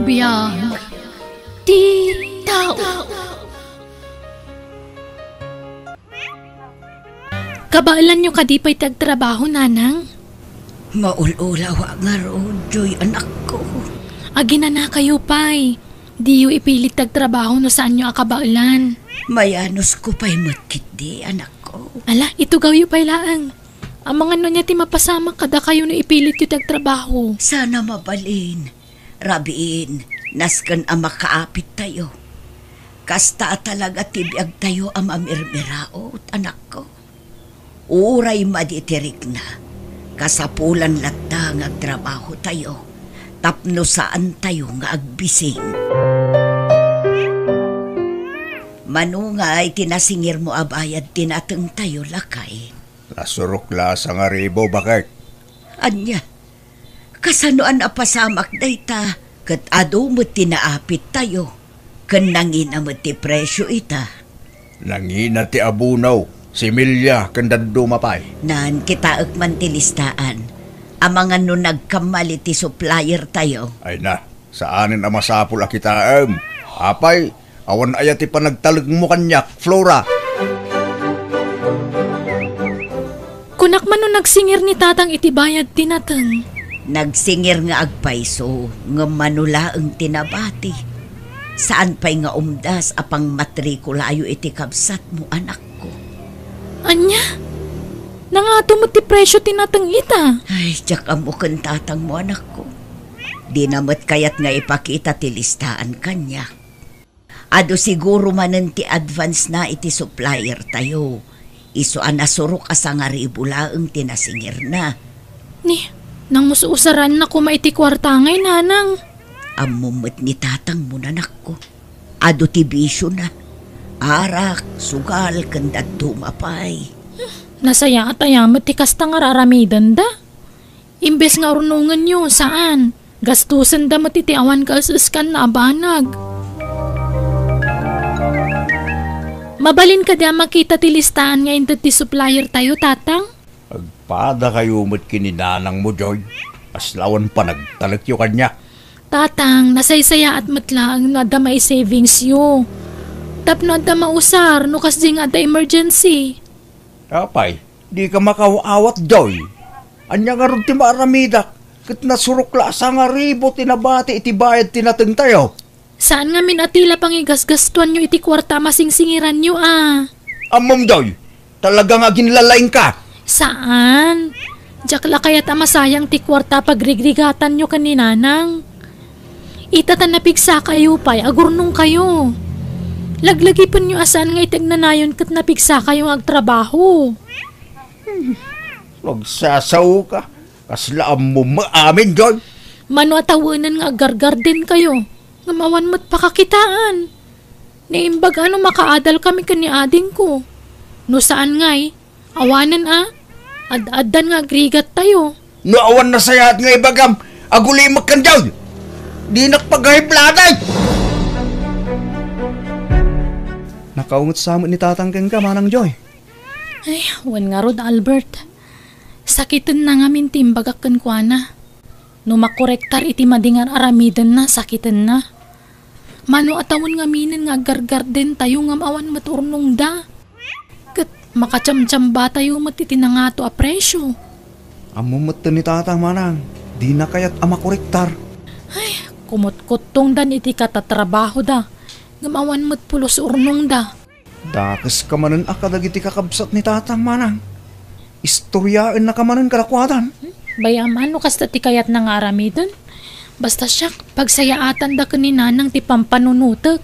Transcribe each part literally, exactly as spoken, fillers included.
Biag ti tao. Kabaelanyo kadi pay ti agtrabaho, nanang? Maul-ulawak ngarud, Joy, anakko. Aginanakayo pay. Diyo ipilit ti agtrabaho no saanyo a kabaelan. Mayanusko pay met ketdi, anakko. Ala, itugawyo pay laeng. Amangan no ania ti mapasamak kadakayo no ipilityo ti agtrabaho. Sana mabalin. Rabiin, nasken a makaapittayo. Kasta a talaga ti biagtayo a mamirmiraot, anakko. Uray madi ti rikna, kasapulan latta nga agtrabahotayo tapno saantayo nga agbising. Mano ngay ti nasingirmo a bayad ti natengtayo, lakay? Nasurok la a sangaribu, baket. Ania? Kasano a napasamak dayta ket adu met ti naapittayo, ken nangina met ti presio ita? Nangina ti abono, similya, ken dadduma pay. Nan, kitaek man ti listaan. Amangan no nagkamali ti suppliertayo. Ay na, saanen a masapul a kitaem. Apay, awan aya ti panagtalekmo kaniak, Flora? Kunak man no nagsingir ni Tatang iti bayad ti nateng. Nagsingir nga agpayso, ngem mano laeng ti nabati. Saan pay nga umdas a pangmatrikulayo iti kabsatmo, anakko. Ania? Nangato met ti presio ti nateng ita? Ay, diak ammo ken tatangmo, anakko. Dina met kayat nga ipakita ti listaan kaniak. Adu siguro manen ti advance-na iti supplier-tayo. Isu a nasurok a sangaribu laeng ti nasingirna. Ni, nangus-usaranna koma iti kuarta ngay, nanang. Ammom met ni tatangmo, anakko. Adu ti bisiona. Arak, sugal, ken dadduma pay. Nasayaat aya met ti kasta nga ar-aramidenda? Imbes nga urnongenyo, saan. Gastosenda met iti awan kaes-eskanna a banag. Mabalin kadi a makita ti listaan nga inted ti supplier-tayo, Tatang? Agpadakayo met ken ni nanangmo, Joy. Kasla awan panagtalekyo kaniak. Tatang, nasaysayaat met laeng no adda mai-savingsyo. Tapno adda mausar no kasdi nga adda emergency. Apay, dika makaaw-awat, Joy. Ania ngarud ti maaramidak? Ket nasurok la a sangaribu ti nabati iti bayad ti natengtayo. Saan ngamin a ti la pangigasgastoanyo iti kuarta a masingsingiranyo a. Ammom, Joy, talaga nga aginlalaingka. Saan. Diak la kayat a masayang ti kuarta a pagrigrigatanyo ken ni nanang. Ita ta napigsakayo pay, agurnongkayo. Laglagipenyo a saan nga iti agnanayon ket napigsakayo nga agtrabaho. Hmm, agsasaoka. Kasla ammom amin, Joy. Mano a tawenen nga aggargardenkayo, ngem awan met pakakitaan. Naimbag a no makaadalkami ken ni adingko. No saan ngay, awanen a, ad-addan nga agrigattayo. No awan nasayaat nga ibagam, agulimek ken Joy. Dinak pagahibladay. Nakaunget sa met ni Tatang kenka, Manang Joy. Ay, wen ngarud, Albert. Sakitenna ngamin ti imbagak kenkuana. No makorektar iti madi nga ar-aramidenna, sakitenna. Mano a tawen ngaminen nga aggargardentayo ngem awan met urnongda. Ket makachamchambatayo met iti nangato a presio. Ammom metten ni Tatang, Manang, dina kayat a makorektar. Ay, kumutkuttongdan iti katatrabahoda, ngem awan met pulos urnongda. Dakeska manen a kadagiti kakabsat ni Tatang, Manang. Istoriaennaka manen kadakuada. Bay-am a no kasta ti kayatna nga aramiden. Basta siak, pagsayaatanda ken ni Nanang ti pampanunotek.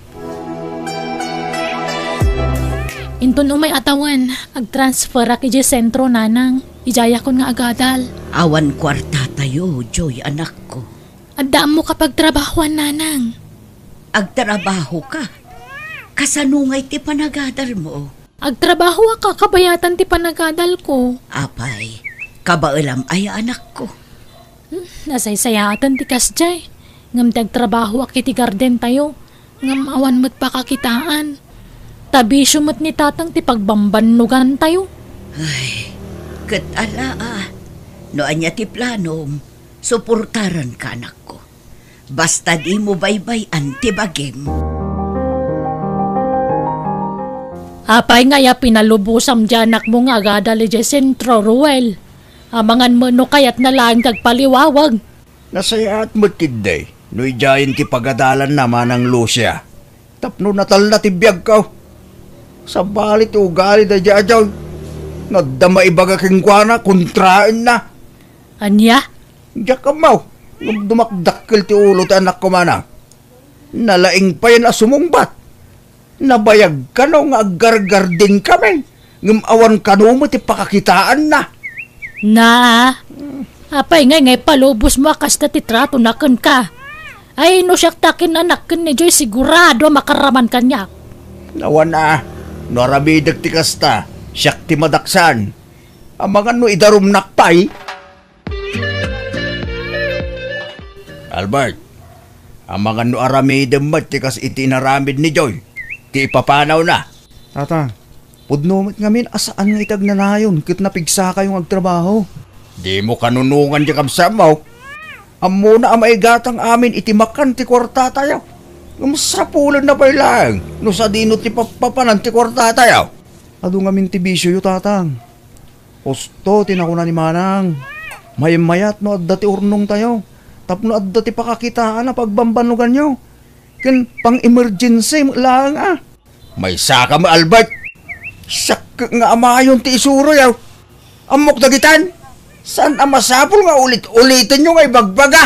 Inton umay a tawen, agtransferak idiay sentro, Nanang. Idiayakon nga agadal. Awan kuartatayo, Joy, anakko. Adda ammoka pagtrabahoan, Nanang. Agtrabahoka? Kasano ngay ti panagadalmo? Agtrabahoak a kabayatan ti panagadalko. Apay, kabaelam aya, anakko? Hmm, nasaysayaaten ti kasdiay. Ngem ti agtrabahoak iti gardentayo, ngem awan met pakakitaan. Ta bisio met ni Tatang ti pagbambannogantayo. Ay, ket ala a, no ania ti planom, suportaranka, anakko. Basta dimo baybay-an ti bagim. Apay ngay a pinalubosam ti anakmo nga agadal idiay sentro, Ruel? Amangan met no kayatna laeng ti agpaliwawag. Nasayaat met ketdi no idiayen ti pagadalanna, Manang Lucia. Tapno natalna ti biagko. Sabali ti ugali daydiay a Joy. No adda maibaga kenkuana, kontraenna. Ania? Diak ammo, ngem dumakdakkel ti ulo ti anakko, Manang. Nalaing payen a sumungbat. Nabayag kano nga aggargardenkami, ngem awan kano met ti pakakitaanna. Na, apay ngay nga ipalubosmo a kasta ti tratona kenka? Ay, no siak ti akin-anak ken ni Joy, sigurado a makaraman kaniak. Awan a, no aramidek ti kasta, siak ti madaksan. Amangan no idarumnak pay. Albert, amangan no aramidem met ti kas iti inaramid ni Joy, ti ipapanawna. Tata, pudno met ngamin a saan nga iti agnanayon ket napigsakayo nga agtrabaho. Dimo kanunongan ti kabsatmo. Ammona a maigatang amin iti makan ti kuartatayo. Ngem sapulenna pay laeng no sadino ti pappapanan ti kuartatayo. Adu ngamin ti bisioyo, Tatang. Husto ti nakuna ni Manang. Maymayat no adda ti urnongtayo, tapno adda ti pakakitaan a pagbambannoganyo. Ken pang-emergency met laeng a. Maysaka met, Albert. Siak nga amayon ti isuroyo. Ammok dagitan. Saan a masapul nga ulit-ulitenyo nga ibagbaga.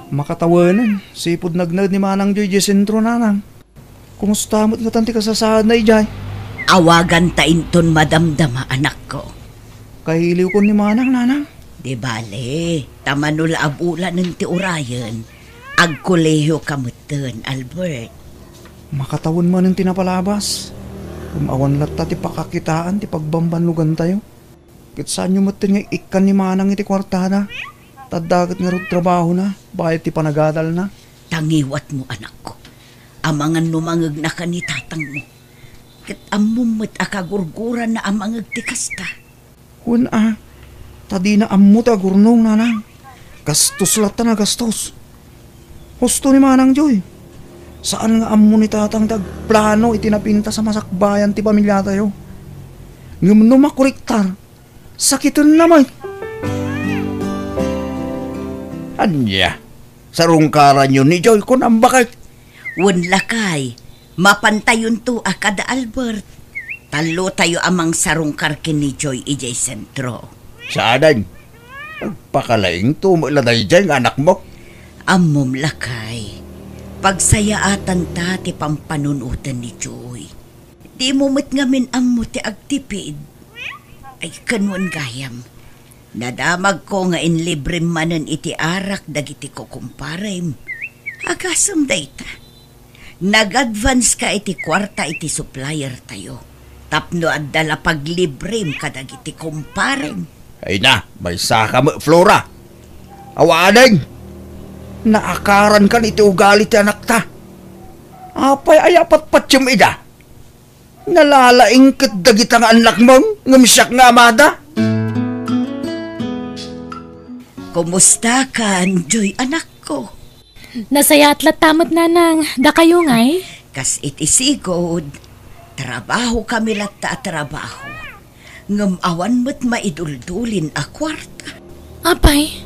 Makatawanen, sipud nagnaed ni Manang Joy idiay sentro, Nanang. Kumusta met ngatan ti kasasaadna idiay? Awaganta inton madamdama, anakko. Kailiwkon ni Manang, Nanang. Di bale, ta mano la a bulanen ti urayen, agkolehiyo ka metten, Albert. Makatawen manen ti napalabas. Ngem awan latta ti pakakitaan ti pagbambannogantayo. Ket saanyo metten nga ikkan ni Manang iti kuartana. Ta adda ket ngarud trabahona, bayat ti panagadalna. Ta ngiwatmo, anakko. Amangan no mangegnaka ni tatangmo. Ket ammom met a kagurguranna a mangeg ti kasta. Wen a, ta dina ammo ti agurnong, Nanang. Gastos latta a gastos. Husto ni Manang Joy. Saan nga ammo ni Tatang ti agplano iti napintas a masakbayan ti pamiliatayo. Ngem no makuriktar, sakitenna met. Ania? Sarungkaranyo ni Joy, kunam, baket? Wen, lakay, mapantayonto a kada Albert. Tallotayo a mangsarungkar ken ni Joy idiay sentro. Saanen? Agpakalaingto met la daydiay nga anakmo. Ammom, lakay, pagsayaatanta ti pampanunoten ni Joy. Dimo met ngamin ammo ti agtipid. Ay, ken wen gayam, nadamagko nga inlibrem manen iti arak dagiti kukumparem. Agasem dayta. Nag-advance ka iti kuarta iti supplier-tayo tapno adda la paglibrem kadagiti kumparem. Ay na, maysaka met, Flora. Awanen, naakarankan iti ugali ti anakta. Apay aya a patpatiem ida? Nalalaing ket dagita nga annakmo, ngem siak nga amada. Kumustakan, Joy, anakko? Nasayaat latta met, Nanang. Dakayo ngay? Kas iti sigud, trabahokami latta a trabaho. Ngem awan met maiduldulin a kuarta. Apay,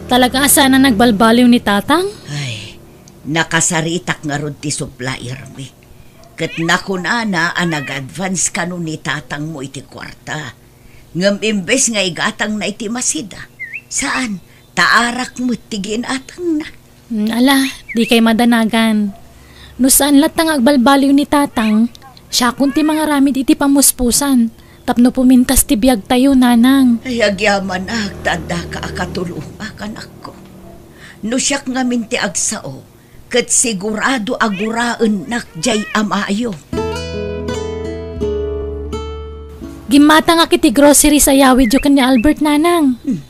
talaga a saan a nagbalbaliw ni Tatang? Ay, nakasaritak ngarud ti suppliermi. Ket nakunana a nag-advance kano ni tatangmo iti kuarta. Ngem imbes nga igatangna iti masida, saan, ta arak met ti ginatangna. Hmm, ala, dikay madanagan. No saan latta nga agbalbaliw ni Tatang, siakon ti mangaramid iti pamuspusan tapno pumintas ti biagtayo, Nanang. Ay, agyamanak ta addaka a katulongak, anakko. No siak ngamin ti agsao, ket sigurado a guraennak diay amayo. Gimmatangak iti groceries a yawidyo ken ni Albert, Nanang. Hmm.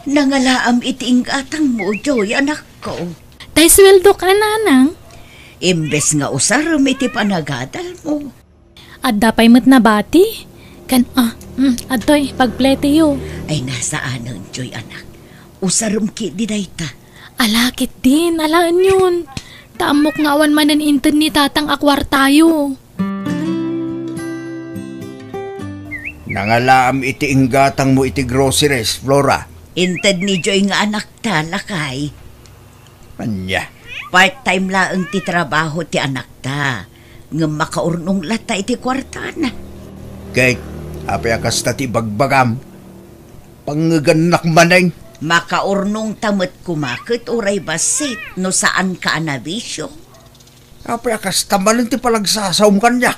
Nangalaam iti inggatangmo, Joy, anakko. Tay sueldok a, Nanang. Imbes nga usarem iti panagadalmo, Adda pay met nabati? Ken, ah, mm, adtoy, pagpletiyo. Ay, nasaanen, Joy, anak. Usarem ketdi dayta. Ala, ketdin, alaenyon. Ta ammok nga awan manen inted ni tatang a kuartayo. Nangalaam iti inggatangmo iti groceries, Flora. Inted ni Joy nga anakta, lakay. Ania? Part-time laeng ti trabaho ti anakta, ngem makaurnong latta iti kuartana. Ket apay a kasta ti ibagbagam? Pangngegannak manen. Makaurnongta met koma ket uray bassit no saanka a nabisio. Apay a kasta manen ti panagsasaom kaniak?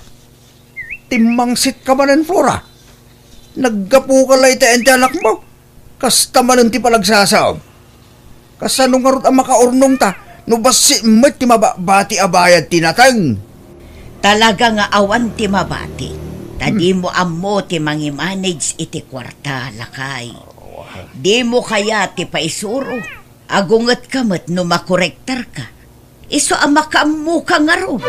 Timmangsitka manen, Flora. Naggapuka la iti ayan ti anakmo. Kasta manen ti panagsasaom. Kasano ngarud a makaurnongta no bassit met ti mababati a bayad ti nateng? Talaga nga awan ti mabati. Ta dimo ammo ti mangimanage iti kuarta, lakay. Dimo kayat ti paisuro. Agungetka met no makorektarka. Isu a makaammoka ngarud.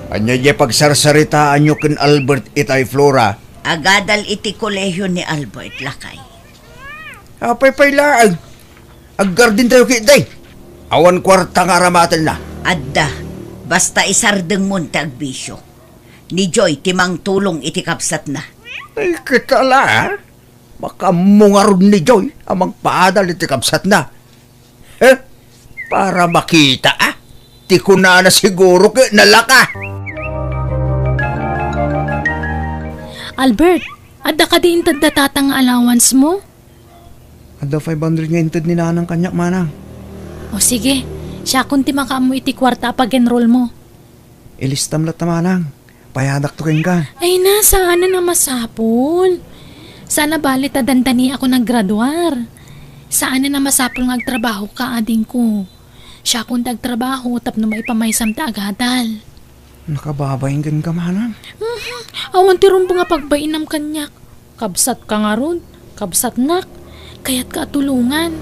Ania diay pagsarsaritaanyo ken Albert itay, Flora? Agadal iti kolehio ni Albert, lakay. Apay pay laeng? Aggardentayo ketdi. Awan kuarta nga aramatenna. Adda. Basta isardengmon ti agbisio. Ni Joy ti mangtulong iti kabsatna. Ay, kita la, ah. Makaammo ngarud ni Joy a mangpaadal iti kabsatna. Eh, para makita, ah. Ti kunana siguro ket nalaka. Albert, adda kadi inted da tatang nga allowance mo? Adda five hundred nga inted ni nanang kaniak, manang. O sige, siakon ti makaammo iti kuarta a pag-enroll mo. Ilistam latta, manang. Payadakto kenka. Ay na, saanen a masapul. Saan a bale ta dandaniakon a graduar. Saanen a masapul nga agtrabahoka, adingko. Siakon ti agtrabaho tapno maipamaysam ti agadal. Nakababain kenka, manang. Mhm. Awan ti rumbeng a pagbainam kaniak. Kabsatka ngarud, kabsatnak, kayatka a tulongan.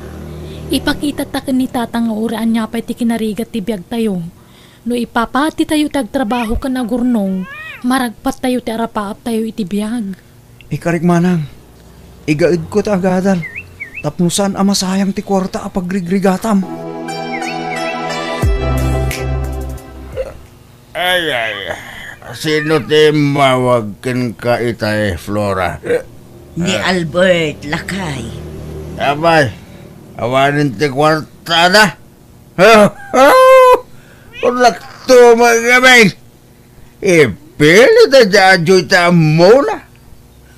Ipakitata ken ni Tatang nga uray ania pay ti kinarigat ti biagtayo. No ipapatitayo ti agtrabaho ken agurnong, maragpattayo ti arapaaptayo iti biag. Ikarik, manang, igaedko ti agadal tapno saan a masayang ti kuarta a pagrigrigatam. Ay, ay, sino ti immawag kenka itay, Flora? Ni Ah. Albert, lakay. Apay, awanen ti kuartada? Kunlak to, magabing. Ipilit a diadyo iti ammona.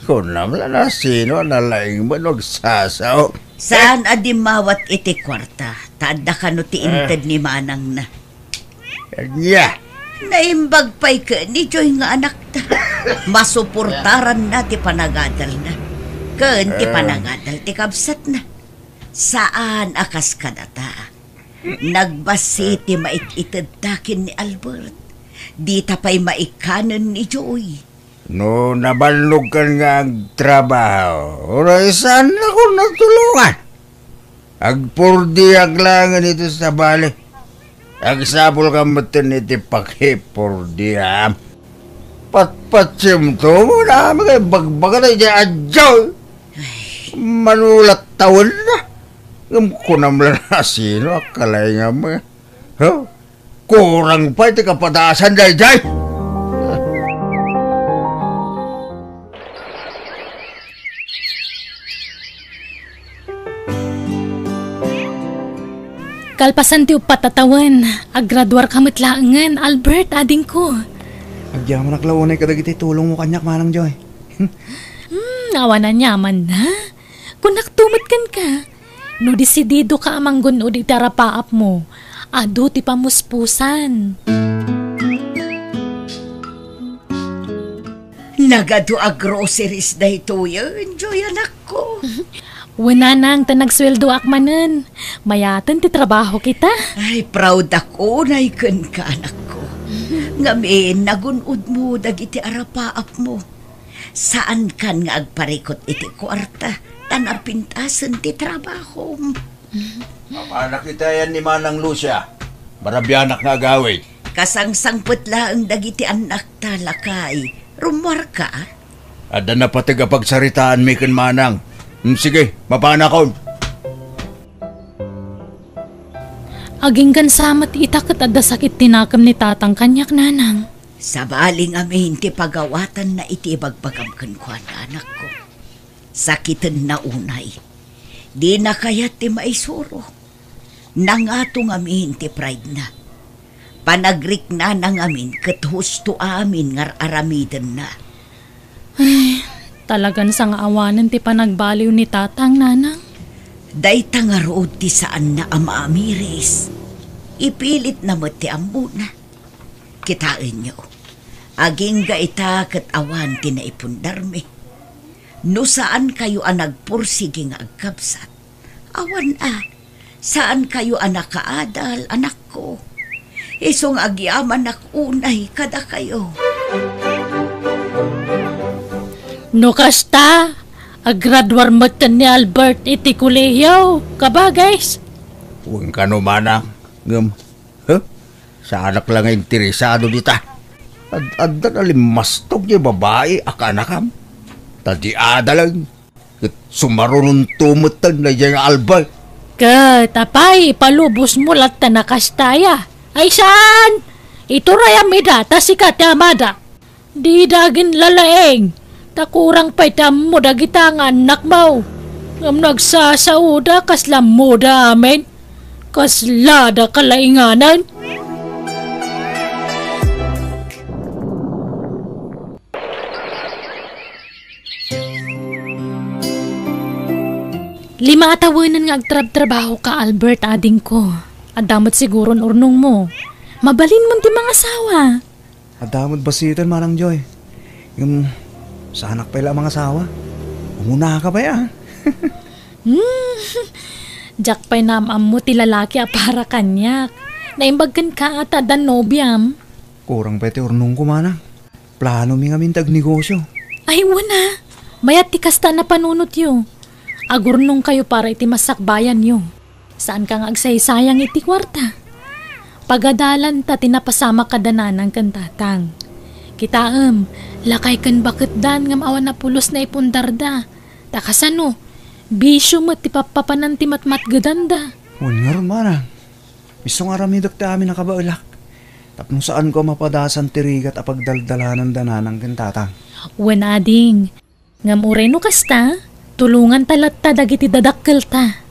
Kunam la no sino a nalaing man no agsasao. Saan a dimmawat iti kuarta, ta adda kano ti Eh. inted ni manangna. Ania? Naimbag pay ken ni Joy nga anakta. Masuportaranna ti panagadalna. Ken ti Eh. panagadal ti kabsatna. Saan a kas kadata. Nagbassit ti mait-itedta ken ni Albert. Dita pay maikkanen ni Joy. No nabannogkan nga agtrabaho, uray saannakon a tulongan. Agpordiak laengen iti sabali. Agsapulka metten iti pakipurdiam. Patpatsem to, mo na, mga bagbaga na iti adyo. Manulat tawen na. Ngem kunam la no sino a kalaingam. Huh? Kurang pay ti kapadasan daydiay. Kalpasan ti uppat a tawen, aggraduarka met laengen, Albert, adingko. Agyamanak la unay kadagiti tulongmo kaniak, Manang Joy. Hmm, awan aniamanna. Kunak to met kenka, no desididoka a manggun-od iti arapaapmo, adu ti pamuspusan. Nagadu a groceries daytoyen, Joy, anakko. Wen, nanang, ta nagsueldoak manen. Mayaten ti trabaho kita. Ay, proud ako, nay, kenka, anakko. Ngamin, nagun-odmo dagiti arapaapmo. Saankan nga agparikut iti kuarta, ta napintasen ti trabahom. Apanak itayan ni Manang Lucia. Marabianak nga agawid. Kasangsangpet laeng dagiti annakta, lakay. Rummuarka? Adda napateg a pagsaritaanmi ken manang. Mm, sige, mapanakon. Aginggan sa met ita ket adda sakit ti nakem ni tatang kaniak, nanang. Sabali ngamin ti pagawatanna iti ibagbagam kenkuana, anakko. Sakitenna unay. Dina kayat ti maisuro. Nangato ngamin ti pride-na. Panagriknana ngamin ket husto amin nga ar-aramidenna. Ay, talagan sangaawanen ti panagbaliw ni tatang, nanang. Dayta ngarud ti saanna a maamiris. Ipilitna met ti ammona. Kitaenyo, agingga ita ket awan ti naipundarmi. No saankayo a nagpursigi nga agkabsat, awan a, saankayo a nakaadal, anakko. Isu nga agyamanak unay kadakayo. No kasta, agraduar metten ni Albert iti kolehiyo, kabagis. Wen kano, manang, ngem, huh? Saanak la nga interesado dita. Ad-, adda nalimmastog ti babai a kaanakam. Ta di adalen. Ket sumarunonto metten daydiay nga Albert. Ket apay, ipalubosmo latta a kasta aya? Ay saan! Iturayam ida, ta sika ti amada. Dida aginlalaing, ta kurang pay ti ammo dagita nga annakmo. Ngem no agsasaoda, kasla ammoda amin. Kaslada kalainganan. Lima a tawenen nga agtrabtrabahoka, Albert, adingko. Adda met siguron urnongmo. Mabalinmon ti mangasawa. Adda met bassiten, Manang Joy. Ngem, saanak pay la a mangasawa. Umunaka pay, a. Hmm. Diak pay naam-ammo ti lalaki a para kaniak. Naimbag kenka a ta adda nobiam. Kurang pay ti urnongko, manang. Planomi ngamin ti agnegosio. Ay, wen a. Mayat ti kasta a napanunotyo. Agurnongkayo para iti masakbayanyo. Saanka nga agsaysayang iti kuarta. Pagadalanta ti napasamak kada nanang ken tatang. Kitaem, lakay ken baketdan ngem awan a pulos naipundarda. Ta kasano, bisio met ti pappapanan ti matmatgedanda. Wen ngarud, manang. Isu nga aramidek ti amin a kabaelak. Tapno saanko a mapadasan ti rigat a pagdaldalananda nanang ken tatang. Wen, ading. Ngem uray no kasta, tulonganta latta dagiti dadakkelta.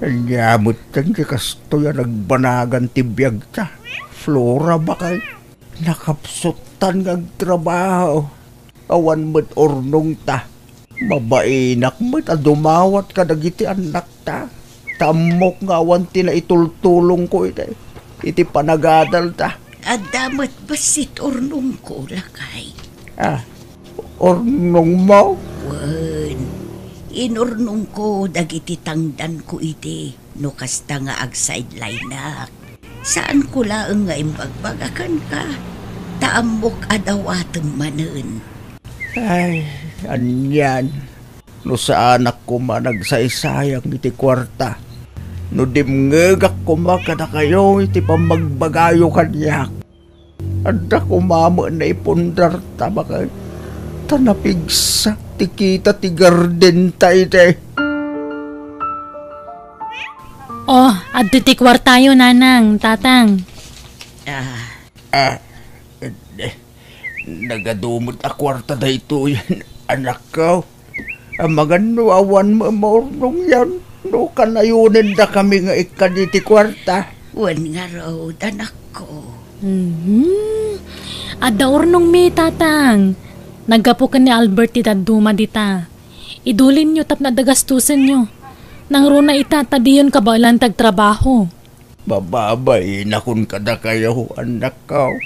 Ania metten ti kastoy a nagbanagan ti biagta, Flora, baket? Nakapsuttan nga agtrabaho. Awan met urnongta. Mabainak met a dumawat kadagiti annakta. Ta ammok nga awan ti naitultulongko iti, iti panagadalta. Adda met bassit urnongko, lakay. A, urnongmo? Wen, inurnongko dagiti tangdanko idi no kasta nga agsideline-ak. Saanko laeng nga imbagbaga kenka, ta ammok a dawatem manen. Ay, anian, no saanak koma nagsaysayang iti kuarta, no dimngegak koma kadakayo iti pammagbagayo kaniak. Adda koma met naipundarta, baket, ta napigsak ti kita ti gardenta idi. Oh, adda ti kuartayo, nanang, tatang. Ah. Ah, eh, nagadu met a kuarta daytoy, anakko. Amangan no awan maurnongyan, no kanayonendakami nga ikkan iti kuarta. Wen ngarud, anakko. Mhm. Adda urnongmi, tatang. Naggapu ken ni Albert ti dadduma dita. Idulinyo tapno adda gastusenyo. Nangruna ita ta diyon kabaelan ti agtrabaho. Mababainakon kadakayo, annakko.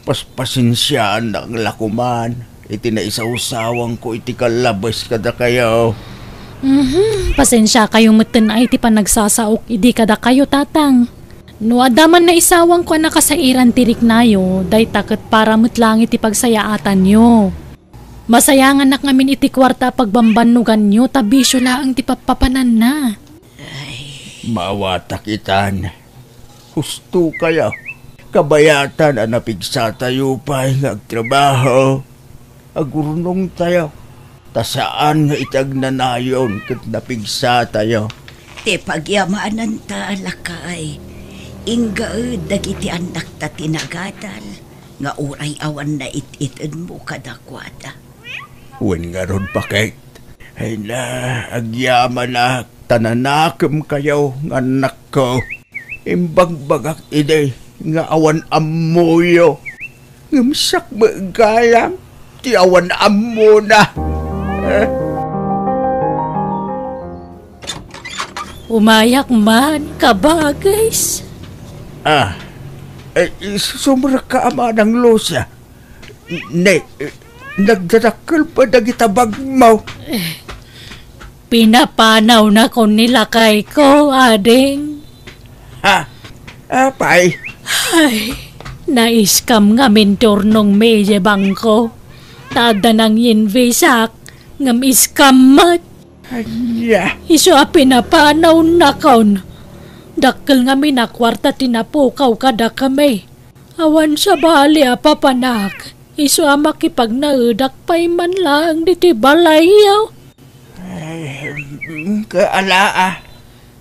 Paspasensiaannak la koman iti naisawsawangko iti kallabes kadakayo. Mhm, pasensiakayo metten a iti panagsasaok idi kadakayo, tatang. No adda man naisawangko a nakasairan ti riknayo, dayta ket para met laeng iti pagsayaatanyo. Masayanganak ngamin iti kuarta a pagbambannoganyo, ta bisio laeng ti pappapananna. Maawatak itan. Husto kayo. Kabayatan a napigsatayo pay nga agtrabaho. Agurnongtayo. Ta saan nga iti agnanayon ket napigsatayo. Ti pagyamananta, lakay, inggaed dagiti annakta ti nagadal nga uray awan nait-itedmo kadakuada. Wen ngarud, Paket. Ay na, agyamanak, ta nanakemkayo nga annakko. Imbagbagak idi nga awan ammoyo. Ngem siak met gayam ti awan ammona. Eh. Umayak man, kabagis. Ah, eh, sumrekka a manang Lucia. Ne, eh, nagdadakkel pay dagita bagmo. Eh, pinapanawnakon ni lakayko, ading. Ha? Apay? Ay, na-scam ngamin ti urnongmi idiay bangko. Ta adda nang-inviteak, ngem scam met. Ania? Isu a pinapanawnakon. Dakkel ngamin a kuarta ti napukaw kadakami. Awan sabali a papanak, isu a makipagnaedak pay man laeng ditoy balayyo. Ay, mm, kaala, ah.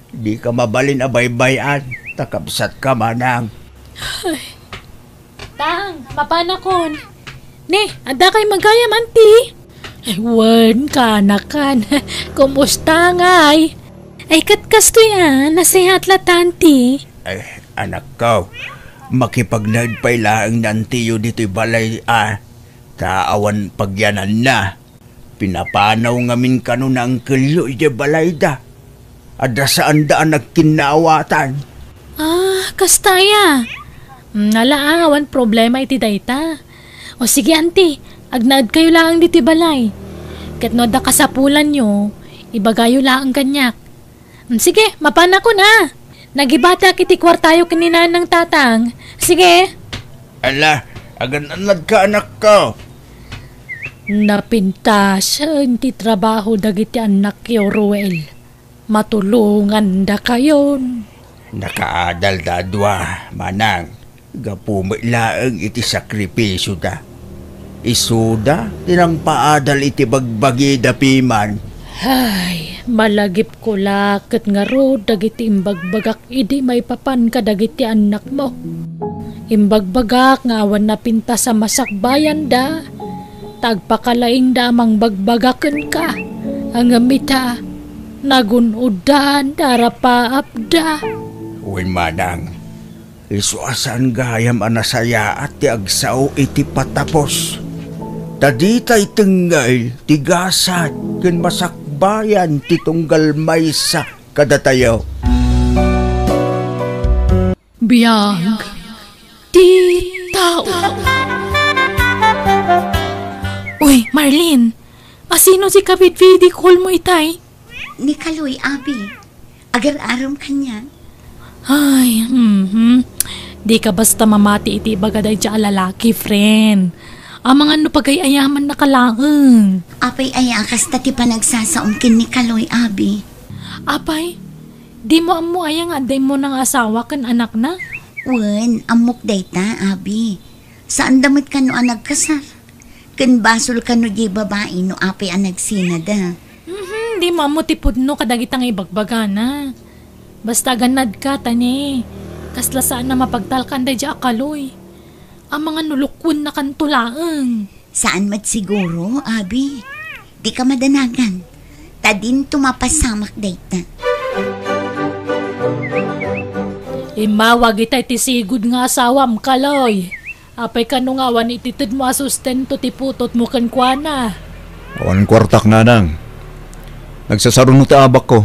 Dika mabalin a baybay-an, ta kabsatka, manang. Ay. Tang, mapanakon. Ne, adda kay gayam, anti? Ay, wen, kaanakan. Kumusta ngay? Ay, ket kastoy a, nasehat la ta, anti. Ay, anakko, makipagnaed pay laeng ni antiyo ditoy balay a, ta awan pagyananna. Pinapanaw ngamin kano ni angkelyo idiay balayda. Adda saanda a nagkinnaawatan. Ah, kasta aya. Mm, ala, ah, awan problema iti dayta. O sige, anti, agnaedkayo laeng ditoy balay. Ket no adda kasapulanyo, ibagayo laeng kaniak. Mm, sige, mapanakon a. Nagibatak iti kuartayo ken ni nanang, tatang. Sige. Ala, agan-annadka, anakko. Napintasen ti trabaho dagiti annakyo, Ruel. Matulongandakayon. Nakaadalda a dua, manang. Gapu met laeng iti sakripisioda. Isuda ti nangpaadal iti bagbagida piman. Ay, malagipko la ket ngarud dagiti imbagbagak idi maipapan kadagiti annakmo. Imbagbagak nga awan napintas a masakbayanda, ta agpakalaingda a mangbagbaga kenka. Ngem ita, nagun-oddan ti arapaapda. Wen, manang, isu a saan gayam a nasayaat ti agsao iti patapos. Ta ditay tengngel ti gasat ken masakbayan ti tunggal maysa kadatayo. Biag ti tao. Uy, Marlene, asino ti kabidbidi call mo itay? Ni Kaloy, abi. Agar-arom kaniak. Ay, mhm. Dika basta mamati iti ibaga daydiay a lalaki, friend. Amangan no pagay-ayamannaka laeng. Apay aya a kasta ti panagsasaom ken ni Kaloy, abi? Apay, dimo ammo aya nga adda immuna nga asawa ken anakna? Wen, ammok dayta, abi. Saanda met kano a nagkasar. Ken basol kano diay babai no apay a nagsinada. Mhm, dimo ammo ti pudno kadagita nga ibagbagana. Basta agannadka, ta ne, kasla saan a mapagtalkan daydiay a Kaloy. Amangan no lukwennakanto laeng. Saan met siguro, abi. Dika madanagan. Ta dinto mapasamak dayta. Immawag itay ti sigud nga asawam, Kaloy. Apay kano nga awan ititedmo a sustento ti putotmo kenkuana? Awan kuartak, nanang. Nagsasaruno ti abakko.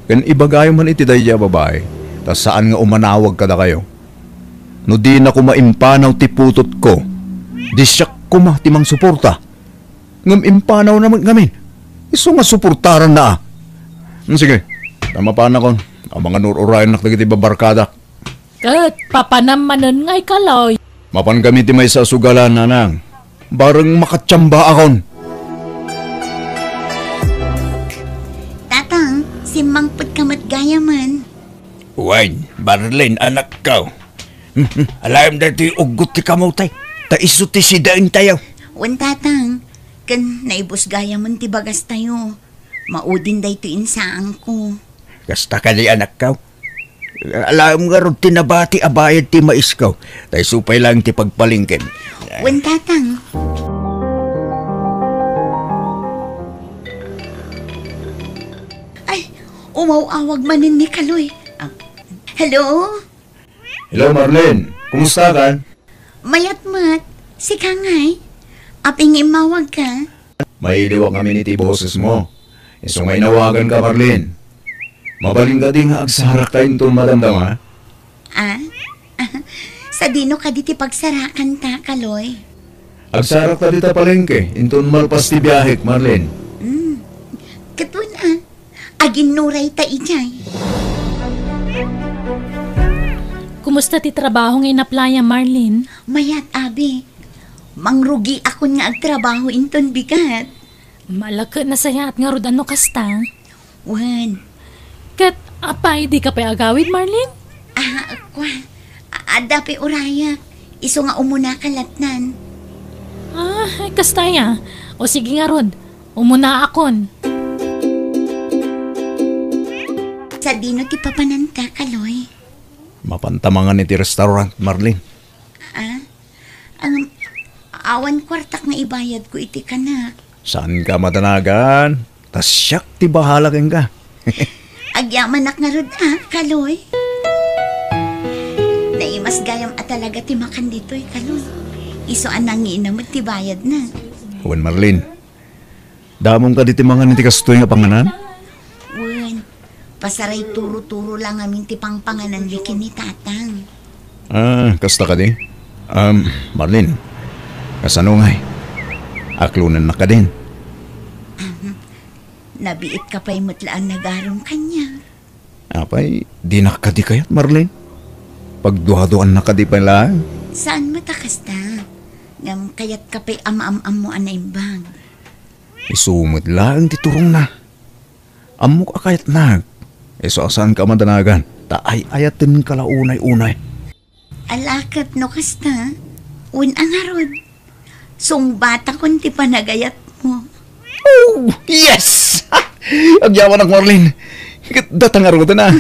Ken ibagayo man iti daydiay a babai, ta saan nga umanawag kadakayo. No dina koma impanaw ti putotko, di siak koma ti mangsuporta. Ngem impanawna met ngamin. Isu nga suportaranna a. Hmm, sige, ta mapanakon. Amangan ur-urayennak dagiti babarkadak. Ket papanam manen ngay, Kaloy. Mapan kami ti maysa a sugalan, nanang. Bareng makatiambaakon. Mangpetka met gayamen. Wen, Marlene, anakko. Alaem daytoy uggot ti kamote. Ta isu ti sidaentayo. Wen, tatang. Ken naibus gayamen ti bagastayo. Maudin daytoy insaanko. Kasta kadi, anakko. Alaem ngarud ti nabati a bayad ti maisko. Ta isu pay laeng ti pagpalengkem. Wen, tatang. Ay, umaw-awag manen ni Kaloy. Ah, hello? Hello, Marlene. Kumusta kan? Mayat met. Sika ngay? Apay nga immawagka? Mailiwak ngamin iti bosesmo. Isu nga inawaganka, Marlene. Mabalin kadi nga agsarakta inton madamdama? Ah? Sadino kadi ti pagsarakanta, Kaloy? Agsarakta dita palengke inton malpas ti biahek, Marlene. Hmm. Ket wen a, aginnurayta idiay. Kumusta ti trabaho nga inaplayam, Marlene? Mayat, abi. Mangrugiakon nga agtrabaho inton bigat. Ala ket nasayaat ngarud no kasta. Wen. Ket apay, dika pay agawid, Marlene? Ah, kua. A-, adda pay urayak. Isu nga umunaka lattan. Ah, ay, kasta aya. O sige ngarud, umunaakon. Sadino ti papananta, Kaloy? Mapanta mangan iti restaurant, Marlene. Ah? Ang, awan kuartak nga ibayadko iti kanak. Saanka madanagan. Ta siak ti bahala kenka. Agyamanak ngarud a, Kaloy. Naimas gayam a talaga ti makan ditoy, Kaloy. Isu a nangina met ti bayadna. Wen, Marlene. Damon kadi ti mangan iti kastoy nga panganan? Wen, pasaray turo-turo la ngamin ti pangpangananmi ken ni Tatang. Ah, kasta kadi? Um, Marlene, kasano ngay? Aklonennak kadin? Ahem. Nabiitka pay met la a nagarum kaniak. Apay, dinak kadi kayat, Marlene? Pagduaduannak kadi pay laeng? Saan met a kasta? Ngem kayatka pay a maam-ammo a naimbag. Isu met laeng ti turongna. Ammok a kayatnak. Isu a saanka a madanagan, ta ay-ayatenka la unay-unay. Ala ket no kasta, wen a ngarud, sungbatakon ti panagayatmo. Oh, yes! Agyamanak, Marlene. Ket data ngaruden a.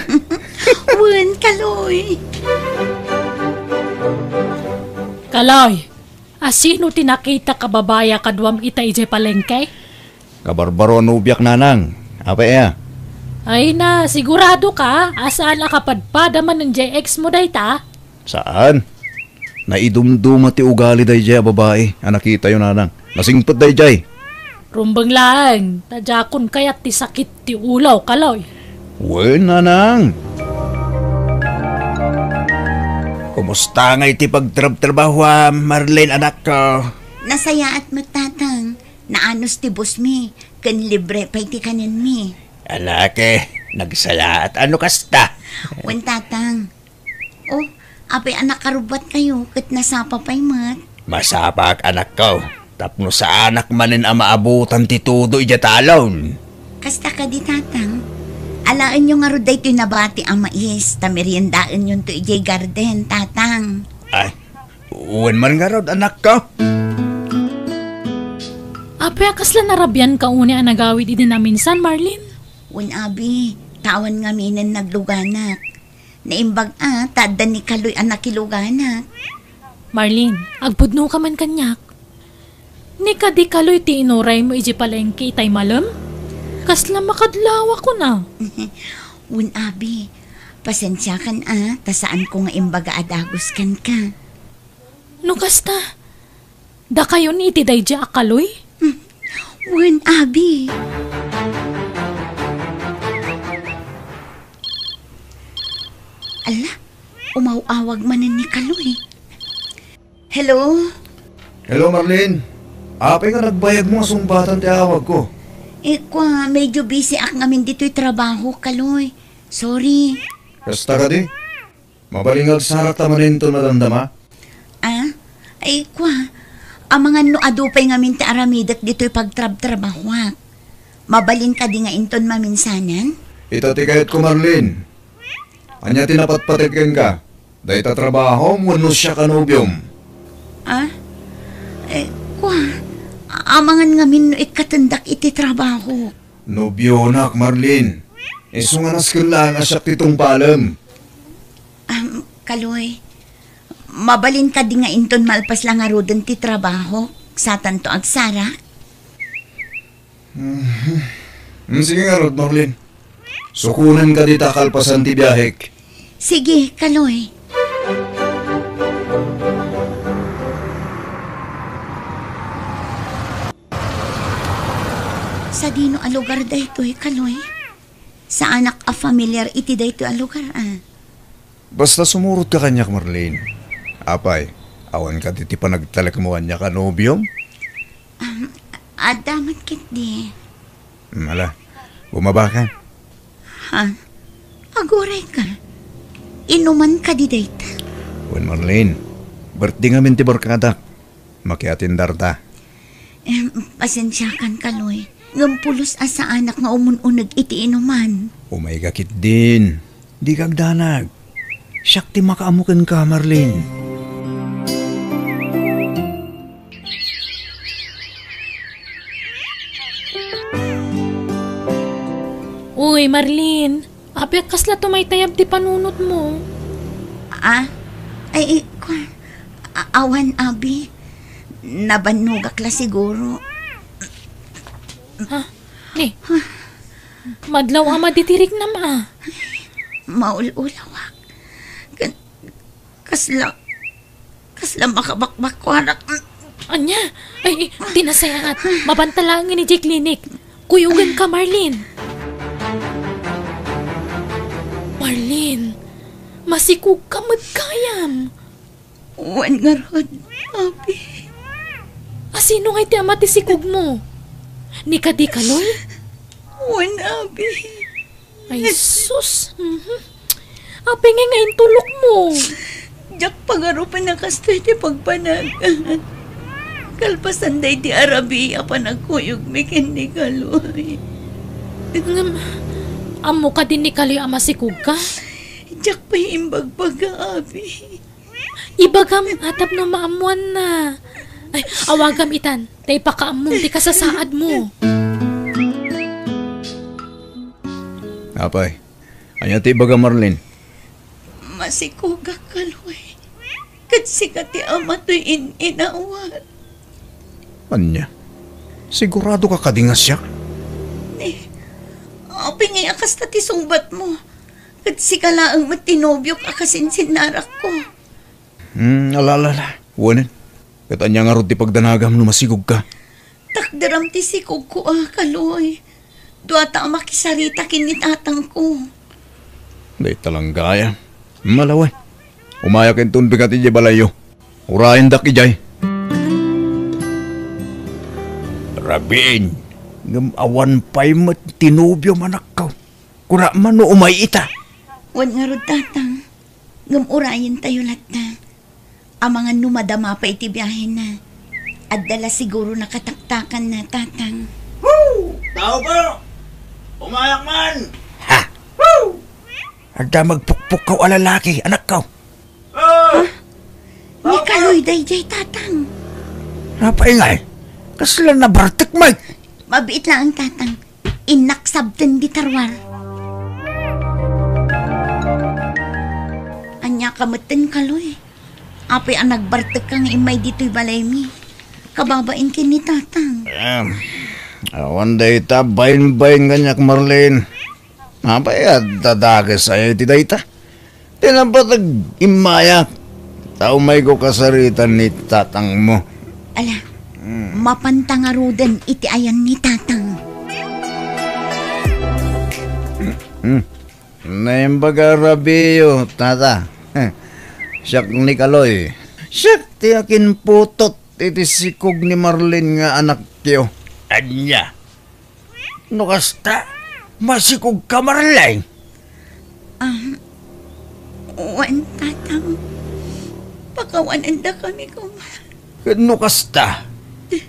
Wen, Kaloy. Kaloy, a sino ti nakitak a babai a kaduam ita idiay palengke? Kabarbaro a nobiak, nanang. Apay aya? Ay na, sigurado ka a saan a kapadpada manen jay ex mo dayta? Saan? Naidumduma ti ugali dayjay a babai a nakitayo, nanang. Nasingpet dayjay. Rumbeng laeng, ta diakon kayat ti sakit ti ulo, Kaloy. Wen, nanang. Kumusta ngay ti pagtrabtrabahoam, Marlene, anakko? Nasayaat met, Tatang. Naanus ti busmi, ken libre pay ti kanenmi. Alake, nagsayaat a no kasta. Wen, Tatang. Oh, apay a nakarubbatkayo ket nasapa pay met? Masapak, anakko, tapno saanak manen a maabutan ti tudo idiay talon. Kasta kadi, Tatang? Alaenyo ngarud daytoy nabati a mais, ta meriendaenyonto idiay garden, Tatang. Ay, wen man ngarud, anakko. Apay a kasla narabianka unay a nagawid idi naminsan, Marlene? Wen abi, ta awan ngaminen nagluganak. Naimbag a, ta adda ni Kaloy a nakiluganak. Marlene, agpudnoka man kaniak. Ni kadi Kaloy ti inuraymo idiay palengke itay malem? Kasla makadlawakon a. Wen abi, pasensiakan a, ta saanko nga imbaga a dagus kenka. No kasta, dakayon iti dayjay a Kaloy? Hmm. Wen abi. Alla, umaw-awag manen ni Kaloy. Hello? Hello, Marlene. Apay nga nagbayagmo a sungbatan ti awagko? Eh, kua, medyo busy ak ngamin ditoy trabaho, Kaloy. Sorry. Kasta kadi? Mabalin nga agsarakta manen inton madamdama? Ah? Ay, kua. Amangan no adu pay ngamin ti aramidek ditoy pagtrabtrabahoak. Mabalin kadi nga inton maminsanan? Ita ti kayatko, Marlene. Ania ti napatpateg kenka? Dayta trabahom wenno siak a nobiom? Ah? Eh, kua, amangan ngamin no ikkatendak iti trabaho. Nobionak, Marlene. Isu nga nasken laeng a siak ti tungpalem. Am, Kaloy, mabalin kadi nga inton malpas la ngaruden ti trabaho, satanto agsara? Mhm. Mm, sige ngarud, Marlene. Sukonen ka dita kalpasan ti biahek. Sige, Kaloy. Sadino a lugar daytoy, Kaloy? Saanak a familiar iti daytoy a lugar, ah. Basta sumurotka kaniak, Marlene. Apay, awan kadi ti panagtalekmo kaniak a nobiom? Um, adda met ketdi. Ala, bumaba ka. Ha? Aguray ka. Inuman kadi dayta? Wen, Marlene, birthday ngamin ti barkadak. Makiatendarta. Em, pasensiakan, Kaloy. Ngem pulos a saanak nga umun-uneg iti inuman. Umayka ketdin. Dika agdanag. Siak ti makaammo kenka, Marlene. Uy, Marlene. Apay, kasla tumaytayab ti panunotmo? Ah? Ay, eh, kua-, a-, awan, abi. Nabannogak la siguro. Ha? Ni? Madlaw a madidiriknam, ah. Maul-ulawak. Kan-, kasla, kasla makabakbakkuanak. Ania? Ay, ay, ti nasayaat. Mabanta laeng idiay klinik. Kuyogenka, Marlene. Marlene, masikogka met gayam. Wen ngarud, abi. A, sino ngay ti ama ti sikogmo? Ni kadi Kaloy? Wen, abi. Ay, sus. Mhm. Apay ngay nga intulokmo? Diak pagarupen a kastoy ti pagpanagan. Kalpasan daydi a rabii a panagkuyogmi ken ni Kaloy. Ngem, ammo kadi ni Kaloy a masikogka? Diak pay imbagbaga, abi. Ibagam a tapno maammoanna. Ay, awagam itan, ta ipakaammom ti kasasaadmo. Apay, ania ti ibaga, Marlene? Masikogak, Kaloy. Ket sika ti ama toy in-inawat. Ania? Sigurado ka kadi nga siak? Ni, apay ngay a kasta ti sungbatmo? Ket sika laeng met ti nobiok a kasinsinnarakko. Hmm, ala, ala, ala. Wen. Ket ania ngarud ti pagdanagam no masigogka? Takderam ti sikogko a, Kaloy. Duata a makisarita ken ni tatangko. Dayta lang gayam. Ala wen. Umayak inton bigat idiay balayyo. Urayendak idiay. Rabiin, ngem awan pay met ti nobiom, anakko. Kuna man no umay ita. Wen ngarud, tatang. Ngem urayentayo latta. Amangan no madama pay iti biahena. Adda la siguro nakataktakanna, tatang. Woo! Tao po! Umayak man! Ha? Woo! Adda magpukpukkaw a lalaki, anakko. Ah! Ni Kaloy daydiay, tatang. Apay ngay? Kasla nabartek met. Mabiit laeng, tatang. Innak sabten di tarwar. Ania ka metten, Kaloy? Apay a nagbartekka nga immay ditoy balaymi? Kababain ken ni tatang. Em, awan dayta bainbain kaniak, Marlene. Apay a dadakes aya iti dayta? Ti napateg immayak, ta umayko kasaritan ni tatangmo. Ala, hmm, mapanta ngaruden iti ayan ni tatang. Hmm. Naimbag a rabiyo, tata. Siak ni Kaloy. Siak ti akinputot iti sikog ni Marlene nga anakyo. Ania? No kasta, masikogka, Marlene? Ah, wen, tatang. Pakawanendakami koma. Ket no kasta,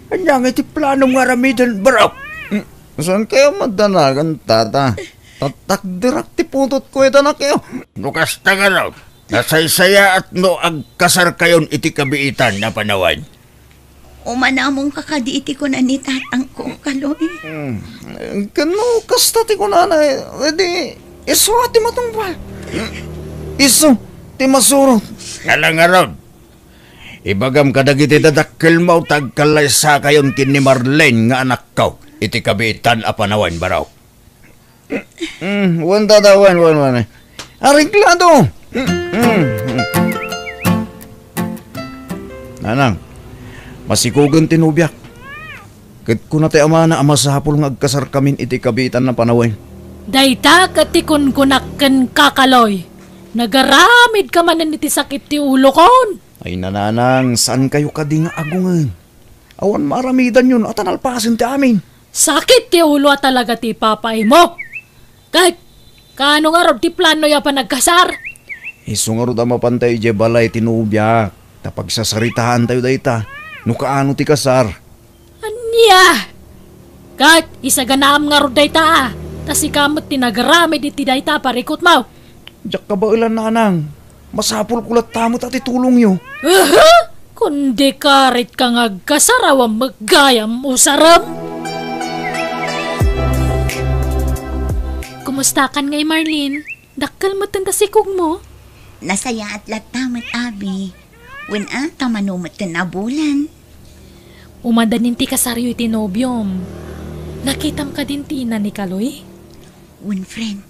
ania ngay ti planom nga aramiden, barok? Hmm, saan kaya madanagan, tata? At takderak ti putotko ita, anakyo. No kasta ngarud, nasaysayaat no agkasarkayon iti kabiitan a panawen. Umanamonka kadi iti kuna ni tatangko, Kaloy? Hmm. Ken no kasta ti kunana, edi isu a ti matungpal. Isu ti masurot. Ala ngarud, ibagam kadagiti dadakkelmo ta agkallaysakayon ken ni Marlene nga anakko iti kabiitan a panawen, baro. Mm, wen, tata, wen, wen, wen. Areglado. Mm, mm, mm. Nanang, masikogen ti nobiak. Ket kuna ti amana a masapul nga agkasarkamin iti kabiitan a panawen. Dayta ket ti kunkunak kenka, Kaloy. Nagaramidka manen iti sakit ti ulokon. Ay, nanang, saankayo kadi nga agungen? Awan maaramidanyon a ta nalpasen ti amin. Sakit ti ulo a talaga ti ipapaaymo. Ket, kaano ngarud ti planoyo a panagkasar? Isu ngarud a mapantayo idiay balay ti nobiak, ta pagsasaritaantayo dayta, no kaano ti kasar. Ania? Ket, isaganaam ngarud dayta a, ta sika met ti nagaramid iti dayta a parikutmo. Diak kabaelan, nanang. Masapulko latta met a ti tulongyo. Aha! Kundi karit ka nga agkasar, awan met gayam usarem. Kumustakan ngay, Marlene? Dakkel met ti sikogmo? Nasayaat latta met, abi. Wen a, ta mano met ti nabulan. Umadanin ti kasaryo iti nobiom. Nakitam kadin ti ina ni Kaloy? Wen, friend.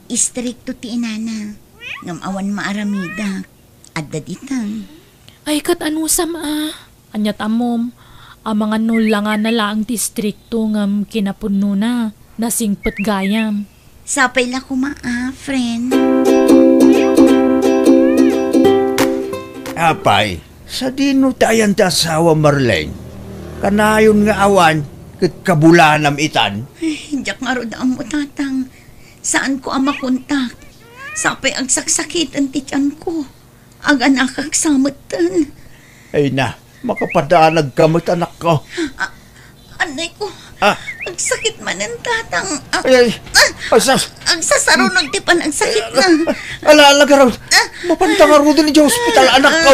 Istrikto ti inana, ngem awan maaramidak. Adda ditan. Ay, ket anusam a? Aniat ammom, amangan no langana laeng ti istrikto ngem kinapudnona, nasingpet gayam. Sapay la koma a, friend. Apay, sadino ti ayan ti asawa, Marlene? Kanayon nga awan, ket kabulanam itan? Ay, diak ngarud ammo, tatang. Saanko a makontak. Sapay agsaksakiten ti tianko. Aganakak sa metten. Ay na, makapadanagka met, anakko. A-, anay ko. Ah. Agsakit manen, tatang. Ah, ay, ay. Ah, asa? Agsasarunod ti panagsakit na. Ala, ala, garud. Ah. Mapanta ngaruden idiay ospital, anakko.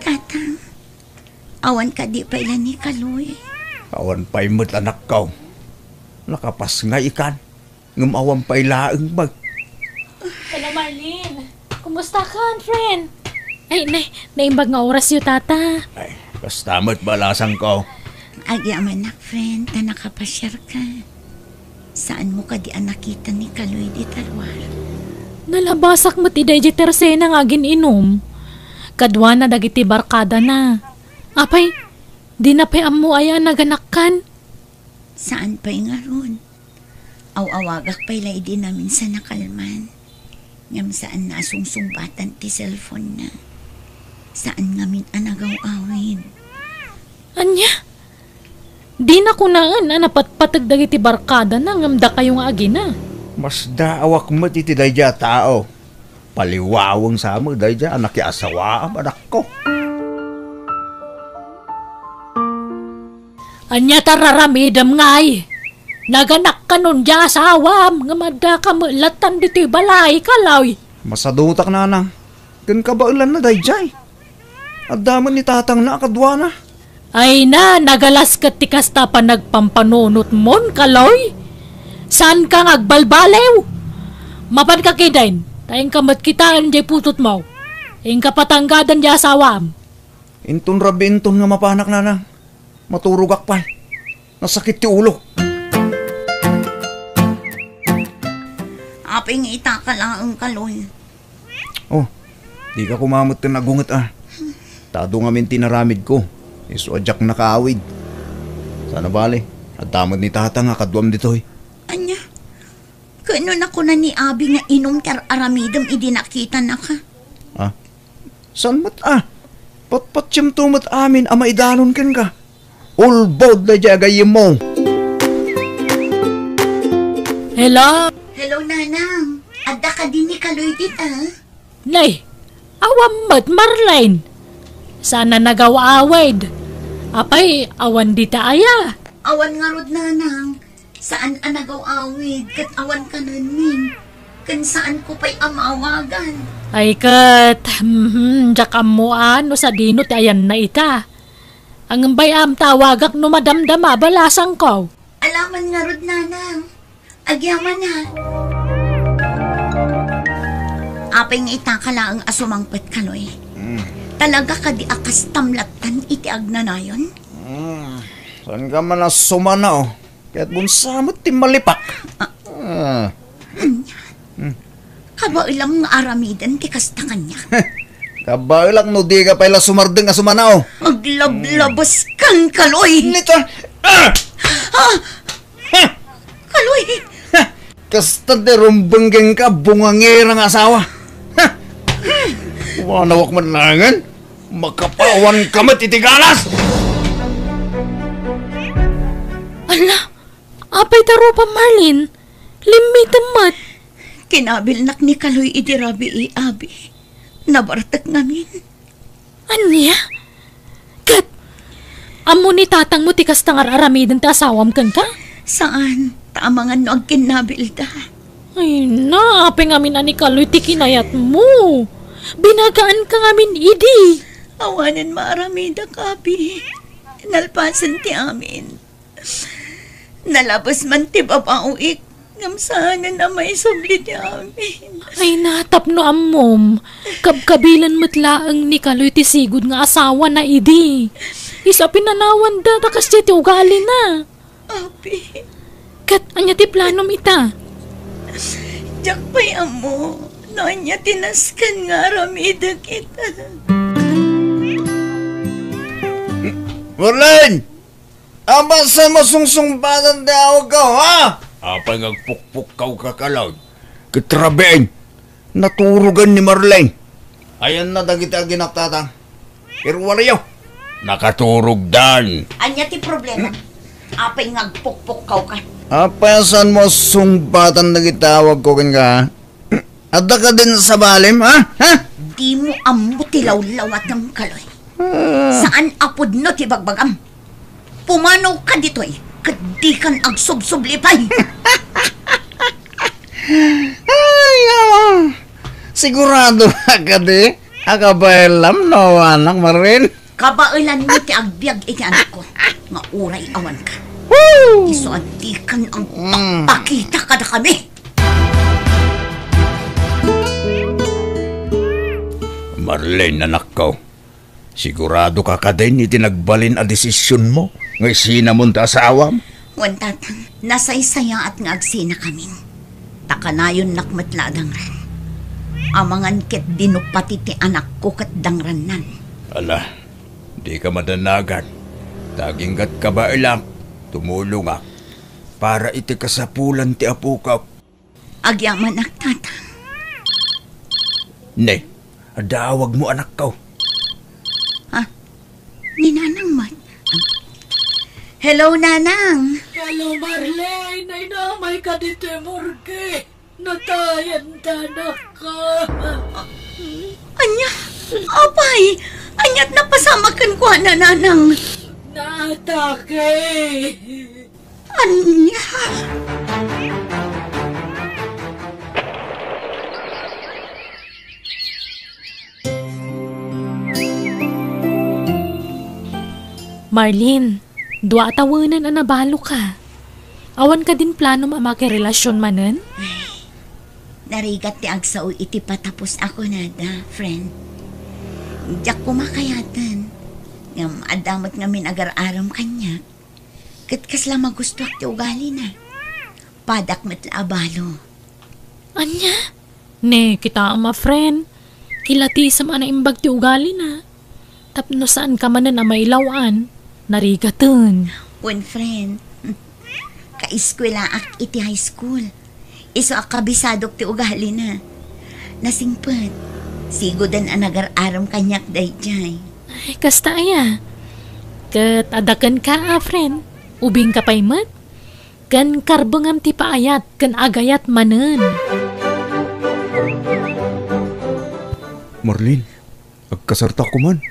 Tatang, awan kadi pay la ni Kaloy? Awan pay met, anakko. Nakapasngay ikan. Ngem awan pay laeng bag. Hello, Marlene. Kumusta ka, friend? Ay, nay, naimbag nga orasyo, tata. Ay, kasta met balasangko. Agyamanak, friend, ta nakapasiarka. Saanmo kadi a nakita ni Kaloy dita ruar? Nalabasak met idiay tersena nga agin-inum. Kaduana dagiti barkadana. Apay, dina pay ammo aya a naganakkan? Saan pay ngarud? Aw-awagak pay la idi naminsan a kalman. Ngem saan a sungsungbatan ti cellphone-na. Saan ngamin a nagaw-awid. Ania? Dina kunaen a napatpateg dagiti barkadana ngem dakayo nga agina. Masdaawak met iti daydiay a tao. Paliwaweng sa met daydiay a nakiasawaam, anakko. Ania ta raramidem ngay? Naganakkanon diay asawam, ngem addaka met lattan ditoy balay, Kaloy. Masadutak, nanang. Ken kabaelanna daydiay. Adda met ni tatangna a kaduana. Ay na, nagalas ket ti kasta a panagpampanunotmon, Kaloy. Saanka nga agbalbaliw. Mapanka ketdin, ta inka met kitaen diay putotmo. Inka patanggadan diay asawam. Inton rabii inton nga mapanak, nanang. Maturogak pay. Nasakit ti ulok. Apay nga itaka laeng, Kaloy? Oh, dika koma met agunget a. Ta adu ngamin ti inaramidko. Isu a diak nakaawid. Saan a bale, adda met ni tatang a kaduam ditoy. Ania? Ket no nakuna ni abi nga inum ti ar-aramidem idi nakitanaka? Ah, saan met a? Patpatiemto met amin a maidanon kenka. Ulbod daydiay a gayyemmo. Hello? Hello, Nanang. Adda kadi ni Kaloy dita? Nay, awan met, Marlene. Saan a nagaw-awid. Apay, awan dita aya? Awan ngarud, nanang. Saan a nagaw-awid ket awan kanenmin. Ken saanko pay a maawagan. Ay ket, mhm, diak ammo a no sadino ti ayanna ita. Ngem bay-am ta awagak no madamdama a balasangko. Alaman ngarud, nanang. Agyamanak. Apay nga itaka laeng a sumangpet, Kaloy? Mm. Talaga kadi a kastam lattan iti agnanayon? Mm. Saan ka man a sumana, oh? Ket bunsa met ti malipak. Ah. Ah. Ania? Hmm. Kabaelam nga aramiden ti kasta kaniak. Kabaelak no di ka pay la sumardeng a sumana, oh. Aglablabas kan, Kaloy. Nito. Ah! Ah! Ha! Kaloy! Ha! Kasta ti rumbeng kenka, bungangera nga asawa. Ha! Wanawak man langen. Makapawan ka met iti galas! Ala, apay ta rupa, Marlene? Limmitem met. Kinabilnak ni Kaloy idi rabii, abi. Nabartek ngamin. Ania? Ket, ammo ni tatangmo ti kasta nga ar-aramiden ti asawam kenka? Saan, ta amangan no agkinnabilda. Ay na, apay ngamin a ni Kaloy ti kinayatmo. Binagaan ka ngamin idi. Awanen maaramidak, abi. Nalpasen ti amin. Nalabes man ti babaoik, ngem saanen a maisubli ti amin. Ay na, tapno ammom, kabkabilan met laeng ni Kaloy ti sigud nga asawana idi. Isu a pinanawanda ta kasdiay ti ugalina. Abi. Ket ania ti planom ita? Diak pay ammo no ania ti nasken nga aramidek ita. Marlene! Apay saan mo sungsungbatan ti awagko, ha? Apay nga agpukpukkaw ka, Kaloy? Ket rabiin, naturogan ni Marlene. Ayanna dagiti aginak, tatang. Pero warayo. Nakaturogdan. Ania ti problema? Apay nga agpukpukkaw ka? Apay saan mo sungbatan dagiti awagko kenka, ha? Adda kadin sabalem, ha? Ha? Dimo ammo ti lawlawatem, Kaloy. Ah. Saan a pudno ti bagbagam. Pumanaw ka ditoy, ket dikan agsubsubli pay. Ay, awa. Sigurado ka kadi a kabaelam no awanak, Marlene? Kabaelanmi ti agbiag iti anakko, nga uray awanka. Woo! Isu a dikan agpakpakita kadakami. Marlene, anakko, sigurado ka kadin iti nagbalin a desisionmo nga isinamon ti asawam? Wen, tatang, nasaysayaat nga agsinakamin. Ta kanayonnak met la a dangran. Amangan ket dinupati ti anakko ket dangrannan. Ala, dika madanagan. Ta aginggat kabaelak, tumulongak para iti kasapulan ti apok. Agyamanak, tatang. Ne, adda awagmo, anakko. Ha? Ni nanang met. Hello, nanang. Hello, Marlene. Nainamay ka ditoy morgue. Natayan ta, anakko. Ania? Apay? Aniat napasamak kenkuana, nanang? Naatake. Ania? Marlene, dua a tawenen a nabaloka. Awan kadin planom a makirelasion manen? Ay, narigat ti agsao iti patapos a kunada, friend. Diak koma kayaten. Ngem adda met ngamin agar-arem kaniak. Ket kasla magustoak ti ugalina. Padak met la a balo. Ania? Ne, kitaem a friend. Kilatisem a naimbag ti ugalina. Tapno saanka manen a mailaw-an, narigaten. Wen, friend. Kaeskuelaak iti high school. Isu a kabisadok ti ugalina. Nasingpet. Siguden a nagar-arem kaniak daydiay. Ay, kasta aya. Ket adda kenka a friend. Ubingka pay met. Ken karbengam ti paayat ken agayat manen. Marlene, agkasarta koman.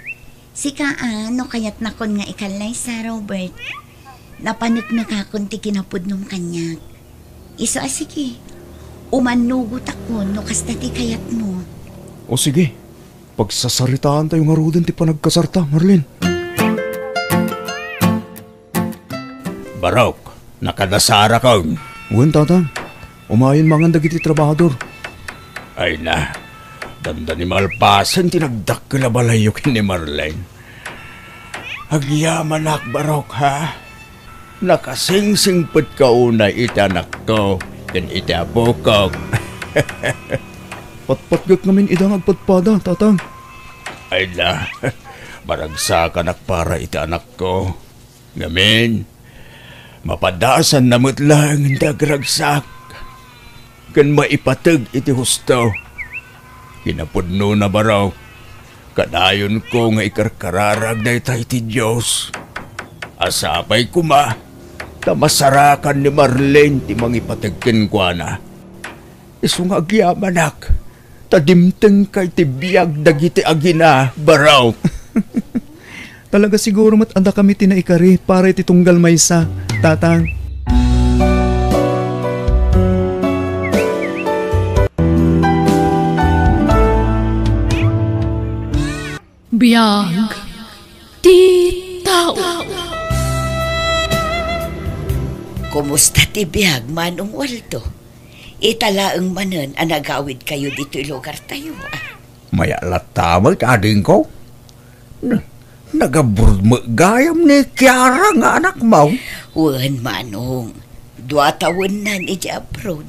Sika a, no kayatnakon nga ikallaysa, Robert, napaneknekakon ti kinapudnom kaniak. Isu a, sige, umannugotakon no kasta ti kayatmo. O sige, pagsasaritaantayo ngaruden ti panagkasarta, Marlene. Barok, nakadasarakon. Wen, Tatang. Umayen mangan dagiti trabahador. Ay na, dandani malpasen ti nagdakkel a balayyo ken ni Marlene. Agyamanak, Barok, ha? Nakasingsingpetka unay iti anakko ken iti apokok. Patpatgek ngamin ida nga agpadpada, Tatang. Ay na, maragsakanak para iti anakko. Ngamin, mapadasanna met laeng ti agragsak ken maipateg iti husto. Kinapudnona, Barok, kadayonko nga ikarkararag dayta iti Dios. A sapay koma ta masarakan ni Marlene ti mangipateg kenkuana. Isu nga agyamanak, ta dimtengka iti biag dagiti agina, Barok. Talaga siguro met a dakami ti naikari para iti tunggal maysa, Tatang. Biag ti tao. Kumusta ti biag, Manong Waldo? Ita laeng manen a nagawidkayo ditoy lugartayo, a? Mayat latta met, adingko. Na-, nagaburd met gayam ni Kiara nga anakmo. Wen, Manong. Dua tawennan idiay abroad.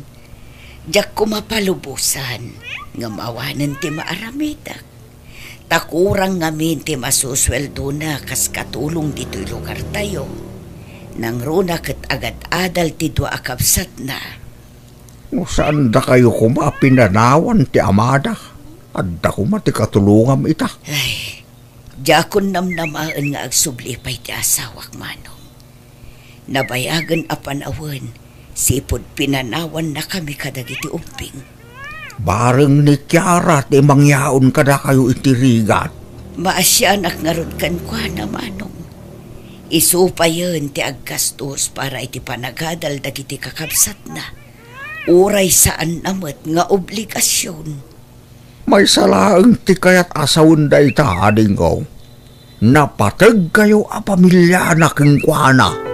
Diak koma palubosan, ngem awanen ti maaramidek. Ta kurang ngamin ti masusueldona kas katulong ditoy lugartayo. Nangruna ket agad-adal ti dua a kabsatna. No saan dakayo koma a pinanawan ti amada, adda koma ti katulongam ita. Ay, diakon namnamaen nga agsubli pay ti asawak, Manong. Nabayagen a panawen, sipud pinanawannakami kadagiti ubbing. Bareng ni Kiara ti mangyaon kadakayo iti rigat. Maasianak ngarud kenkuana, Manong. Isu payen ti aggastos para iti panagadal dagiti kakabsatna. Uray saanna met nga obligasion. Maysa laeng ti kayat a sawen dayta, adingko. Napategkayo a pamiliana kenkuana.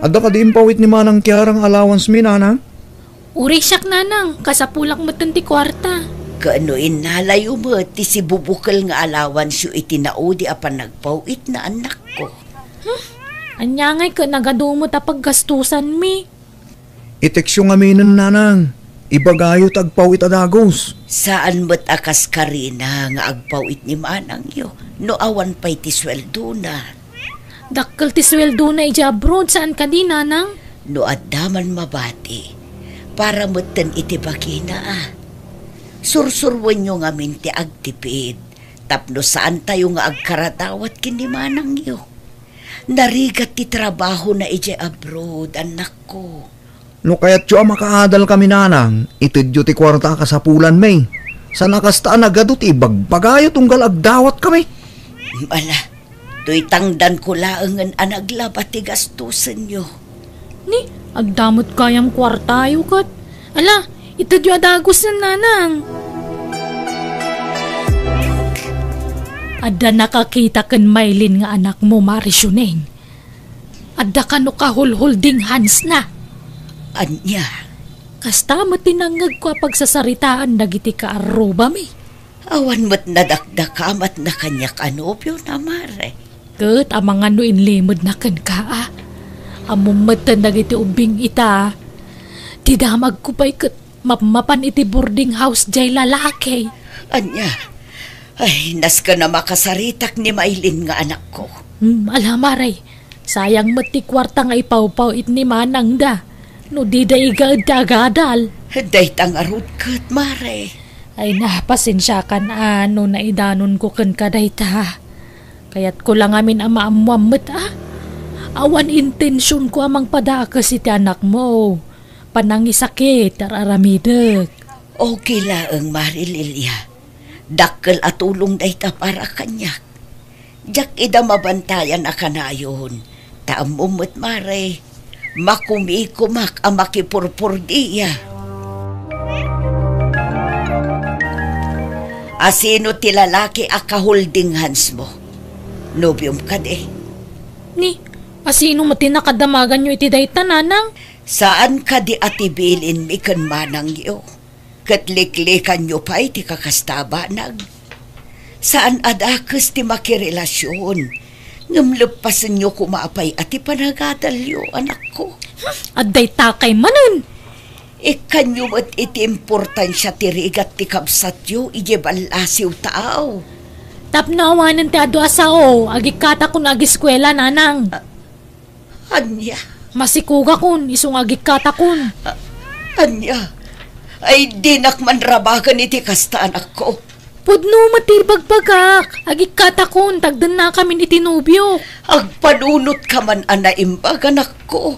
Adda kadi impawit ni Manang Kiara nga allowance mi, Nanang? Uray siak, Nanang, kasapulak metten ti kuarta. Ken no innalayo met ti sibubukel nga allowance-yo iti naudi a panagpaw-itna, annakko. Hmm? Ania ngay ket nagadu met a paggastosanmi? I-textyo ngaminen, Nanang. Ibagayo ta agpaw-it a dagus. Saan met a kas karina nga agpaw-it ni manangyo no awan pay ti sueldona. Dakkel ti sueldona idiay abroad, saan kadi, Nanang? No adda man mabati, para metten iti bagina, a. Sursuroenyo ngamin ti agtipid tapno saantayo nga agkaradawat ken ni manangyo. Narigat ti trabahona idiay abroad, annakko. No kayatyo a makaadalkami, Nanang, itedyo ti kuarta a kasapulanmi. Saan a kasta a nagadu ti ibagbagayo tunggal agdawatkami. Ala, toy tangdanko laengen a naglaba ti gastosenyo. Ni, adda met gayam kuartayo ket. Ala, itedyo a dagusen, Nanang. Adda nakakita ken mailin nga anakmo, Mari Siuneng. Adda kano kahulhulding handsna. Ania? Kasta met ti nangngegko a pagsasaritaan dagiti kaarrubami. Awan met nadakdakamatna kaniak a nobiona, Mare. Ket amangan no inlimedna kenka, a. Ammom metten dagiti ubbing ita. Ti damagko pay ket mapmapan iti boarding house diay lalaki. Ania? Ay, nasken a makasaritak ni mailin nga anakko. Hmm, ala, Mare. Sayang met ti kuarta nga ipawpaw-it ni manangda no dida igaed ti agadal. Dayta ngarud ket, Mare. Ay na, pasensiakan a no naidanonko kenka dayta. Kayatko la ngamin a maammoam met a awan intensionko a mangpadakes iti anakmo. Panangisakit, ar-aramidek. Okay laeng, Mare Lilia. Dakkel a tulong dayta para kaniak. Diak ida mabantayan a kanayon, ta ammom met, Mare, makumikumak a makipurpordia. Asino ti lalaki a ka-holding hands mo? Nobiom kadi? Ni, asino met ti nakadamaganyo iti dayta, Nanang? Saan kadi a ti bilinmi ken manangyo? Ket liklikanyo pay ti kakasta, banag. Saan a dakes ti makirelasion, ngem leppasenyo koma pay a ti panagadalyo, anakko. Adda ita kay manen. Ikkanyo met iti importansia ti rigat ti kabsatyo idiay ballasiw taaw. Tapno awanen ti adu a sao, agikkatakon agiskuela, Nanang. A-, ania? Masikugakon, isu nga agikkatakon. A-, ania? Ay, dinak man rabagen iti kasta, anakko. Pudno met ti ibagbagak. Agikkatakon, tagdennakamin iti nobiok. Agpanunotka man a naimbag, anakko.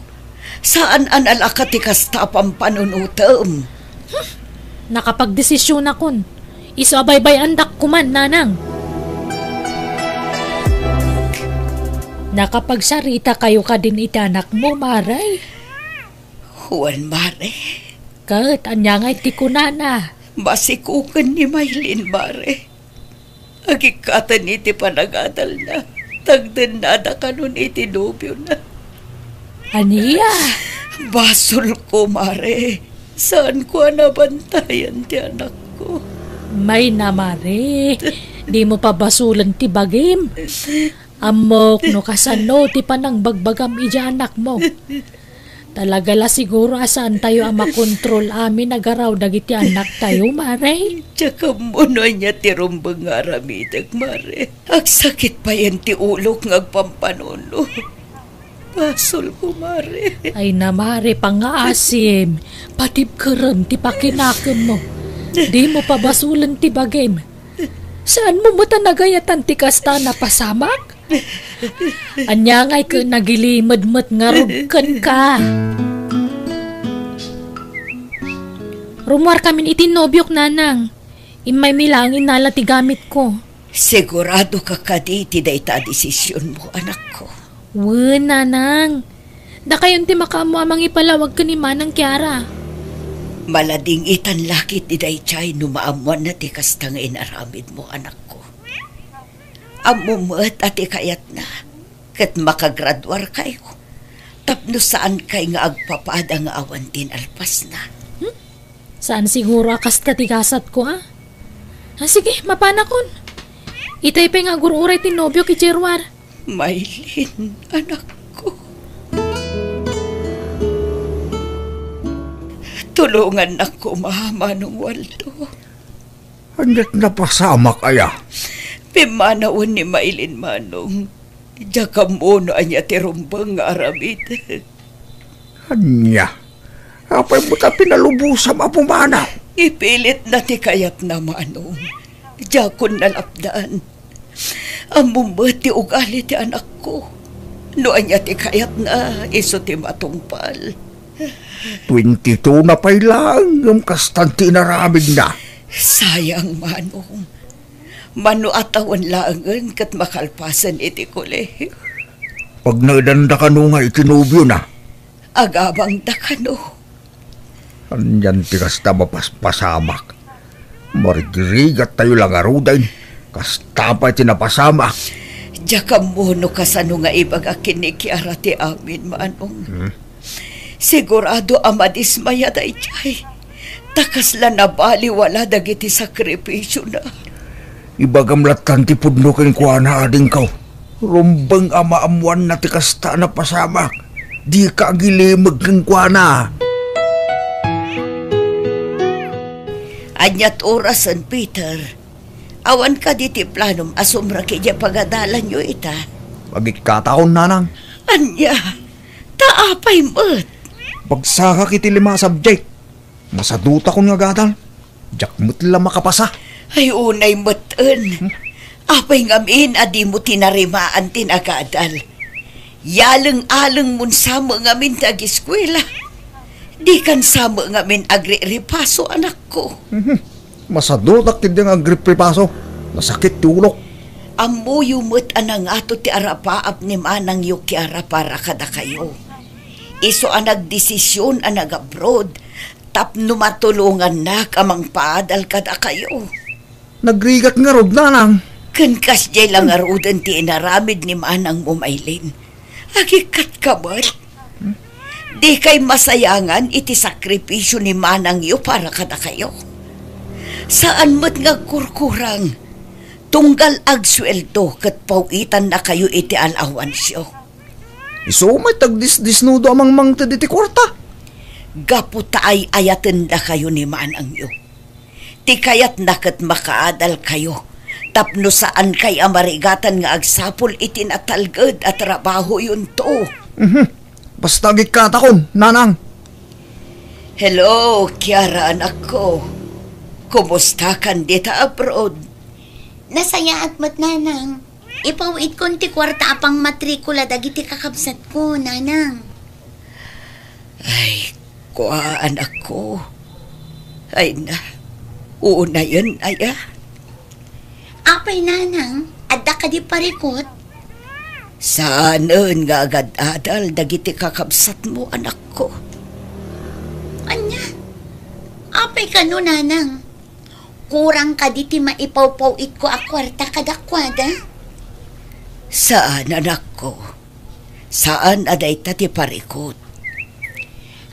Saan a nalaka ti kasta a pampanunotem. Hmm, nakapagdesisionakon. Isu a baybay-andak koman, Nanang. Nakapagsarita kayo kadin iti anakmo, Mare? Wen, Mare. Ket ania ngay ti kunana? Masikuken ni Maylin, Mare. Agikkaten iti panagadalna. Tagdennada kanon iti nobiona. Ania? Basolko, Mare. Saanko a nabantayan ti anakko. Mayna, Mare. Dimo pabasolen ti bagim. Ammok no kasano ti panangbagbagam idiay anakmo. Talaga la siguro a saantayo a makontrol amin a garaw dagiti annaktayo, Mare? Diak ammo no ania ti rumbeng nga aramidek, Mare. Agsakit payen ti ulok nga agpampanuno. Basolko, Mare. Ay na, Mare, pangngaasim. Patibkerem ti pakinakemmo. Dimo pabasolen ti bagim. Saanmo met a nagayatan ti kasta a napasamak? Ania ngay ket nagilimed met ngarud kenka? Rummuarkamin iti nobiok, Nanang. Immaymi laeng innala ti gamitko. Siguradoka kadi iti dayta a desisionmo, anakko? Wen, Nanang. Dakayon ti makaammo a mangipalawag ken ni Manang Kiara. Maladingitan la ketdi daydiay no maammoanna ti kasta nga inaramidmo, anakko. Ammom met a ti kayatna ket makagraduarkayo tapno saankay nga agpapada nga awan ti nalpasna. Hmm? Saan siguro a kasta ti gasatko, a? A, sige, mapanakon. Itay pay nga agur-uray ti nobiok idiay ruar. Maylin, anakko. Tulongannak koma, Manong Waldo. Ania't napasamak aya? Pimmanawen ni Maylin, Manong. Diak ammo no ania ti rumbeng nga aramid. Ania? Apay met a pinalubosam a pumanaw? Ipilitna ti kayatna, Manong. Diakon nalapdan. Ammom met ti ugali ti anakko. No ania ti kayatna, isu ti matungpal. Twenty-two na pay laeng ngem kastan ti inaramidna. Sayang, Manong. Mano a tawen laengen ket makalpasen iti kolehiyo. Pagnaedanda kano nga iti nobiona? Agabangda kano. Anian ti kasta mapaspasamak? Marigrigattayo la ngaruden. Kasta pay ti napasamak. Diak ammo no kasano nga ibaga ken ni Kiara ti amin, Manong. Hmm? Sigurado a madismaya daydiay. Ta kasla nabaliwala dagiti sakrifisiona. Ibagam lattan ti pudno kenkuana, adingko. Rumbeng a maammoanna ti kasta a napasamak. Dika agilimeg kenkuana. Ania't orasen, Peter? Awan kadi ti planom a sumrek idiay pagadalanyo ita? Agikkatakon, Nanang. Ania? Ta apay met? Pagsakak iti lima a subject. Masadutakon nga agadal. Diak met la makapasa. Ay, unay met en. Hmm? Apay ngamin a dimo tinarimaan ti nagadal? Yaleng-alengmon sa met ngamin ti agiskuela. Dikan sa met ngamin agrirepaso, anakko. Mhm. Masadutak ketdi nga agripripaso. Nasakit ti ulok. Ammoyo met a nangato ti arapaap ni manangyo Kiara para kadakayo. Isu a nagdesision a nag-abroad tapno matulongannak a mangpaadal kadakayo. Nagrigat ngarud, nanang. Ken kasdiay la ngaruden ti inaramid ni manangmo, Maylin. Agikkatka met. Dikay masayangan iti sakripisio ni manangyo para kadakayo. Saan met nga agkurkurang. Tunggal agsueldo ket paw-itannakayo iti alawansyo. Isu met ti agdisdisnudo a mangmangted iti kuarta. Gapu ta ay-ayatendakayo ni manangyo. Ti kayatna ket makaadalkayo tapno saankay a marigatan nga agsapul iti natalged a trabahoyonto. Mhm. Basta agikkatakon, nanang. Hello, Kiara, anakko. Kumustakan dita abroad? Nasayaat met, nanang. Ipaw-itkon ti kuarta a pangmatrikula dagiti kakabsatko, nanang. Ay, kua, anakko. Ay na, unayen aya? Apay, nanang, adda kadi parikut? Saanen nga agad-adal dagiti kakabsatmo, anakko. Ania? Apay kano, nanang? Kurang kadi ti maipawpaw-itko a kuarta kadakuada? Saan, anakko. Saan a dayta ti parikut.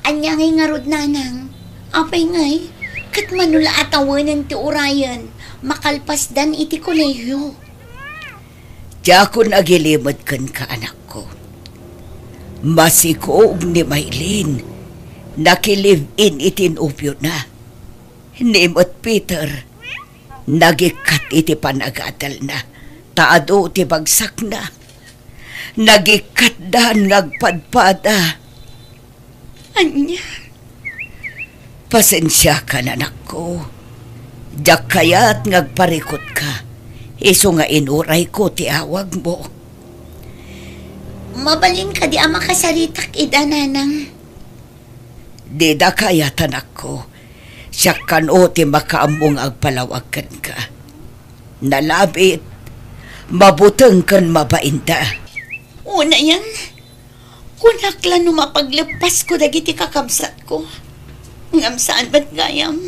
Ania ngay ngarud, nanang? Apay ngay, ket mano la a tawenen ti urayen, makalpasdan iti kolehiyo. Diakon agilimed kenka, anakko. Masikog ni Maylin, nakilive-in iti nobiona. Ni met Peter, nagikkat iti panagadalna, ta adu ti bagsakna. Nagikkatdan nga agpadpada. Ania? Pasensiakan, anakko. Diak kayat nga agparikutka, isu nga inurayko ti awagmo. Mabalin kadi a makasaritak ida, nanang? Dida kayat, anakko. Siak kano ti makaammo nga agpalawag kenka. Nalabit, mabuteng ken mabainda. Unayen, kunak la no mapagleppasko dagiti kakabsatko. Ngem saan met gayam.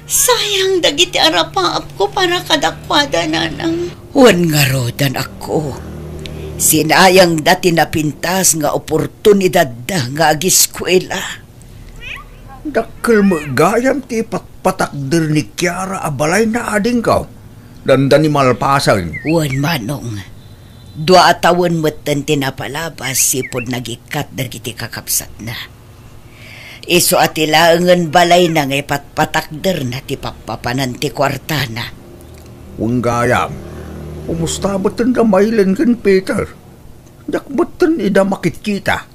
Sayang dagiti arapaapko para kadakuada, nanang. Wen ngarud, anakko. Sinayangda ti napintas nga oportunidadda nga agiskuela. Dakkel met gayam ti ipatpatakder ni Kiara a balayna, adingko. Dandani malpasen. Wen, manong. Dua a tawen metten ti napalabas sipud nagikkat dagiti kakabsatna. Isu a ti laengen balayna nga ipatpatakderna ti pappapanan ti kuartana. Wen gayam, kumusta metten da Maylin ken Peter? Diak metten ida makitkita.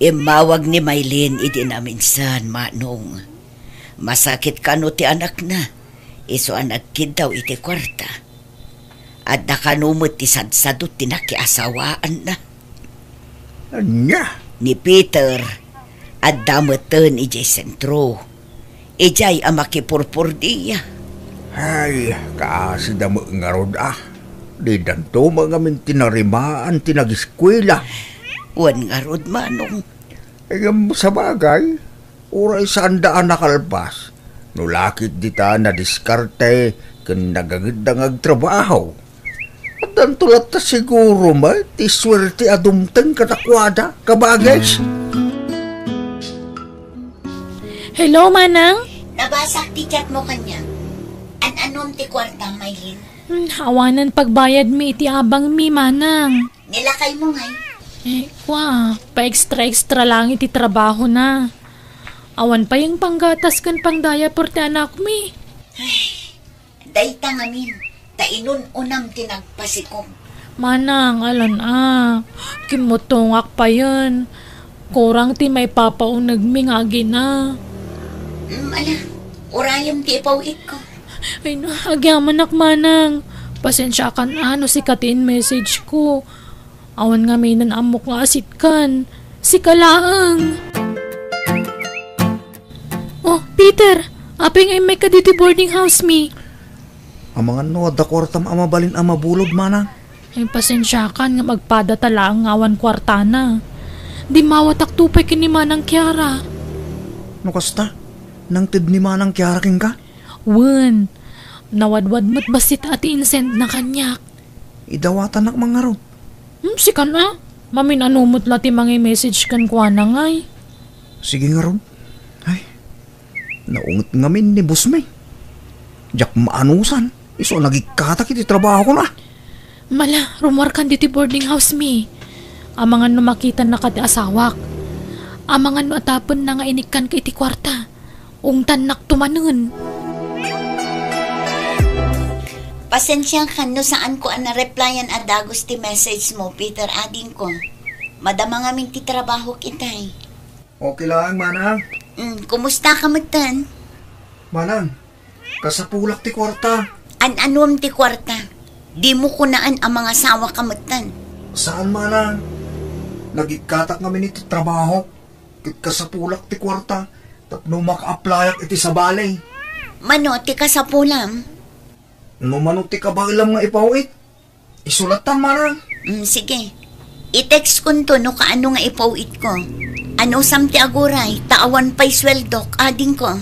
Immawag ni Maylin idi naminsan, manong. Masakit kano ti anakna, isu a nagkiddaw iti kuarta. Adda kano met ti sadsadot ti nakiasawaanna. Ania? Ni Peter, adda metten idiay sentro. Idiay a makipurpordia. Ay, kaasida met ngarud a. Didanto met ngamin tinarimaan ti nagiskuela. Wen ngarud, manong. Ngem sabagay, uray saanda a nakalpas, no la ket dita nadiskarte ken nagangedda nga agtrabaho. Addanto latta siguro met ti suerte a dumteng kadakuada, kabagis. Hello, manang? Nabasak ti chat mo kaniak. An-anom ti kuarta, Maylin? Hmm, awanan pagbayadmi iti abangmi, manang. Nilakay mo ngay? Eh, kua, pa-extra-extra lang iti trabaho na. Awan pay panggatas ken pang-diaper ti anakmi. Ay, dayta ngamin, ta inun-unam ti nagpasikog. Manang, alan a, kimmutongak payen. Kurang ti maipapaunegmi nga agina. Mm, ala, urayem ti ipaw-itko. Ay, no, agyamanak, manang. Pasensiakan a no sika ti in-message ko. Awan ngamin ammok nga asitkan. Sika laeng. Oh, Peter, Apay nga immay ka ditoy boarding house mi? Amangan no adda kuartam a mabalin a mabulod, manang. Ay, pasensiakan nga magpada ta laeng nga awan kuartana. Dimmawatakto pay ken ni Manang Kiara. No kasta, nangted ni Manang Kiara kenka? Wen, nawadwad met bassit a ti insend na kaniak. Idawatannak man ngarud. Hmm, sikan a? Mamin-ano met la ti mangi-message kenkuana ngay? Sige ngarud. Ay, naunget ngamin ni boss mi. Diak maanusan. Isu a nagikkatak iti trabaho ko na. Mala, rummuarkan ditoy boarding house mi. Amangan no makitannaka ti asawak. Amangan no atapenna nga inikkanka iti kuarta. Ungtannakto manen. Pasensiakan no saanko a nareplyan a dagus ti message mo, Peter, adingko. Madama ngamin ti trabahok itay. Okay lang, manang. Mm, kumusta ka metten? Manang, kasapulak ti kuarta. An-anuam ti kuarta? Dimo kunaan a mangasawa ka metten. Saan, manang. Nagikkatak ngamin iti trabaho. Ket kasapulak ti kuarta tapno maka-applyak iti sabali. Mano ti kasapulam? No mano ti kabaelam nga ipaw-it, isu latta, manang. Mm, sige. I-text konto no kaano nga ipaw-itko. Anusam ti aguray, ta awan pay sueldok, adingko.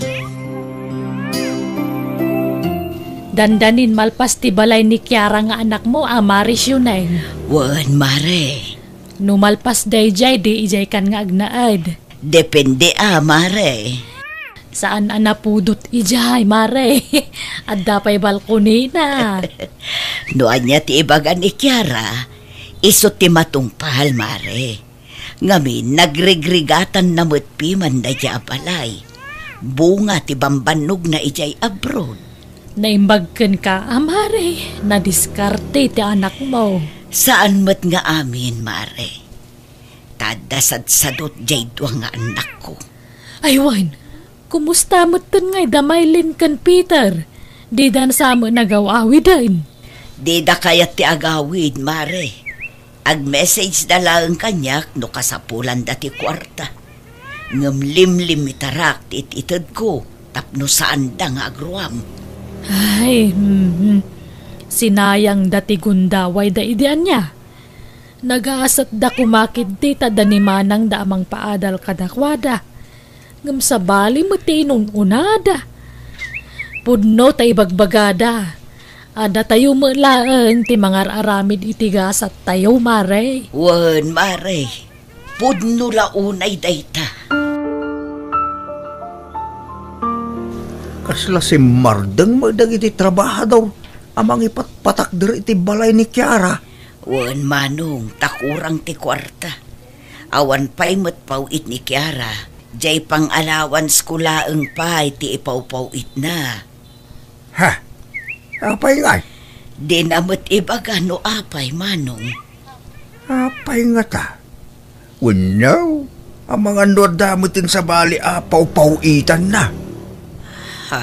Dandanin malpas ti balay ni Kiara nga anakmo a Mare Shuneng. Wen, mare. No malpas daydiay, di idiaykan nga agnaed. Depende a, mare. Saan a napudot idiay, mare. Adda pay balkonina. No ania ti ibaga ni Kiara, isu ti matungpal, mare. Ngamin, nagrigrigatanna met piman daydiay a balay. Bunga ti bambannogna idiay abroad. Naimbag kenka a, mare, nadiskarte ti anakmo. Saan met nga amin, mare. Ta adda sadsadot diay dua nga annakko. Ay wen, kumusta metten ngay da Maylin ken Peter? Dida sa met nagaw-awiden? Dida kayat ti agawid, mare. Ag-message da laeng kaniak no kasapulanda ti kuarta. Ngem limlimitarak ti it-itedko tapno saanda nga agruam. Ay, hmm. Sinayangda ti gundawayda idi ania. Nagasatda koma ketdi ta adda ni manangda a mangpaadal kadakuada. Ngem sabali met ti inun-unada. Pudno ta ibagbagada a datayo met laeng ti mangar-aramid iti gasattayo, mare. Wen, mare. Pudno la unay dayta. Kasla simmardeng met dagiti trabahador a mangipatpatakder iti balay ni Kiara. Wen, manong, ta kurang ti kuarta. Awan pay met paw-it ni Kiara. Diay pang-allowance ko laeng pay ti ipawpaw-itna. Ha? Apay ngay? Dina met ibaga no apay, manong. Apay ngata? Wenno, amangan no adda met ti sabali a pawpaw-itanna. Ha?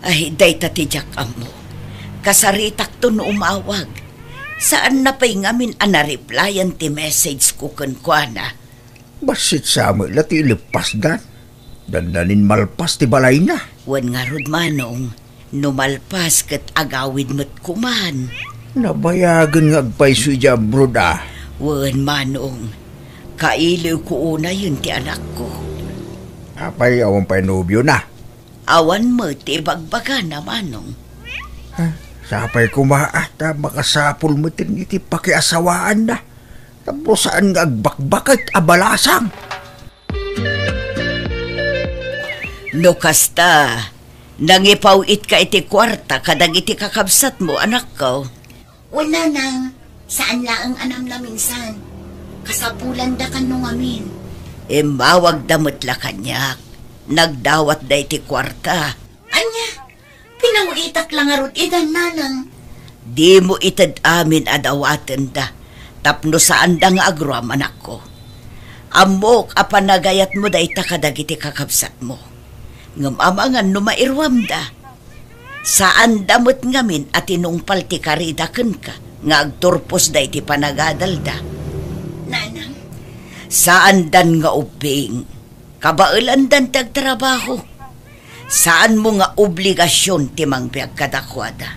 Ay, dayta ti diak ammo. Kasaritakto no umawag. Saanna pay ngamin a nareplyan ti message ko kenkuana. Bassit sa met la ti ileppasdan. Dandanin malpas ti balayna. Wen ngarud, manong, no malpas ket agawid met koman. Nabayagen nga agpayso idiay abroad a. Wen, manong, kailiwko unayen ti anakko. Apay, awan pay nobiona? Awan met ti ibagbagana, manong. Ah, sapay koma a ta makasapul met iti pakiasawaanna. Tapno saan nga agbakbaket a balasang. No kasta, nangipaw-itka iti kuarta kadagiti kakabsatmo, anakko? Wen, nanang, saan laeng a namnaminsan. Kasapulandakan no ngamin. Immawagda met la kaniak. Nagdawatda iti kuarta. Ania? Pinaw-itak la ngarud ida, nanang. Dimo ited amin a dawatenda, tapno saanda nga agruam, anakko. Ammok a panagayatmo dayta kadagiti kakabsatmo. Ngem amangan no mairuamda. Saanda met ngamin a tinungpal ti karida kenka nga agturposda iti panagadalda. Nanang? Saandan nga ubbing. Kabaelandan ti agtrabaho. Saanmo nga obligasion ti mangbiag kadakuada.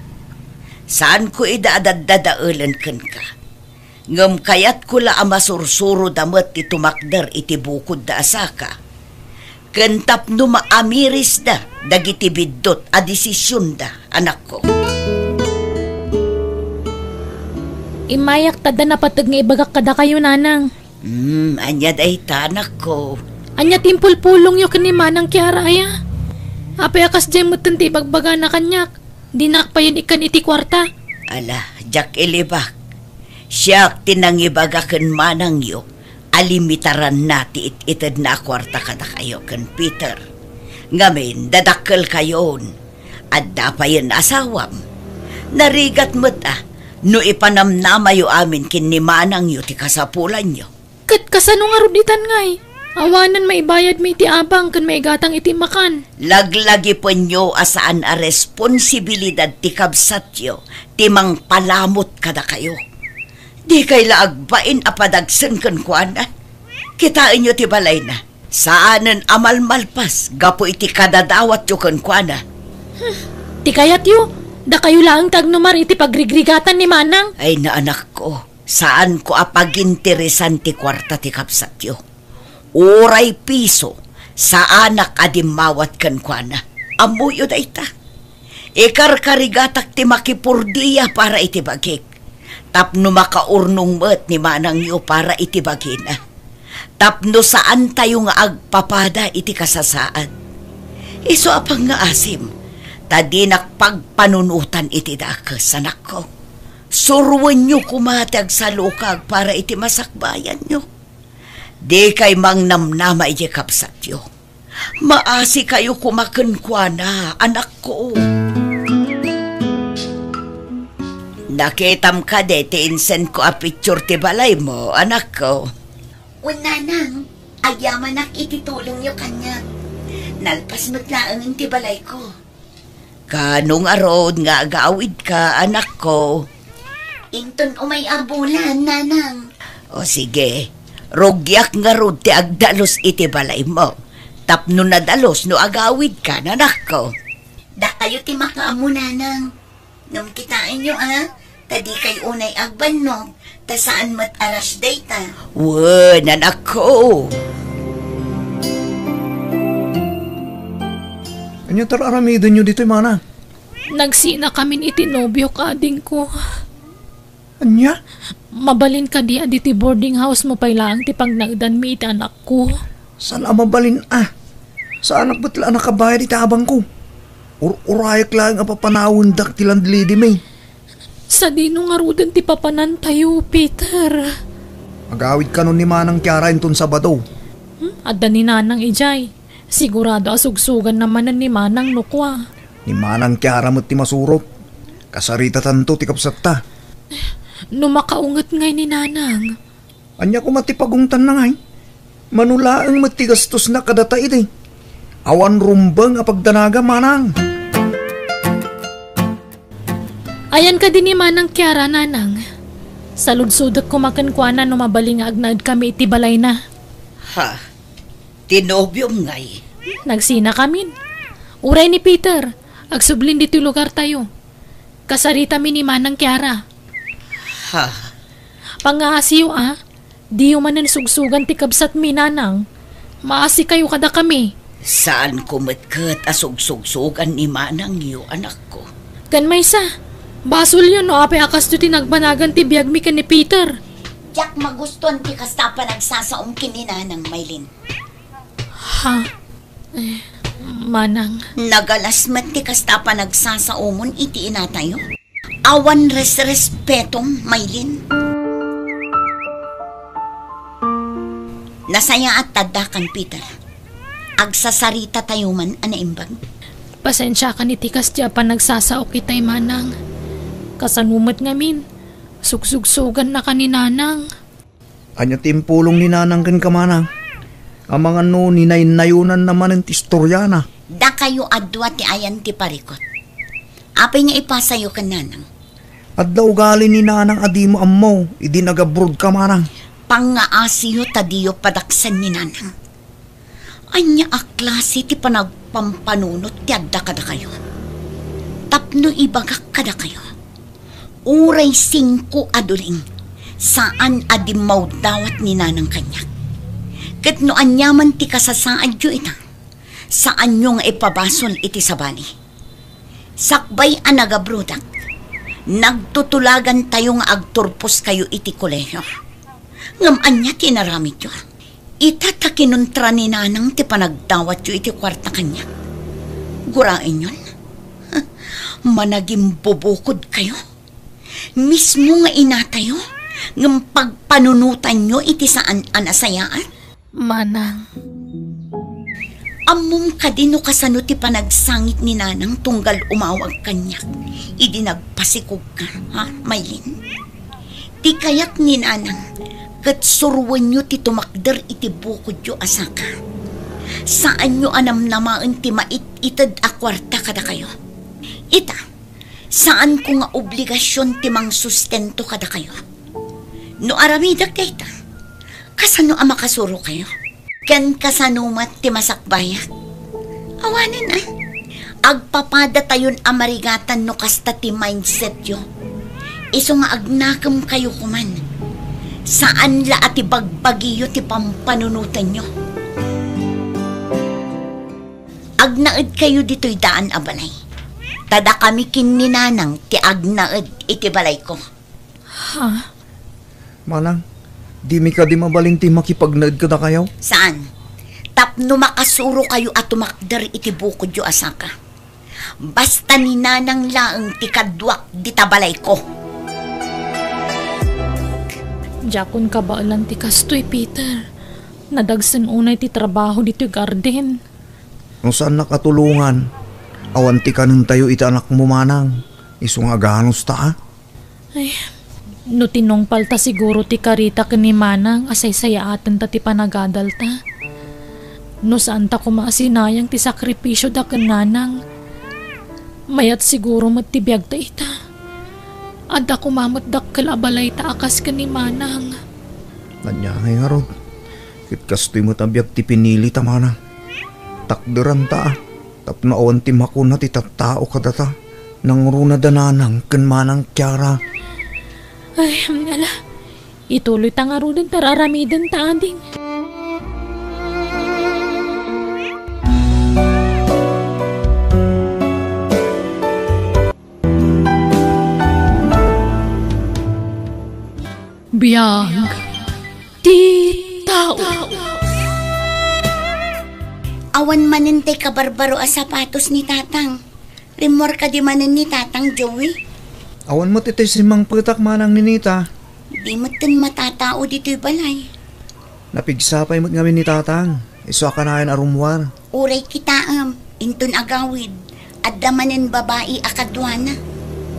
Saanko ida a daddadaelen kenka. Ngem kayatko la a masursuroda met ti tumakder iti bukodda a saka, ken tapno maamirisda dagiti biddut a desisionda, anakko. Immayak ta adda napateg nga ibagak kadakayo, nanang. Hmm, ania dayta, anakko? Ania ti impulpulongyo ken ni Manang Kiara, aya? Apay a kasdiay metten ti ibagbagana kaniak? Dinak payen ikkan iti kuarta. Ala, diak ilibak. Siak ti nangibaga ken manangyo a limitaranna ti it-itedna a kuarta kadakayo ken Peter. Ngamin, dadakkelkayon. Adda payen asawam. Narigat met a no ipanamnamayo amin ken ni manangyo ti kasapulanyo. Ket kasano ngarud itan ngay? Awanen maibayadmi iti abang ken maigatang iti makan. Laglagipenyo a saan a responsibilidad ti kabsatyo ti mangpalamut kadakayo. Dikay la agbain a padagsen kenkuana. Kitaenyo ti balayna. Saanen a malmalpas gapu iti kadadawatyo kenkuana. Hmm, ti kayatyo, dakayo laeng ti agnumar iti pagrigrigatan ni Manang. Ay, naanakko, saanko a paginteresan ti kuarta ti kabsatyo. Uray piso, saanak a dimmawat kenkuana. Ammoyo dayta. Ikarkarigatak ti makipurdia para iti bagik, tapno makaurnong met ni manangyo para iti bagina. Tapno saantayo nga agpapada iti kasasaad. Isu a pangngaasim, ta dinak pagpanunotan iti dakes, anakko. Suroenyo koma ti agsalukag para iti masakbayanyo. Dikay mangnamnama idiay kabsatyo. Maasikayo koma kenkuana, anakko. Nakitam kadi ti insendko a picture ti balaymo, anakko? Wen, nanang, agyamanak iti tulongyo kaniak. Nalpas met laeng ti balayko. Kaano ngarud nga agawidka, anakko? Inton umay a bulan, nanang. O sige, rugiak ngarud ti agdalus iti balaymo, tapno nadalus no agawidka, anakko. Dakayo ti makaammo, nanang. Ngem kitaenyo, a, ta dikay unay agbannog, ta saan met a rush dayta. Wen, anakko. Ania ti ar-aramidenyo ditoy, mana? Nagsinakamin iti nobiok, adingko. Ania? Mabalin kadi a ditoy boarding house-mo pay laeng ti pagnaedanmi iti anakko? Saan a mabalin a? Saanak met la a nakabayad iti abangko. Ur-urayek laeng a papanawendak ti landlady-mi. Sadino ngaruden ti papanantayo, Peter? Agawidkanon ni Manang Kiara inton Sabado. Hmm? Adda ni Nanang idiay. Sigurado a sugsuganna manen ni Manang no kua. Ni Manang Kiara met ti masurot. Kasaritatanto ti kabsatta. No makaunget ngay ni Nanang. Ania koma ti pagungtanna ngay? Mano laeng met ti gastosna kadata idi. Awan rumbeng a pagdanaga, manang. Ayan kadi ni Manang Kiara, nanang. Saludsodek koma kenkuana no mabalin nga agnaedkami iti balayna. Ha? Ti nobiom ngay? Nagsinakamin. Uray ni Peter, agsublin ditoy lugartayo. Kasaritami ni Manang Kiara. Ha? Pangngaasiyo a, diyo manen sugsugan ti kabsatmi, nanang. Maasikayo kadakami. Saanko met ket a sugsugsugan ni manangyo, anakko. Ken maysa, basolyo no apay a kastoy ti nagbanagan ti biagmi ken ni Peter. Diak magustuan ti kasta a panagsasaom ken ni Nanang, Maylin. Ha? Eh, manang. Nagalas met ti kasta a panagsasaomon iti inatayo. Awan resrespetom, Maylin. Nasayaat ta addakan, Peter. Agsasaritatayo man a naimbag. Pasensiakan iti kasdi a panagsasaok itay, manang. Kasano met ngamin, sugsugsugannaka ni nanang. Ania ti impulong ni nanang kenka, manang? Amangan no ninaynayonanna manen ti istoriana. Dakayo a dua ti ayan ti parikut. Apay nga ipasayo ken nanang? Adda ugali ni nanang a dimo ammo idi nagabrodka, manang. Pangngaasiyo ta diyo padaksen ni nanang. Ania a klase ti panagpampanunot ti adda kadakayo? Tapno ibagak kadakayo, uray singko a duling, saan a dimmawdawat ni Nanang kaniak. Ket no aniaman ti kasasaadyo ita, saanyo nga ipabasol iti sabali. Sakbay a nagabrodak, nagtutulagantayo nga agturposkayo iti kolehio. Ngem ania ti inaramidyo? Ita ta kinuntra ni Nanang ti panagdawatyo iti kuarta kaniak. Guraenyon, managimbubukodkayo. Mismo nga inatayo, ngem pagpanunotanyo iti saan a nasayaat. Manang. Ammom kadi no kasano ti panagsangit ni Nanang tunggal umawag kaniak idi nagpasikogka, ha, Maylin? Ti kayat ni Nanang, ket suroenyo ti tumakder iti bukodyo a saka. Saanyo a namnamaen ti mait-ited a kuarta kadakayo. Ita, saanko nga obligasion ti mangsustento kadakayo. No aramidek dayta, kasano a makasurokayo? Ken kasano met ti masakbayak? Awanen a, agpapadatayon a marigatan no kasta ti mindsetyo. Isu nga agnakemkayo koman, saan la a ti bagbagiyo ti pampanunotenyo. Agnaedkayo ditoy daan a balay. Ta dakami ken ni Nanang ti agnaed iti balayko. Ha? Manang, dimi kadi mabalin ti makipagnaed kadakayo? Saan? Tapno makasurokayo a tumakder iti bukodyo a saka. Basta ni Nanang laeng ti kaduak dita balayko. Diakon kabaelan ti kastoy, Peter. Nadagsen unay ti trabaho ditoy garden. No saannak a tulongan, awan ti kanentayo iti anakmo, Manang. Isu nga aganusta, a. Ay, no tinungpalta siguro ti karita ken ni Manang a saysayaatenta ti panagadalta. No saanta koma a sinayang ti sakripisioda ken Nanang, mayat siguro met ti biagta ita. Adda koma met dakkel a balayta a kas ken ni Manang. Ania ngay ngarud? Ket kastoy met a biag ti pinilita, Manang. Takderanta, a. Tapno awan ti makuna ti tattao kadata, nangruna da Nanang ken Manang Kiara. Ay, ala, ituloyta ngaruden ta ar-aramidenta, ading. Biag ti tao. Awan manen tay kabarbaro a sapatos ni Tatang. Rimmuar kadi manen ni Tatang, Joey? Awan met itay simmangpetak, Manang Ninita. Di met ten matatao ditoy balay. Napigsa pay met ngamin ni Tatang. Isu a kanayon a rummuar. Uray kitaem, inton agawid, adda manen babai a kaduana.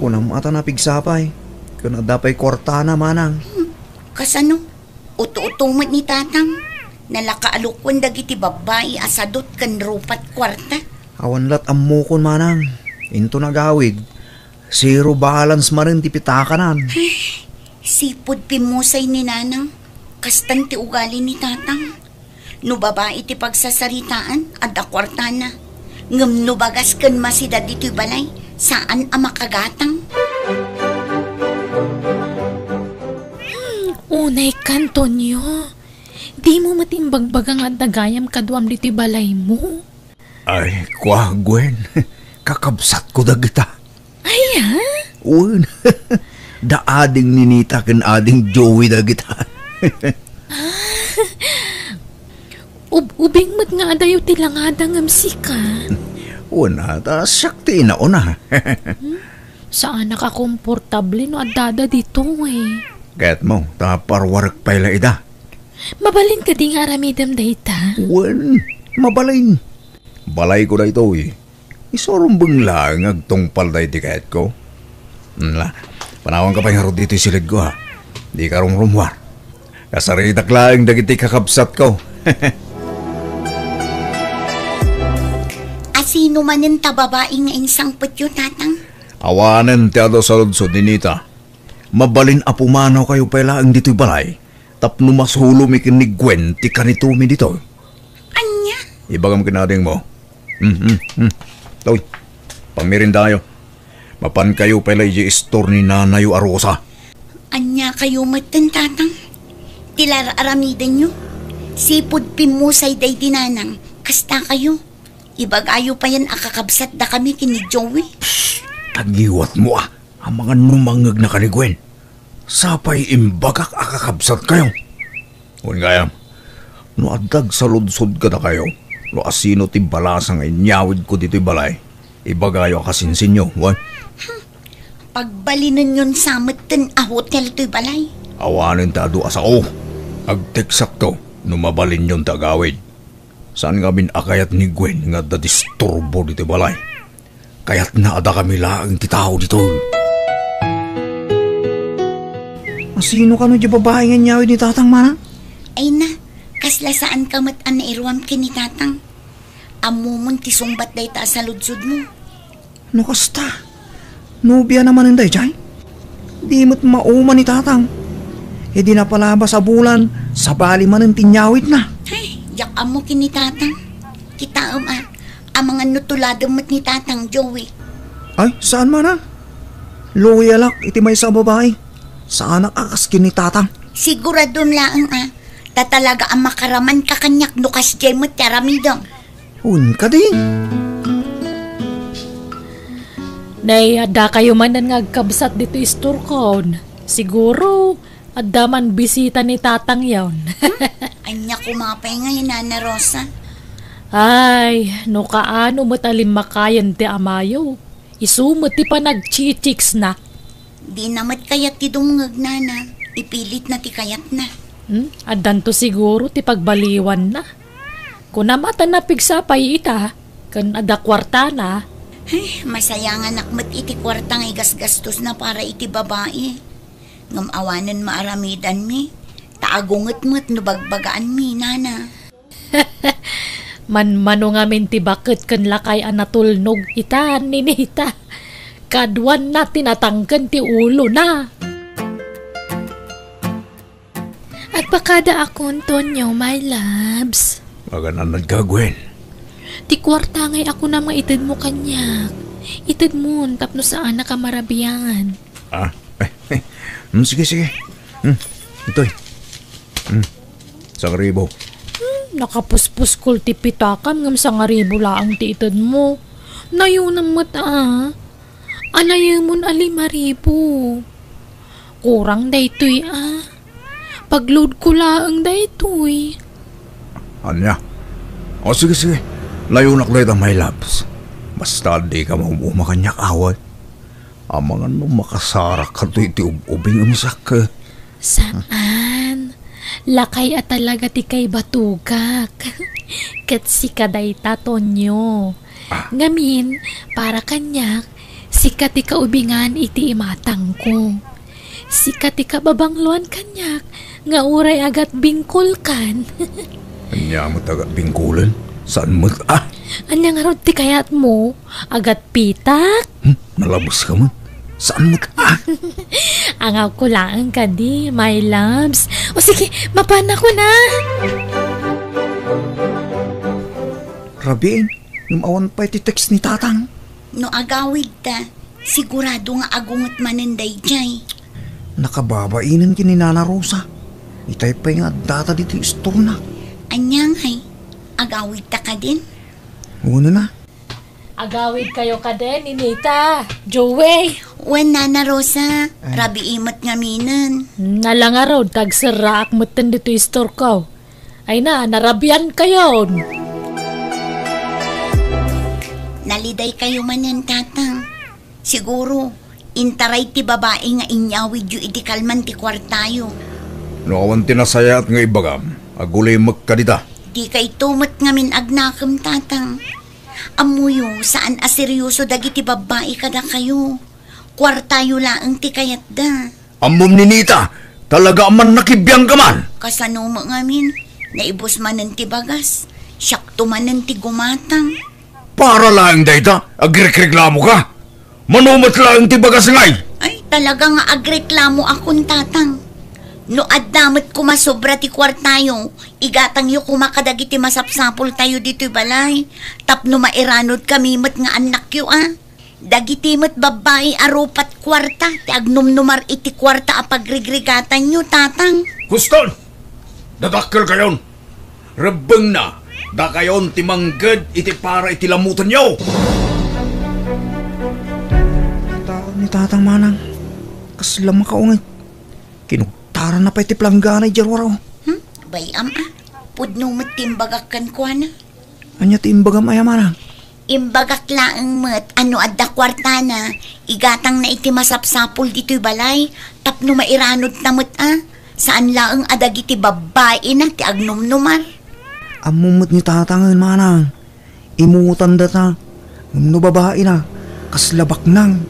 Kunam a ta napigsa pay. Ken adda pay kuartana, Manang. Hmm, kasano? Uto-uto met ni Tatang. Nalakaalukwan dagiti babbai a sadot ken rupat kuarta. Awan lat ammokon, Manang. Inton agawid, zero balance manen ti pitakanan. Sipud pimmusay ni Nanang. Kastan ti ugali ni Tatang. No babai ti pagsasaritaan, adda kuartana. Ngem no bagas ken masida ditoy balay, saan a makagatang. Hmm, unay ka, Antonio. Dimo met imbagbaga nga adda gayam kaduam ditoy balaymo? Ay, kua, Gwen. Kakabsatko dagita. Ay, ha? Wen. Da ading Ninita ken ading Joey dagita. Ah, ub-, ubing met nga adayo ti langada ngem sika. Wen, a, ta siak ti inauna. Hmm? Saanak a komportable no addada ditoy. Kayatmo, ta parwarek pay la ida. Mabalin kadi nga aramidem dayta? Wen, mabalin. Balayko daytoy. Isu a rumbeng laeng nga agtungpal daydi kayatko. Ala, panawanka pay ngarud ditoy silidko, ha. Dika rumrummuar. Kasaritak laeng dagiti kakabsatko. A sino manen ta babai nga insangpetyo, Tatang? Awanen ti adu saludsod, Ninita. Mabalin a pumanawkayo pay laeng ditoy balay tapno masulomi ken ni Gwen ti kanitomi ditoy. Ania? Ibagam ken adingmo. Hmm, hmm, hmm. Toy, pangmerindayo. Mapankayo pay la idiay istor ni nanayo a Rosa. Ania kayo metten, Tatang? Ti ar-aramidenyo? Sipud pimmusay daydi nanang, kasta kayo. Ibagayo payen a kakabsatdakami ken ni Joey. Psst! Agiwatmo, a. Amangan no mangngegnaka ni Gwen. Sapay imbagak a kakabsatkayo. Wen gayam, no adda agsaludsod kadakayo, no asino ti balasa nga inyawidko ditoy balay, ibagayo a kasinsinyo, wen? Pagbalinenyon sa metten a hotel toy balay. Awanen ta adu a sao. Agteksakto no mabalinyon ti agawid. Saan ngamin a kayat ni Gwen nga adda disturbo ditoy balay. Kayatna a dakami laeng ti tao ditoy. Asino kano diay babai nga inyawid ni Tatang, Manang? Ay na, kasla saanka met a nairuam ken ni Tatang. Ammomon ti sungbat dayta a saludsodmo. No kasta, nobiana manen daydiay? Di met mauma ni Tatang. Idi napalabas a bulan, sabali manen ti inyawidna. Ay, diak ammo ken ni Tatang. Kitaem a, amangan no tuladem met ni Tatang, Joey. Ay, saan man a. Loyalak iti maysa a babai. Saanak a kas ken ni Tatang. Siguradom laeng a, ta talaga a makaramanka kaniak no kasdiay met ti aramidem. Wen kadi? Nay, adda kayo manen nga agkabsat ditoy istorkon. Siguro, adda man bisita ni Tatang yon. Hmm? Ania koma pay ngay, Nana Rosa? Ay, no kaano met a limmakayen ti amayo. Isu met ti panagchichiksna. Dina met kayat ti dumngeg, Nana. Ipilitna ti kayatna. Hmm? Addanto siguro ti pagbaliwanna. Kunam a ta napigsa pay ita, ken adda kuartana. Ay, masayanganak met iti kuarta nga igasgastosna para iti babai. Ngem awanen maaramidanmi, ta agunget met no bagbagaanmi, Nana. Manmano ngamin ti baket ken lakay a natulnog ita, Ninita. Kaduanna ti natangken ti ulona. Agpakadaakon, Tonyo, my loves. Magananadka, Gwen. Ti kuarta ngay a kunam nga itedmo kaniak. Itedmon tapno saanak a marabian. Ah, eh, eh. Hmm, sige, sige. Hmm, itoy. Hmm, sangaribu. Hmm, nakapuspuskol ti pitakam ngem sangaribu laeng ti itedmo. Nayunam met, a. Anayemon a lima ribu. Kurang daytoy, a. Pagloadko laeng daytoy. Ania? O, sige, sige. Layonak dayta, my loves. Basta dika maum-uma kaniak, awan. Amangan no makasarak kato iti ub-ubing a masak. Saan. Lakay a talaga ti kaibatugak. Ket sika dayta, Tonyo. Ah. Ngamin, para kaniak, sika ti kaubingan iti imatangko. Sika ti kababangloan kaniak nga uray agatbingkolkan. Ania met agatbingkolen? Saan met, a? Ania ngarud ti kayatmo? Agatpitak? Hmm, nalabeska met. Saan met, a? Angawko laeng kadi, my loves. O sige, mapanakon a. Rabiin, ngem awan pay ti text ni Tatang. No agawidta, sigurado nga agunget manen daydiay. Nakababainen ken ni Nana Rosa. Itay pay nga addata ditoy istorna. Ania ngay? Agawidta kadin? Wen a. Agawidkayo kadin, Ninita, Joey. Wen, Nana Rosa, ay. Rabii met ngaminen. Ala ngarud, ta agserraak metten ditoy istorko. Ay na, narabiankayon. Nalidaykayo manen, Tatang. Siguro, intaray ti babai nga inyawidyo iti kalman ti kuartayo. No awan ti nasayaat nga ibagam, agulimekka dita. Dikayto met ngamin agnakem, Tatang. Ammoyo, saan a serioso dagiti babbai kadakayo. Kuartayo laeng ti kayatda. Ammom, Ninita, talaga a mannakibiangka man. Kasano met ngamin, naibus manen ti bagas, siakto manen ti gumatang. Para laeng dayta, agrekreklamoka? Mano met laeng ti bagas ngay? Ay, talaga nga agreklamoakon, Tatang. No adda met koma sobra ti kuartayo, igatangyo koma kadagiti masapsapultayo ditoy balay, tapno mairanudkami met nga annakyo a. Dagiti met babbai a rupat kuarta ti agnumnumar iti kuarta a pagrigrigatanyo, Tatang. Huston! Dadakkelkayon! Rebbengna, dakayon ti mangged iti para iti lammutenyo! Taon ni Tatang Manang, kasla makaungit. Kinugtaranna pay ti palanggana idiay ruar. Hmm? Bay-am a. Pudno met ti imbagak kenkuana. Ania ti imbagam aya, Manang? Imbagak laeng met a no adda kuartana, igatangna iti masapsapul ditoy balay, tapno mairanudna met a. Saan laeng a dagiti babbaina ti agnumnumar. Ammom met ni Tatangen, Manang. Imutandata, ngem no babaina, kasla baknang.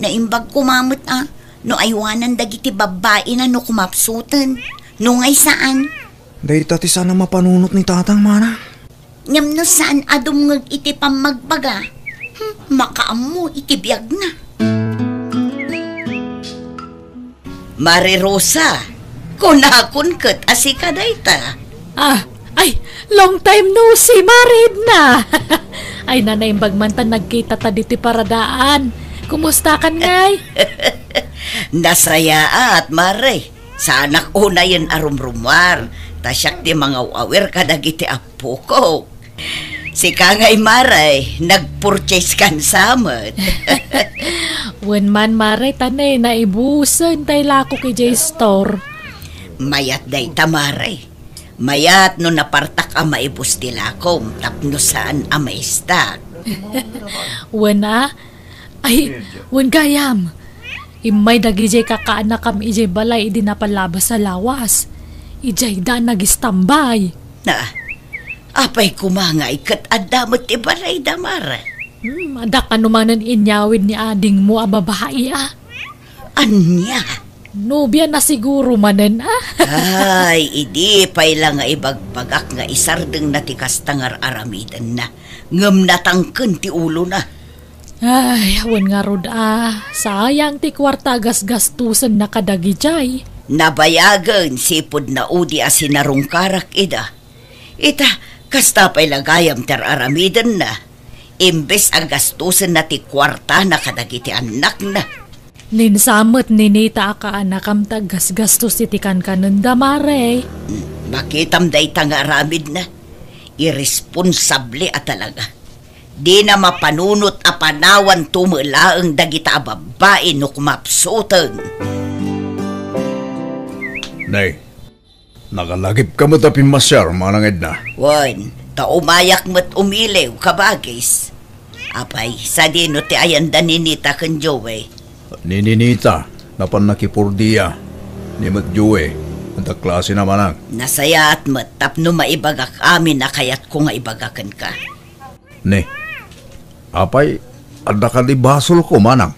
Naimbag koma met a, no aywanan dagiti babbaina no kumapsuten, no ngay saan. Dayta ti saan a mapanunot ni Tatang, Manang. Ngem no saan a dumngeg iti pammagbaga, hmm, makaammo iti biagna. Mare Rosa, kunakon ket a sika dayta. Ah, ay, long time no see, Mare Edna. Ay, nanaimbag man ta nagkitata ditoy paradaan. Kumustakan ngay? Nasayaat, Mare. Saanak unayen a rumrumuar, ta siak ti mangaw-awir kadagiti appokok. Sika ngay, Mare, nagpurchase kan sa met. Wen man, Mare, ta ne, naibusen tay lakok idiay store. Mayat dayta, Mare. Mayat no napartak a maibus ti lakom tapno saan a maistak. Wen a, Ay, wen gayam. Immay dagidiay kakaanakam idiay balay idi napalabas a lawas. Idiay da nagistambay. Na, apay koma ngay ket adda met ti balayda, Mare? Hmm, adda kano manen inyawid ni adingmo a babai a. Ania? Nobia na siguro manen a. Ay, idi pay la nga ibagbagak nga isardengna ti kasta nga ar-aramidenna, ngem natangken ti ulona. Ay, awan ngarud a, sayang ti kuarta a gasgastosenna kadagidiay. Nabayagen sipud naudi a sinarungkarak ida. Ita, kasta pay la gayam ti ar-aramidenna. Imbes a gastosenna ti kuartana kadagiti annakna. Ninsamet ni Nita a kaanakam ti aggasgastos iti kankanenda, Mare. Hmm, makitam dayta nga aramidna. Iresponsable a talaga. Dina mapanunot a panawanto met laeng dagita a babbai no kumapsuten. Nay, nakalagipka met a pimmasiar, Manang Edna. Wen, ta umayak met umiliw, kabagis. Apay, sadino ti ayanda ni Nita ken Joey? Ni Ninita, napan nakipurdia. Ni met Joey, anta klasina, Manang? Nasayaat met tapno maibagak amin a kayatko nga ibaga kenka. Ne, apay, adda kadi basolko, Manang?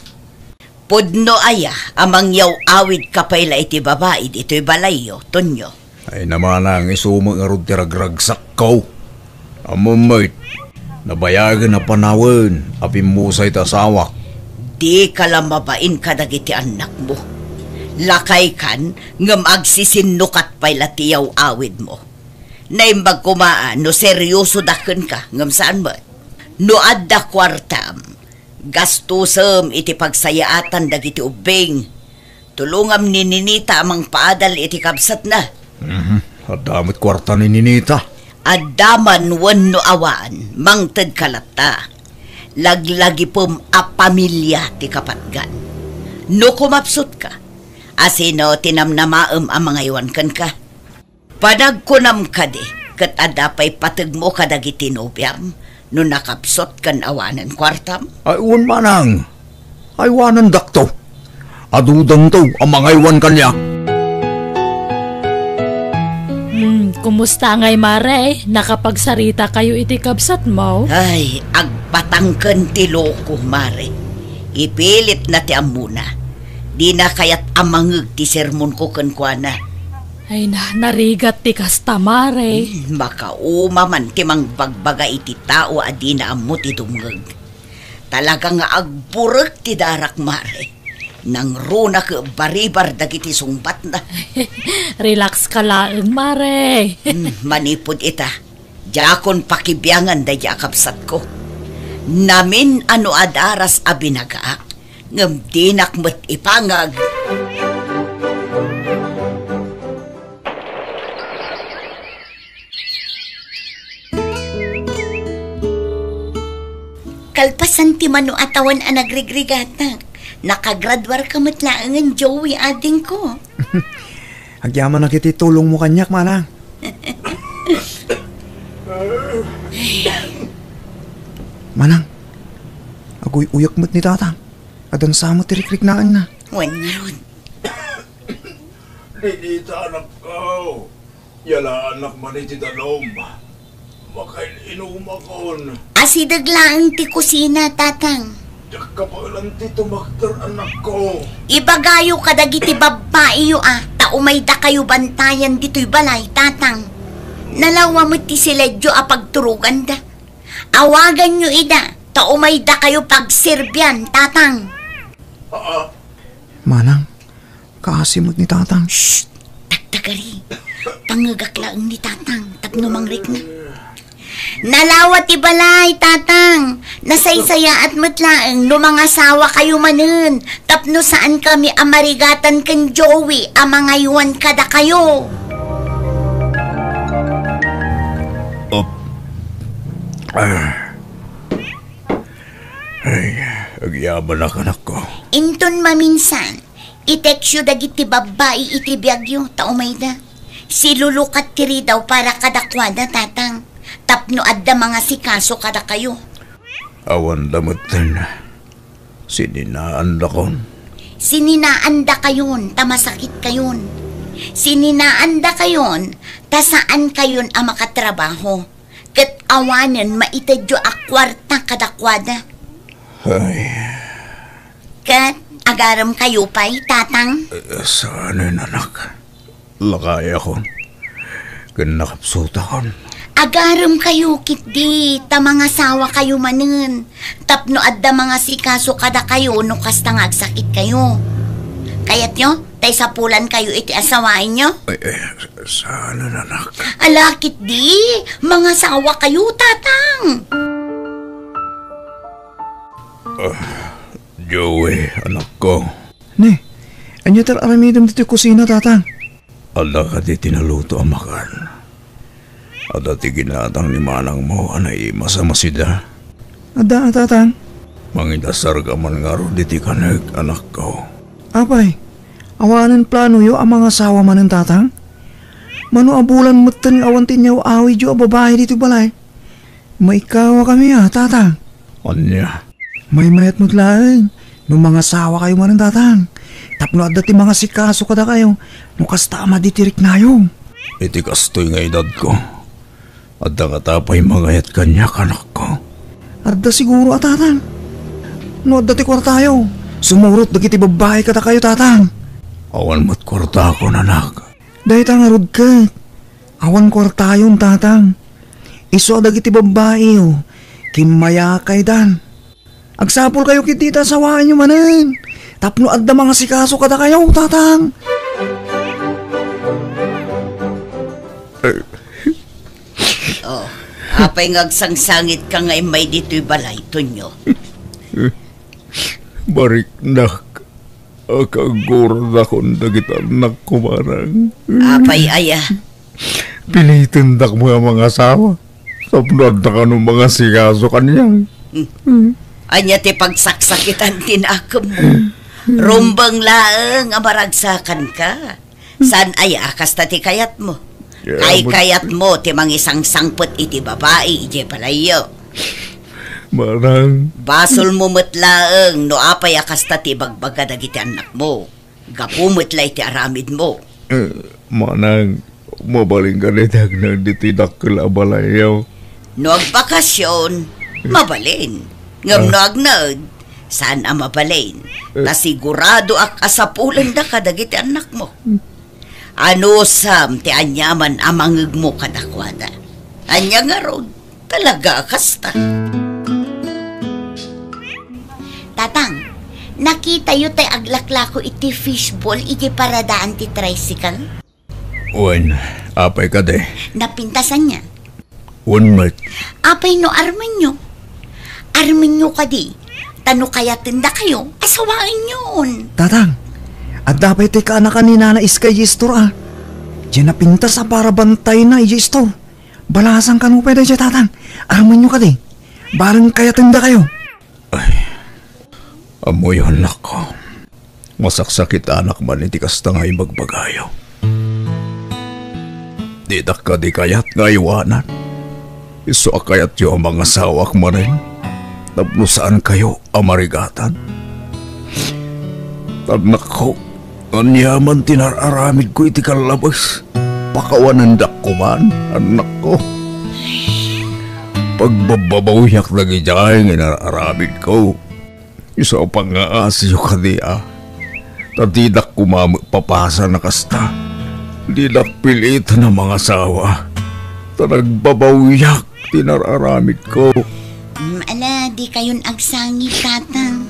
Pudno aya a mangyaw-awidka pay la iti babai ditoy balayyo, Tonyo? Ay, Manang, isu met ngarud ti ragragsakko. Ammom met, nabayagen a panawen a pimmusay ti asawak. Dika la mabain kadagiti annakmo. Lakaykan, ngem agsisinnukat pay la ti yaw-awidmo. Naimbag koma a no seriosoda kenka, ngem saan met. No adda kuartam, gastosem iti pagsayaatan dagiti ubbing. Tulongam ni Ninita a mangpaadal iti kabsatna. Mhm. Adda met kuarta ni Ninita. Adda man wenno awan, mangtedka latta. Laglagipem a pamilia ti kapatgan. No kumapsutka, asino ti namnamaem a mangaywan kenka? Panagkunam kadi, ket adda pay pategmo kadagiti nobiam no nakapsut ken awanen kuartam? Ay, wen, Manang. Aywanendakto. Adudanto a mangaywan kaniak. Hmm, kumusta ngay, Mare? Nakapagsaritakayo iti kabsatmo? Ay, agpatangken ti loko, Mare. Ipilitna ti ammona. Dina kayat a mangeg ti sermonko kenkuana. Ay na, narigat ti kasta, Mare. Hmm, makauma man ti mangbagbaga iti tao a dina ammo ti dumngeg. Talaga nga agburek ti darak, Mare. Nangruna ket baribar dagiti sungbatna. Relax ka laeng, mare. Hmm, manipud ita, diakon pakibiangan daydi a kabsatko. Namin a no adaras a binagaak, ngem dinak met ipangag. Kalpasan ti mano a tawen a nagrigrigatak, nakagraduarka met laengen, Joey, adingko. Agyamanak iti tulongmo kaniak, manang. Manang, aguy-uyak met ni tatang. Adansa met ti rikriknaenna. Wen ngarud. Didita, anakko. Yalaanak man iti danum. Makain-inumakon. Asideg laeng ti kusina, tatang. Diak kabaelan ti tumakder, anakko. Ibagayo kadagiti babbaiyo a ta umaydakayo bantayan ditoy balay, tatang. Nalawa met ti siledyo a pagturoganda. Awaganyo ida ta umaydakayo pagserbian, tatang. Ah. Manang, kaasi met ni tatang. Shh! Tagtagari. Pangngegak laeng ni tatang tapno mangrikna. Nalawa ti balay, tatang. Nasaysayaat met laeng no mangasawa kayo manen tapno saan kami a marigatan ken Joey a mangaywan kadakayo. Op. Ah. Ay, agyamanak, anakko. Inton maminsan, i-textyo dagiti babbai iti biagyo ta umayda. Silulukat ti ridaw para kadakuada, tatang, tapno adda mangasikaso kadakayo. Awanda metten. Sininaandakon. Sininaandakayon ta masakitkayon. Sininaandakayon ta saankayon a makatrabaho. Ket awanen maitedyo a kuarta kadakuada. Ay. Ket agaremkayo pay, tatang? Eh, saanen, anak. Lakayakon. Ken nakapsutakon. Agaremkayo ketdi ta mangasawakayo manen tapno adda mangasikaso kadakayo no kasta nga agsakitkayo. Kayatyo ta isapulankayo iti asawaenyo? Ay, ay, saan, anak? Ala ketdi, mangasawakayo, tatang. Ah, Joey, anakko. Ne, ania ti ar-aramidem ditoy kusina, tatang? Adda kadi ti naluto a makan? Adda ti ginatang ni manangmo a naimas a masida? Adda, tatang. Mangidasarka man ngarud iti kaneg, anakko. Apay, awanen planoyo a mangasawa manen, tatang? Mano a bulan metten nga awan ti inyaw-awidyo a babai ditoy balay? Maikawakami a, tatang. Ania? Maymayat met laeng no mangasawakayo manen, tatang, tapno adda ti mangasikaso kadakayo no kasta a madi ti riknayo. Iti kastoy nga edadko, adda ngata pay mangayat kaniak, anakko? Adda siguro a, tatang. No adda ti kuartayo, sumurot dagiti babbai kadakayo, tatang. Awan met kuartakon, anak. Dayta ngarud ket, awan kuartayon, tatang. Isu a dagiti babbaiyo, kimmayakaydan. Agsapulkayo ketdi ta asawaenyo manen tapno adda mangasikaso kadakayo, tatang. Oh, apay nga agsangsangitka nga immay ditoy balay, Tonyo? Bariknak. Akaguradakon dagiti annakko, manang. Apay aya? Pilitendak met a mangasawa tapno adda kano mangasikaso kaniak. Hmm. Ania ti pagsaksakitan ti nakemmo? Rumbeng laeng a maragsakanka. Saan aya a kasta ti kayatmo? Kaykayatmo ti mangisangsangpet iti babai idiay balayyo. Manang. Basolmo met laeng no apay a kasta ti ibagbaga dagiti annakmo. Gapu met la iti aramidmo. Eh, manang, mabalin kadi ti agnaed ditoy dakkel a balayyo? No agbakasyon, mabalin. Ngem no agnaed, saan a mabalin. Ta siguradoak a sapulendaka dagiti annakmo. Anusam ti aniaman a mangngegmo kadakuada. Ania ngarud? Talaga a kasta. Tatang, Nakitayo tay aglaklako iti fishball iti paradaan ti tricycle? Wen, apay kadi? Napintasan niya. Wen met. Apay no armenyo? Armenyo kadi, ta no kayatendakayo, asawaenyon. Tatang, adda pay ti kaanakan ni Nana Iskay Yestor, a. Diay napintas a para bantayna, Yestor. Balasan kano pay daydiay, Tatang. Armenyo kadi. Bareng kayatendakayo. Ay, ammoyo, annakko. Masaksakitanak man iti kasta nga ibagbagayo. Ditak kadi kayat nga aywanan. Isu a kayatyo a mangasawaak manen tapno saankayo a marigatan. Annakko, aniaman ti nar-aramidko iti kallabes? Pakawanendak koman, annakko. Pagbabbabawiak dagidiay nga nar-aramidko. Isu a pangngaasiyo kadi a, ta didak koma met papasan a kasta. Didak piliten a mangasawa, ta nagbabawiak ti nar-aramidko. Mm, ala, dikayon agsangit, Tatang.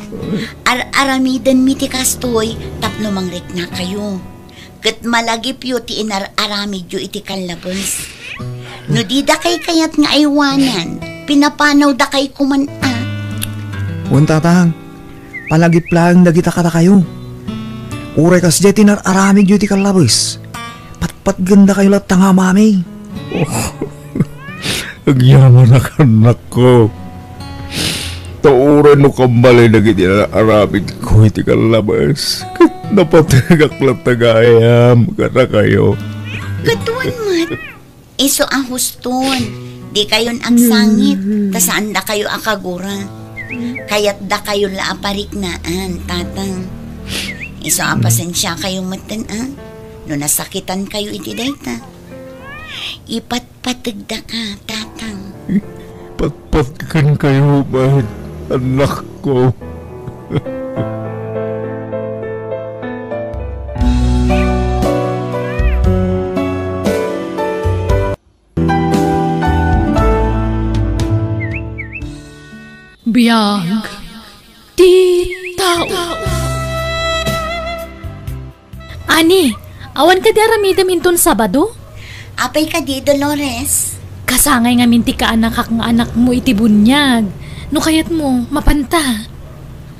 Ar-aramidenmi ti kastoy tapno mangriknakayo. Ket malagipyo ti inar-aramidyo iti kallabes. No didakay kayat nga aywanan, pinapanawdakay koman a. Wen, Tatang, palagip laeng dagita kadakayo. Uray kasdiay ti inar-aramidyo iti kallabes, patpatgendakayo latta nga amami. Agyamanak, annakko. Ta uray no kammalay dagiti aramidko iti kallabes, ket napategak latta gayam kadakayo. Ket wen met, isu a huston, dikayon agsangit, ta saandakayo a kagura. Kayatdakayo la a pariknaan, Tatang. Isu a pasensiakayo metten, a, no nasakitankayo iti dayta. Ipat Pategdaka, Tatang. Patpatgenkayo met, annakko. Biag ti tao. Ani, awan kadi aramidem inton Sabado? Apay kadi, Dolores? Kasangay ngamin ti kaanakak nga anakmo iti buniag. No kayatmo, mapanta.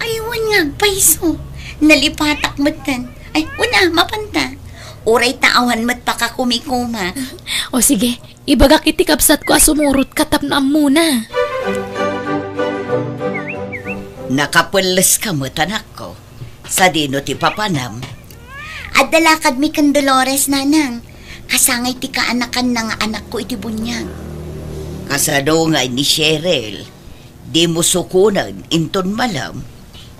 Ay, wen nga agpayso. Nalipatak metten. Ay, wen a, mapanta. Uray ta awan met pakakumikuma. O sige, ibagak iti kabsatko a sumurotka tapno ammona. Nakapelleska met, anakko. Sadino ti papanam? Adda lakadmi ken Dolores, nanang. Kasangay ti kaanakanna nga anakko iti buniag. Kasano ngay ni Cheryl? Dimo sukonen inton malem?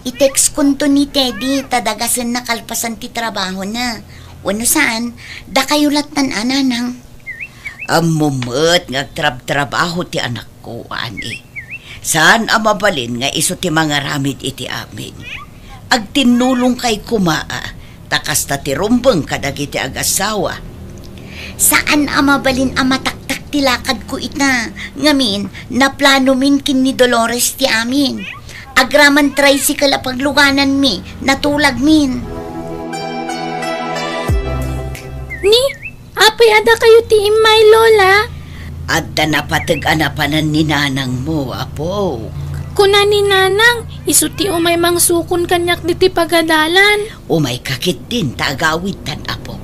I-text konto ni Teddy ta dagasenna kalpasan ti trabahona. Wenno saan, dakayo lattan a, nanang. Ammom met nga agtrabtrabaho ti anakko, ani. Saan a mabalin nga isu ti mangaramid iti amin. Agtinnulongkay koma, a, ta kasta ti rumbeng kadagiti agassawa. Saan a mabalin a mataktak ti lakadko ita, ngamin, naplanomin ken ni Dolores ti amin. Agraman tricycle a paglugananmi, natulagmin. Ni, apay a dakayo ti immay, Lola? Adda napateg a napanan ni nanangmo, apo. Kuna ni nanang, isu ti umay mangsukon kaniak ditoy pagadalan. Umayka ketdin ta agawidtan, apo.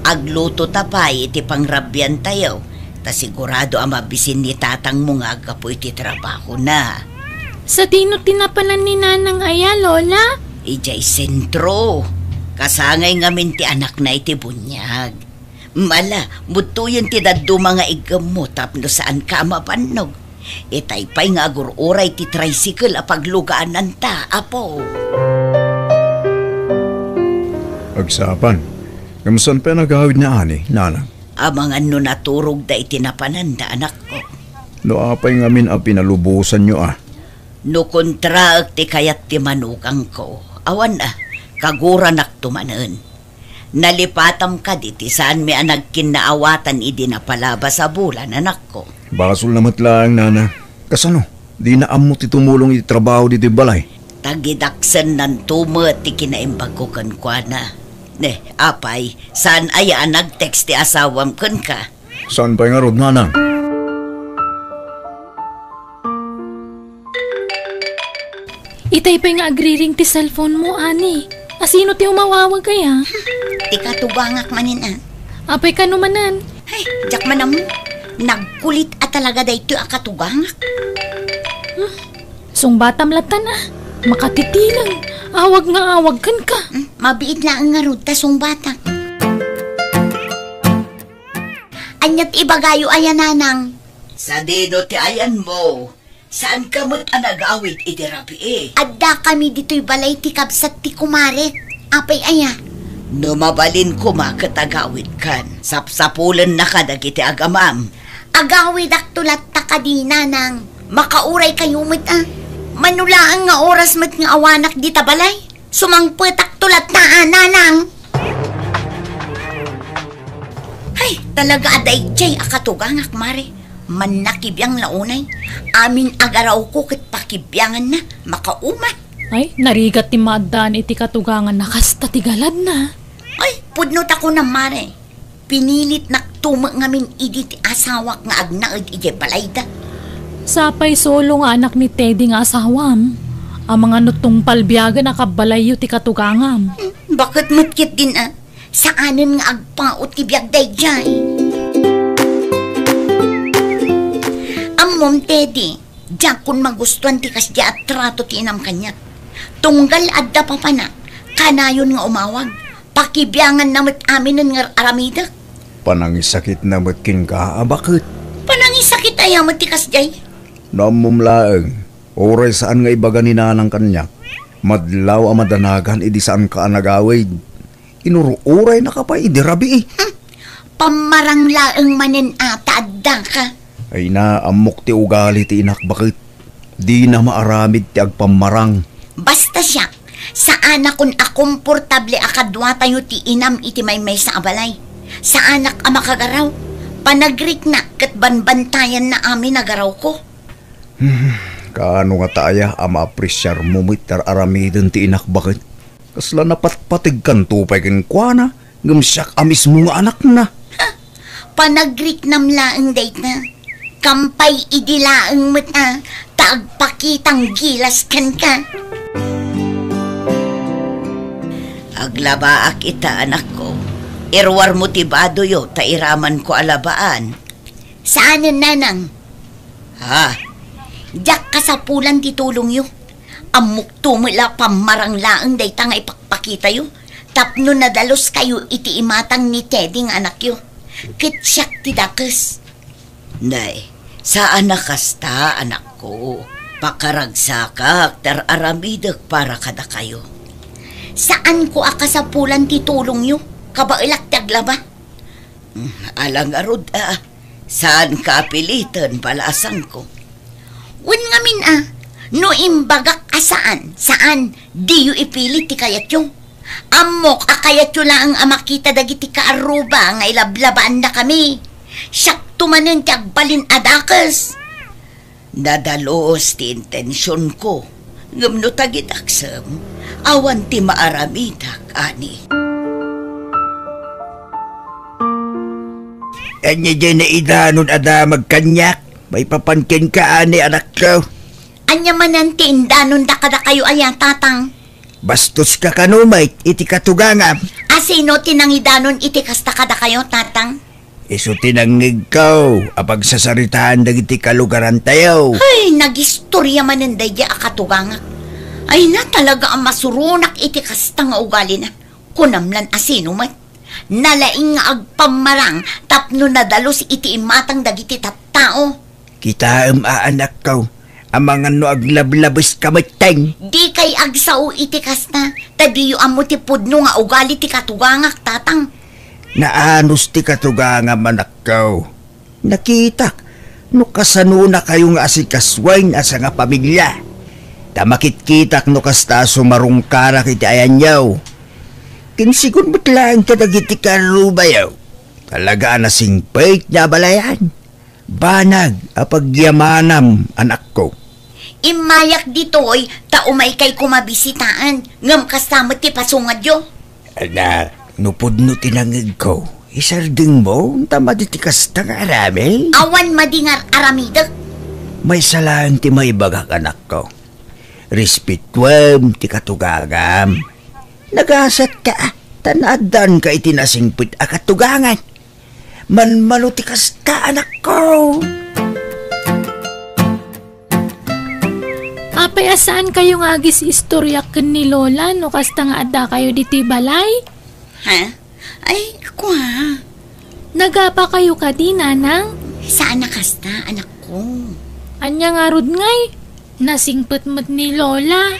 Aglutota pay iti pangrabiantayo, ta sigurado a mabisin ni tatangmo nga aggapu iti trabahona. Sadino ti napanan ni nanang aya, Lola? Idiay sentro. Kasangay ngamin ti anakna iti buniag. Mala, mudtoyen ti dadduma nga iggemmo tapno saanka a mabannog. Itay pay nga agur-uray ti tricycle a paglugaananta, apo. Agsapa. Ngem saan pay a nagawid ni Ani, nanang? Amangan no naturogda iti napananda, anakko. No apay ngamin a pinalubosanyo, a? No kontraek ti kayat ti manugangko, awan a, kaguranakto manen. Nalipatam kadi ti saanmi a nagkinnaawatan idi napalabas a bulan, anakko. Basolna met laeng, nana. Kasano? Dina ammo ti tumulong iti trabaho ditoy balay? Tagidaksennan to met ti kinaimbagko kenkuana. Ne, apay, saan aya a nag-text ti asawam kenka? Saan pay ngarud, nanang? Itay pay nga agriring ti cellphone mo, Ani. Asino ti umawawag aya? Ti katugangak manen, a. Apay kano manen? Ay, diak man ammo. Nagkulit a talaga daytoy a katugangak. Hmm. Sungbatam latan, a. Makatitinang. Awag nga awag kenka. Hmm, mabiit laeng ngarud ta sungbatak. Ania ti ibagayo aya, nanang? Sadino ti ayanmo? Saanka met a nagawid iti rabii? Addakami ditoy balay ti kabsat ti kumarek. Apay aya? No mabalin koma ket agawidkan, sapsapulennaka dagiti agamam. Agawidakto latta kadi, nanang. Makauraykayo met, a. Mano laeng nga oras met nga awanak dita balay? Sumangpetakto latta, a, nanang. Ay, talaga a daydiay a katugangak, mare. Mannakibiang la unay. Amin a garawko ket pakibianganna, makauma. Ay, narigat ti maaddaan iti katuganganna, kasta ti galadna. Ay, pudno ta kunam, mare. Pinilitnak to met ngamin idi ti asawak nga agnaed idiay balayda. Sapay solo nga anak ni Teddy nga asawam. Amangan no tungpal biagen a kabbalayyo ti katugangam. Hmm, baket met ketdin, a. Saanen nga agpaut ti biag daydiay. Ammom, Teddy, diakon magustuan ti kasdiay a trato ti inam kaniak. Tunggal adda papana, kanayon nga umawag. Pakibianganna met aminen nga aramidek. Panangisakitna met kenka a baket. Panangisakit aya met ti kasdiay? No ammom laeng, uray saan nga ibaga ni nanang kaniak, madlaw a madanagan idi saanka a nagawid. Inur-uraynaka pay idi rabii. Hmm. Pammarang laeng manen a ta addaka. Ay na, ammok ti ugali ti inak baket. Dina maaramid ti agpammarang. Basta siak, saanakon a komportable a kaduatayo ti inam iti maymaysa a balay. Saanak a makagaraw. Panagriknak ket banbantayanna amin a garawko. Hmm, kaano ngata aya a maapresiarmo met ti ar-aramiden ti inak baket? Kasla napatpategkanto pay kenkuana, ngem siak a mismo nga anakna. Ha! Panagriknam laeng dayta. Kampay idi laeng met a, ta agpakitang gilas kenka. Aglabaak ita, anakko. Iruarmo ti badoyo ta iramanko a labaan. Saanen, nanang? Ha? Diak kasapulan ti tulongyo. Ammokto met la pammarang laeng dayta nga ipakpakitayo tapno nadaluskayo iti imatang ni Teddy nga anakyo. Ket siak ti dakes. Nay, saan a kasta, anakko. Pakaragsakak ti ar-aramidek para kadakayo. Saanko a kasapulan ti tulongyo. Kabaelak ti aglaba. Mm, ala ngarud a, saanka a piliten, balasangko. Wen ngamin a, no imbagak a saan, saan, diyo ipilit ti kayatyo. Ammok a kayatyo laeng a makita dagiti kaarruba nga ilablabaannakami. Siakto manen ti agbalin a dakes. Nadalus ti intensionko, ngem no tagidaksem, awan ti maaramidak, Ani. Ania diay naidanon a damag kaniak? Maipapan kenka, Ani, anakko. Ania manen ti indanonda kadakayo aya, Tatang? Bastoska kano met iti katugangam. A sino ti nangidanon iti kasta kadakayo, Tatang? Isu ti nangngegko a pagsasaritaan dagiti kalugarantayo. Ay, nagistoria manen daydiay a katugangak. Ay na, talaga a masuronak iti kasta nga ugalina. Kunam lan a sino met. Nalaing nga agpammarang tapno nadalus iti imatang dagiti tattao. Kitaem a, anakko, amangan no aglablabeska metten. Dikay agsao iti kasta, ta diyo ammo ti pudno nga ugali ti katugangak, Tatang. Naanus ti katugangam, anakko. Nakitak no kasanonakayo nga asikasuen a sangapamilia. Ta makitkitak no kasta a sumarungkarak iti ayanyo. Kinsigun met laeng kadagiti kaarrubayo. Talaga a nasingpet nga abalayan. Banag a pagyamanam, anakko. Immayak ditoy ta umaykay koma bisitaan, ngem kasta met ti pasungadyo. Ala, no pudno ti nangngegko, isardengmo, unta madi ti kasta nga aramid? Awan madi nga aramidek. Maysa laeng ti maibagak, anakko. Respetuem ti katugangam. Nagasatka, ta naaddaanka iti nasingpet a katugangan. Manmano ti kasta, anakko. Apay a saankayo nga agis-istoriak ken ni Lola no kasta nga addakayo ditoy balay? Ha? Ay, kua. Nagapakayo kadi, Nanang? Saan a kasta, anakko. Ania ngarud ngay? Nasingpet met ni Lola.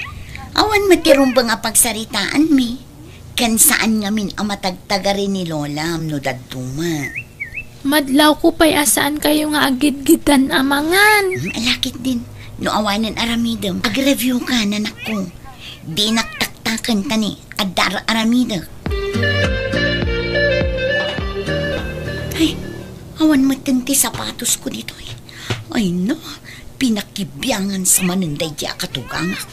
Awan met ti rumbeng a pagsaritaanmi. Ken saan ngamin a matagtagari ni Lolam no dadduma. Madlawko pay a saankayo nga aggidgiddan a mangan. Hmm, ala ketdin. No awanen aramidem, agreviewka, anakko. Dinak taktaken ta ni adda ar-aramidek. Ay, awan metten ti sapatosko ditoy. Ay na, pinakibiangan sa manen daydi a katugangak.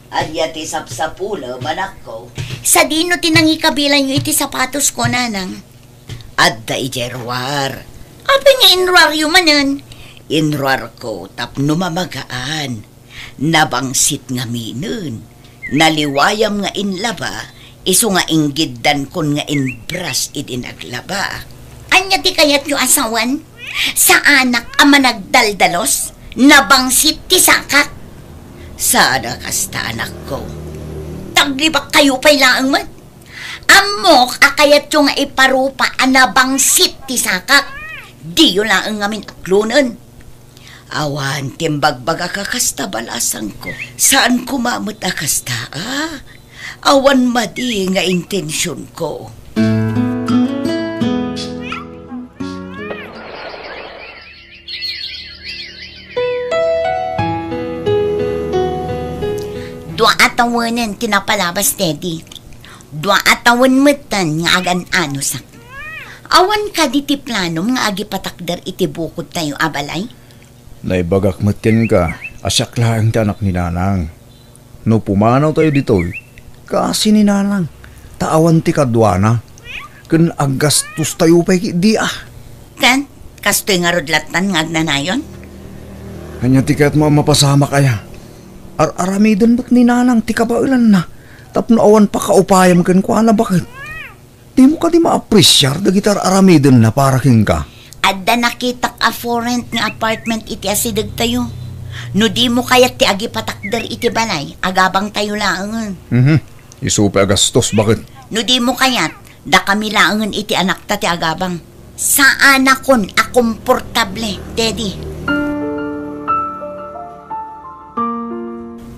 Ania ti sapsapulem, anakko? Sadino ti nangikabilanyo iti sapatosko, Nanang? Adda idiay ruar. Apay nga inruaryo manen? Inruarko tapno mamagaan. Nabangsit ngaminen. Naliwayam nga inlaba, isu nga inggiddankon nga inbras idi naglaba. Ania ti kayatyo a sawen? Saanak a managdaldalos? Nabangsit ti sakak. Saan a kasta, anakko. Taglibakkayo pay laeng met. Ammok a kayatyo nga iparupa a nabangsit ti sakak. Diyo laeng ngamin aklonen. Awan ti imbagbagak a kasta, balasangko. Saan koma met a kasta, a? Awan madi nga intensionko. Dua a tawenen ti napalabas, Teddy. Dua a tawen metten nga agan-anusak. Awan kadi ti planom nga agipatakder iti bukodtayo a balay? Naibagak met kenka a siak laeng ti anak ni Nanang. No pumanawtayo ditoy, kaasi ni Nanang, ta awan ti kaduana, ken aggastostayo pay ketdi a. Ken, kastoy ngarud lattan nga agnanayon? Ania ti kayatmo a mapasamak aya? Ar-aramiden met ni Nanang ti kabaelanna tapno awan pakaupayam kenkuana, baket. Dimo kadi maapresiar dagiti ar-aramidenna para kenka? Adda nakitak a for rent nga apartment iti asidegtayo. No dimo kayat ti agipatakder iti balay, agabangtayo laengen. Mhm. Isu pay a gastos, baket. No dimo kayat, dakami laengen iti anakta ti agabang. Saanakon a komportable, Teddy.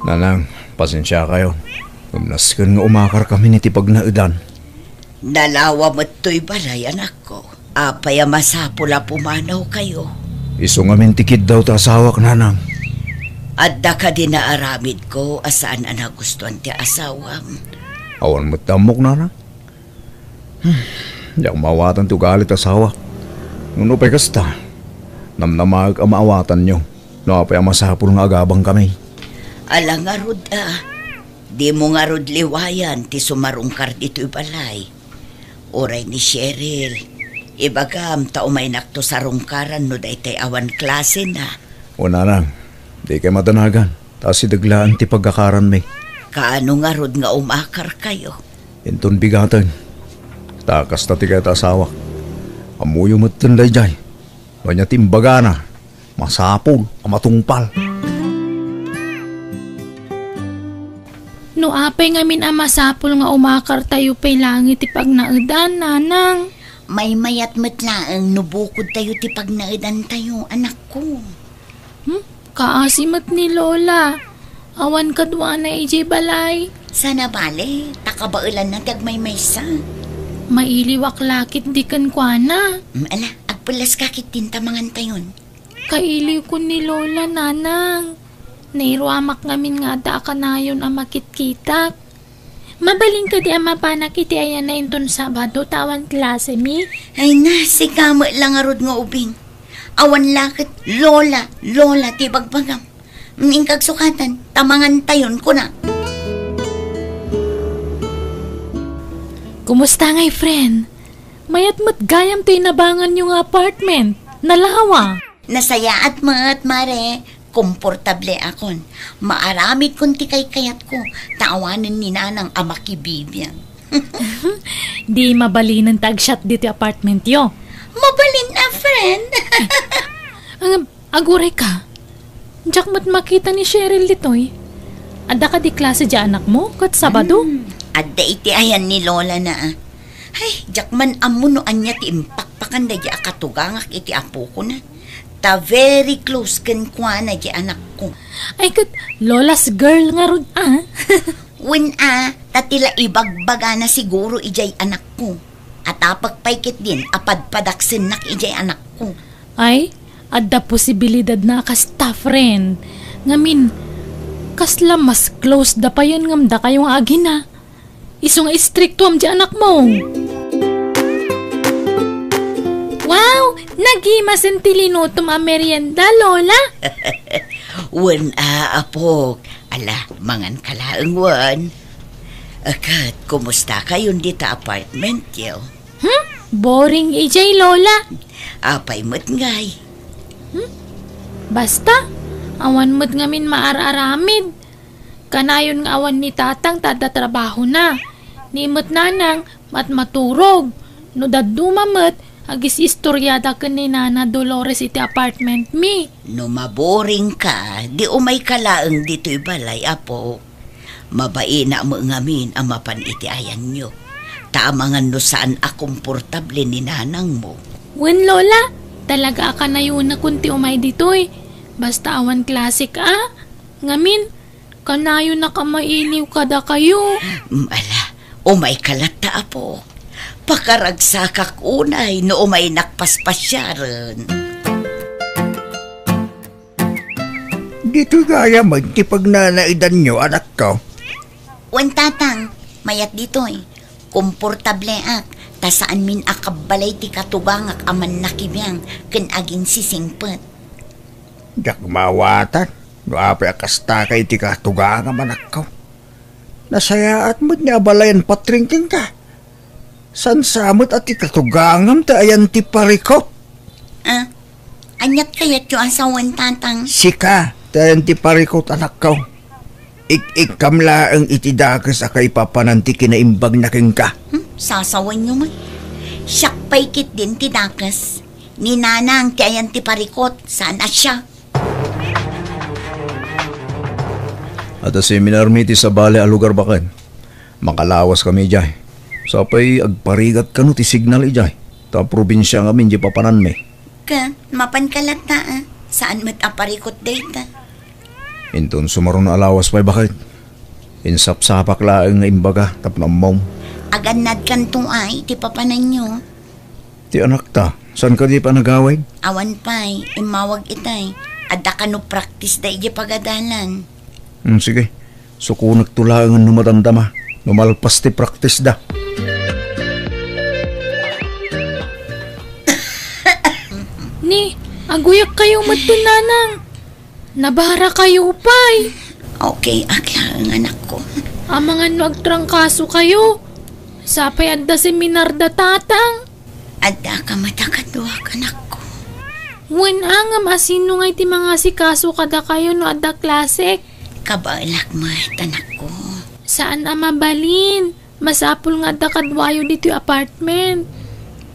Nanang, pasensiakayo. Ngem nasken nga umakarkamin iti pagnaedan. Nalawa met toy balay, anakko. Apay a masapul a pumanawkayo? Isu ngamin ti kiddaw ti asawak, Nanang. Adda kadi naaramidko a saan a nagustuan ti asawam? Awan met ti ammok, Nanang. Hmm, diak maawatan ti ugali ti asawak. Ngem no pay kasta, namnamaek a maawatanyo no apay a masapul nga agabangkami. Ala ngarud a, dimo ngarud liwayan ti sumarungkar ditoy balay. Uray ni Cheryl, ibagam ta umaynakto sarungkaran no daytay awan klasena. O, Nanang, dikay madanagan, ta asideg laeng ti pagkakaranmi. Kaano ngarud nga umakarkayo? Inton bigaten, ta kasta ti kayat ti asawak. Ammoyo metten daydiay. No ania ti imbagana, masapul a matungpal. No apay ngamin a masapul nga umakartayo pay laeng iti pagnaedan, Nanang? Maymayat met laeng no bukodtayo ti pagnaedantayo, anakko. Hmm? Kaasi met ni Lola. Awan kaduana idiay balay. Sana bale, ta kabaelanna ti agmaymaysa. Mailiwak la ketdi kenkuana. Mm, ala, agpellas ka ketdin ta mangantayon. Kailiwkon ni Lola, Nanang. Nairuamak ngamin nga adda a kanayon a makitkitak. Mabalin kadi a mapanak iti ayana inton Sabado ta awan klasemi? Ay na, sika met la ngarud nga ubing. Awan la ket Lola, Lola ti bagbagam. Inka agsukatan, ta mangantayon, kuna. Kumusta ngay, friend? Mayat met gayam ti inabanganyo nga apartment. Nalawa. Nasayaat met, Mare. Komportableakon. Maaramidkon ti kaykayatko, ta awanen ni Nanang a makibibiang. Di mabalinen ti agsiat ditoy apartmentyo? Mabalin a, friend. Ang Agurayka, diak met makita ni Cheryl ditoy. Adda kadi klase diay anakmo ket Sabado? Hmm, adda iti ayan ni Lola na, a. Ay, diak man ammo no ania ti impakpakan daydiay a katugangak iti apokona. Ta very close kenkuana diay anakko. Ay, ket Lola's girl ngarud, a. Wen, a, ta ti la ibagbagana siguro idiay anakko. Atapek pay ketdin a padpadaksennak idiay anakko. Ay, adda posibilidadna a kasta, friend. Ngamin, kasla mas close da payen ngem dakayo nga agina. Isu nga istriktoam diay anakmo. Wow! Nagimasen ti linutom a merienda, Lola! Wen a, apok. Ala, manganka laeng wen. Ket, kumustakayon dita apartmentyo? Hmm? Boring idiay, Lola. Apay met ngay? Hmm? Basta, awan met ngamin maar-aramid. Kanayon nga awan ni Tatang ta adda trabahona. Ni met Nanang, mat-maturog. No dadduma met, agis-istoriada ken ni Nana Dolores iti apartmentmi. No maboringka, di umayka laeng ditoy balay, apo. Mabaina met ngamin a mapan iti ayanyo. Ta amangan no saan a komportable ni nanangmo. Wen, Lola, talaga a kanayonakon ti umay ditoy. Basta awan klasek a. Ngamin, kanayonak a mailiw kadakayo. Mm, ala, umayka latta, apo. Pakaragsakak unay no umaynak paspasiaren. Ditoy gayam ti pagnanaidanyo, anakko. Wen, Tatang, mayat ditoy. Komportableak, ta saanmin a kabbalay ti katugangak a mannakibiang ken aginsisingpet. Diak maawatan no apay a kastakay ti katugangam, anakko. Nasayaat met ni abalayan patring kenka. Saan sa met a ti katugangam ti ayan ti parikot? Ah, aniat kayatyo a sawen, Tatang? Sika ti ayan ti parikot, anakko. Ik-ikkam laeng iti dakes a kaipapanan ti kinaimbagna kenka. Hmm, sasawenyo met. Siak pay ketdin ti dakes. Ni Nanang ti ayan ti parikot, saan a siak. Adda seminarmi iti sabali a lugar baket. Makalawas kami idiay. Sapay agparigat kano ti signal idiay. Ta probinsia ngamin diay papananmi. Ket, mapanka latta, a. Saan met a parikot dayta. Inton sumaruno a lawas pay baket. Insapsapak laeng nga imbaga tapno ammom. Agannadkanto a iti papananyo. Ti anakta, saan kadi pay nagawid? Awan pay, immawag itay. Adda kano practice da idiay pagadalan. Hmm, sige. Sukonekto laeng no madamdama, no malpas ti practice da. Ni, aguyak kayo met ti nanang. Nabara kayo pay. Okay, ak laeng, anakko. Amangan no agtrangkaso kayo. Sapay adda seminar da tatang. Adda ka met a kaduak, anakko. Wen a, ngem asino ngay ti mangasikaso kadakayo no adda klasek? Kabaelak met, anakko. Saan a mabalin. Masapul nga adda kaduayo ditoy apartment.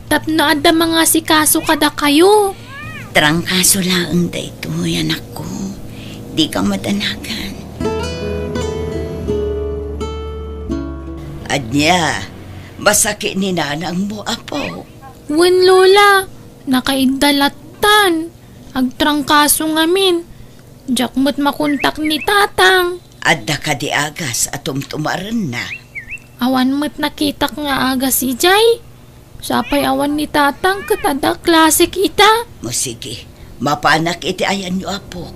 Tapno adda mangasikaso kadakayo. Trangkaso laeng daytoy, anakko. Dika madanagan. Ania, masaki ni nanangmo, apo? Wen, Lola. Nakaidda lattan. Agtrangkaso ngamin. Diak met makontak ni tatang. Adda kadi agas a tumtumarenna? Awan met nakitak nga agas idiay. Sapay awan ni tatang ket adda klasek ita. O sige, mapanak iti ayanyo, apo.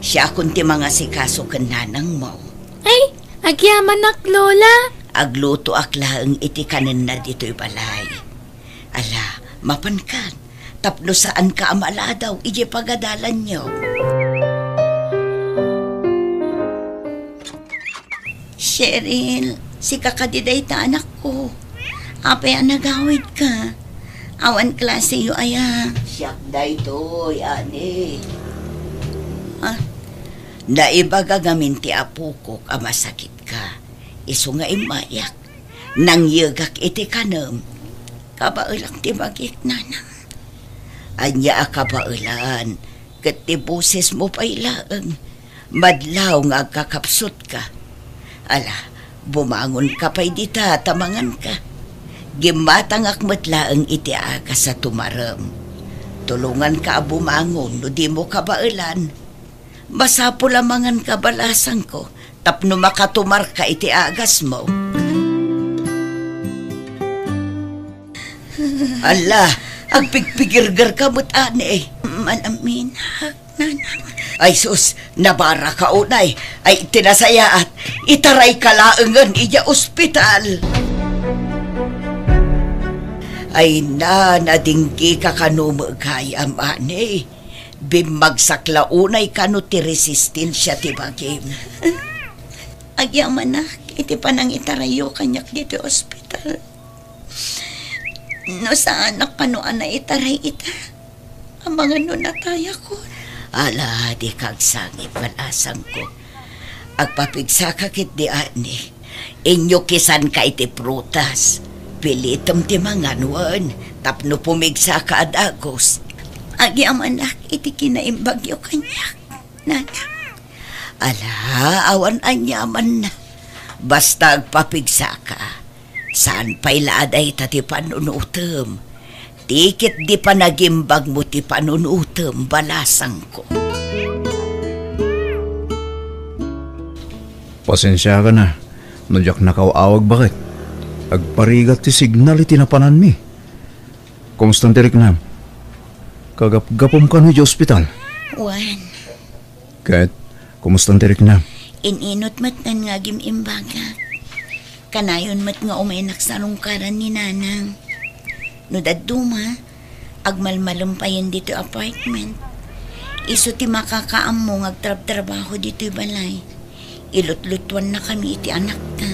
Siakon ti mangasikaso ken nanangmo. Ay, agyamanak, Lola. Aglutoak laeng iti kanenna ditoy balay. Ala, mapankan, tapno saanka a maladaw idiay pagadalanyo. Cheryl, sika kadi dayta, anakko. Apay a nagawidka? Awan klaseyo aya? Siak daytoy, ani. Ah. Naibaga ngamin ti apokok a masakitka. Isu nga immayak. Nangyegak iti kanem. Kabaelak ti bagik, nanang. Ania a kabaelan? Ket ti bosesmo pay laeng. Madlaw nga agkakapsutka. Ala, bumangonka pay dita ta manganka. Gimmatangak met laeng iti agas a tumarem. Tulonganka a bumangon no dimo kabaelan. Masapul a manganka, balasangko, tapno makatumarka iti agasmo. Ala, agpigpigirgerka met, ani. Manaminak, nanang. Ay sus, nabaraka unay. Ay, ti nasayaat, itarayka laengen idiay ospital. Ay, na, nadinggika kano met gayam, ani. Bimmagsak la unay kano ti resistensia ti bagim. Agyamanak iti panangitarayyo kaniak ditoy ospital. No saanak kano a naitaray ita, amangan no natayakon. Ala, dika agsangit, balasangko. Agpapigsaka ketdi, ani. Inyo kisanka iti prutas. Pilitem ti mangan wen tapno pumigsaka a dagus. Agyamanak iti kinaimbagyo kaniak, nanang. Ala, awan aniamanna. Basta agpapigsaka. Saan pay la a dayta ti panunutem. Ti ketdi panagimbagmo ti panunutem, balasangko. Pasensiakan a, no diak nakaw-awag, baket. Agparigat ti signal iti napananmi. Kumustan ti riknam? Kagapgapum kano idiay ospital? Wen. Ket, kumustan ti riknam? In-inut met nga agim-imbagak. Kanayon met nga umaynak sa lungkaran ni Nanang. No dadduma, agmalmalem payen ditoy apartment. Isu ti makakaammo nga agtrabtrabaho ditoy balay. Ilutlutuannakami iti anakta.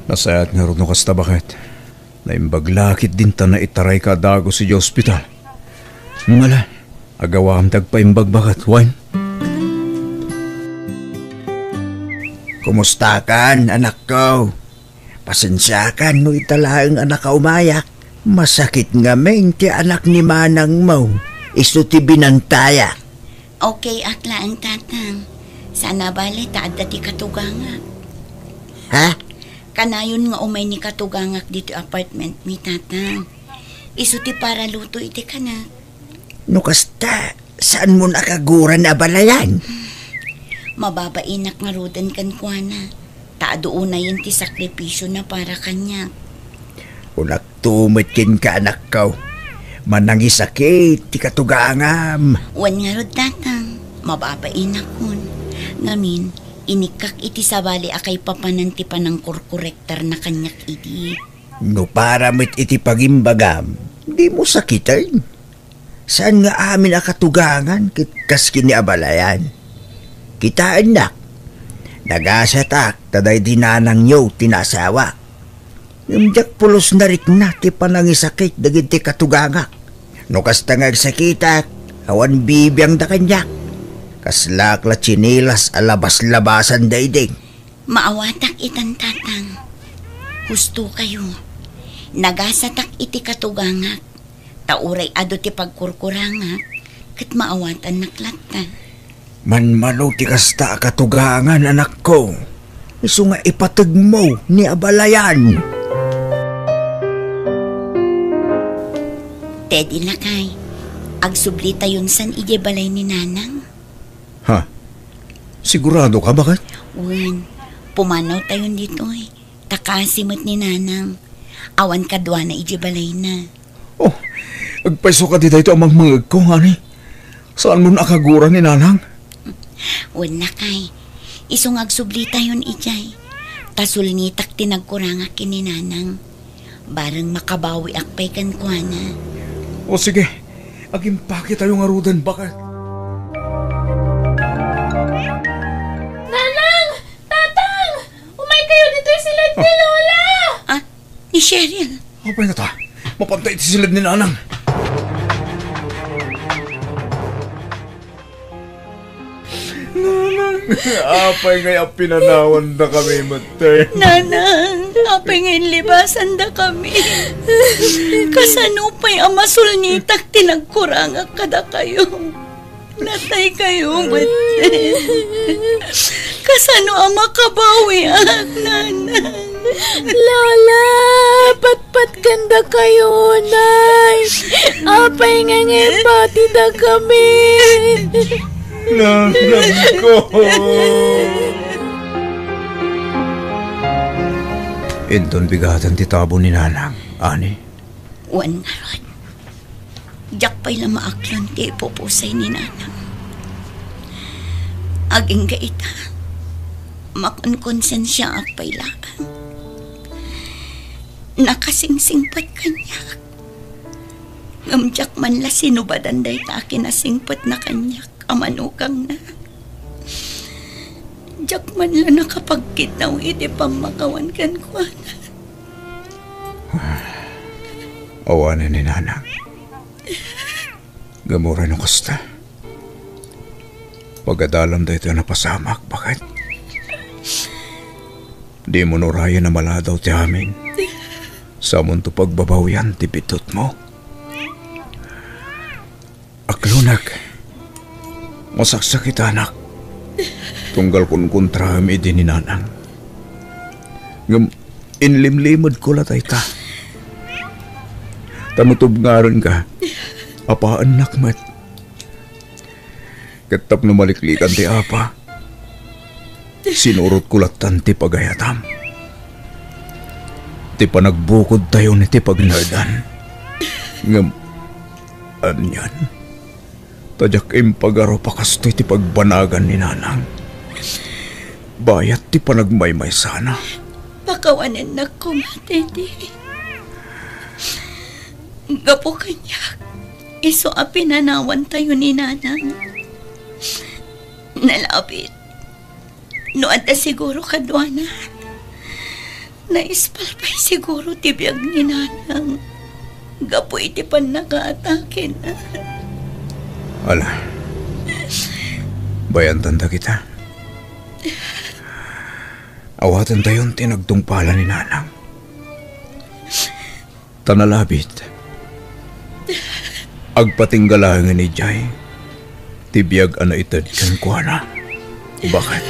Nasayaat ngarud no kasta, baket. Naimbag la ketdin ta naitarayka a dagus idiay ospital. Ngala, agawam ti agpaimbag, baket, wen? Kumustakan, anakko? Pasensiakan no ita laeng a nakaumayak. Masakit ngamin ti anak ni manangmo. Isu ti binantayak. Okay ak laeng, Tatang. Saan a bale ta adda ti katugangak. Ha? Kanayon nga umay ni katugangak ditoy apartmentmi, Tatang. Isu ti paraluto iti kanak. No kasta, saanmon a kaguran a balayan? Mababainak ngaruden kenkuana, ta adu unayen ti sakripisiona para kaniak. Kunakto met kenka, anakko, manangisakit ti katugangam. Wen ngarud, Tatang, mababainakon. Ngamin, inikkak iti sabali a kaipapanan ti panangkorkorektarna kaniak idi. No para met iti pagimbagam, dimo sakiten. Saan nga amin a katugangan ket kas ken ni abalayan. Kitaennak, nagasatak ta daydi nanangyo ti naasawak. Ngem diak pulos narikna ti panangisakit dagiti katugangak. No kasta nga agsakitak, awan bibiangda kaniak. Kaslak la tsinelas a labas-labasan daydi. Maawatak itan, Tatang. Husto kayo. Nagasatak iti katugangak. Ta uray adu ti pagkurkurangak, ket maawatannak latta. Manmano ti kasta a katugangan, anakko. Isu nga ipategmo ni abalayan. Teddy, lakay, agsublitayon san idiay balay ni Nanang. Ha? Sigurado ka, baket? Wen, pumanawtayon ditoy. Ta kasi met ni Nanang, awan kaduana idiay balayna. Oh, agpayso kadi daytoy a mangmangegko, honey. Saanmon a kaguran ni Nanang? Wen, lakay. Isu nga agsublitayon idiay. Ta sulnitak ti nagkurangak ken ni Nanang. Bareng makabawiak pay kenkuana. O sige, agimpaketayo ngaruden, baket. Nanang! Tatang! Umay ni Cheryl. Apay ngata? Mapanta iti siled ni Nanang. Nanang, apay ngay a pinanawandakami met? Nanang, apay ngay libasandakami? Kasano pay a masulnitak ti nagkurangak kadakayo? Nataykayo met. Kasano a makabawiak, Nanang? Lola, patpatkandakayo, Nay. Apay nga nga ipatidakami? Nanangko. Inton bigaten ti tabo ni Nanang, ani? Wen ngarud, diak pay la maaklon ti ipupusay ni Nanang. Agingga ita, makonkonsensiaak pay laeng. Nakasingsingpet kaniak. Ngem diak man la sinubadan dayta a kinasingpetna kaniak a manukangna. Diak man la nakapagkidnaw iti pammakawan kenkuana. Awanen ni Nanang. Ngem uray no kasta, pagadalam daytoy a napasamak, baket. Dimo urayen a maladaw ti amin. Samonto pagbabawian ti biddutmo. Aklonek. Masaksakitanak. Tunggal kunkuntraem idi ni Nanang. Ngem inlimlimedko la dayta. Ta no tubngarenka, apaennak met. Ket tapno maliklikan ti apa, sinurotko lattan ti pagayatam. Ti panagbukodtayon ti pagnaedan. Ngem, anian? Ta diak impagarup a kastoy ti pagbanagan ni Nanang. Bayat ti panagmaymaysana. Pakawanennak koma, Teddy. Gapu kaniak, isu a pinanawantayo ni Nanang. Nalabit, no adda siguro kaduana, naispal pay siguro ti biag ni Nanang gapu iti pannakaatakena. Ala, bayantan dagita. Awatentayon ti nagtungpal ni Nanang. Ta nalabit, agpatingga laengen idiay ti biag a naited kenkuana. Baket.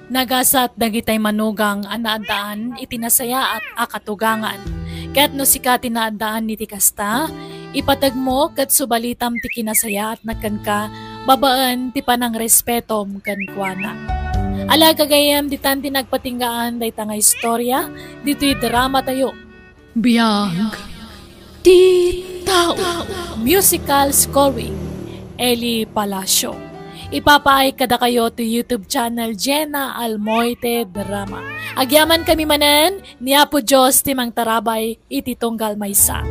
Nagasat dagitay manugang a naaddaan iti nasayaat a katugangan. Ket no sika ti naaddaan iti kasta, ipategmo ket subalitam ti kinasayaatna kenka babaen ti panangrespetom kenkuana. Ala, gagayyem, ditan ti nagpatinggaan dayta nga istorya ditoy dramatayo. Biag ti tao. Musical scoring, Eli Palacio. Ipapaay kadakayo ti YouTube channel Jenna Almoite Drama. Agyamankami manen, ni Apo Dios ti mangtarabay iti tunggal maysa.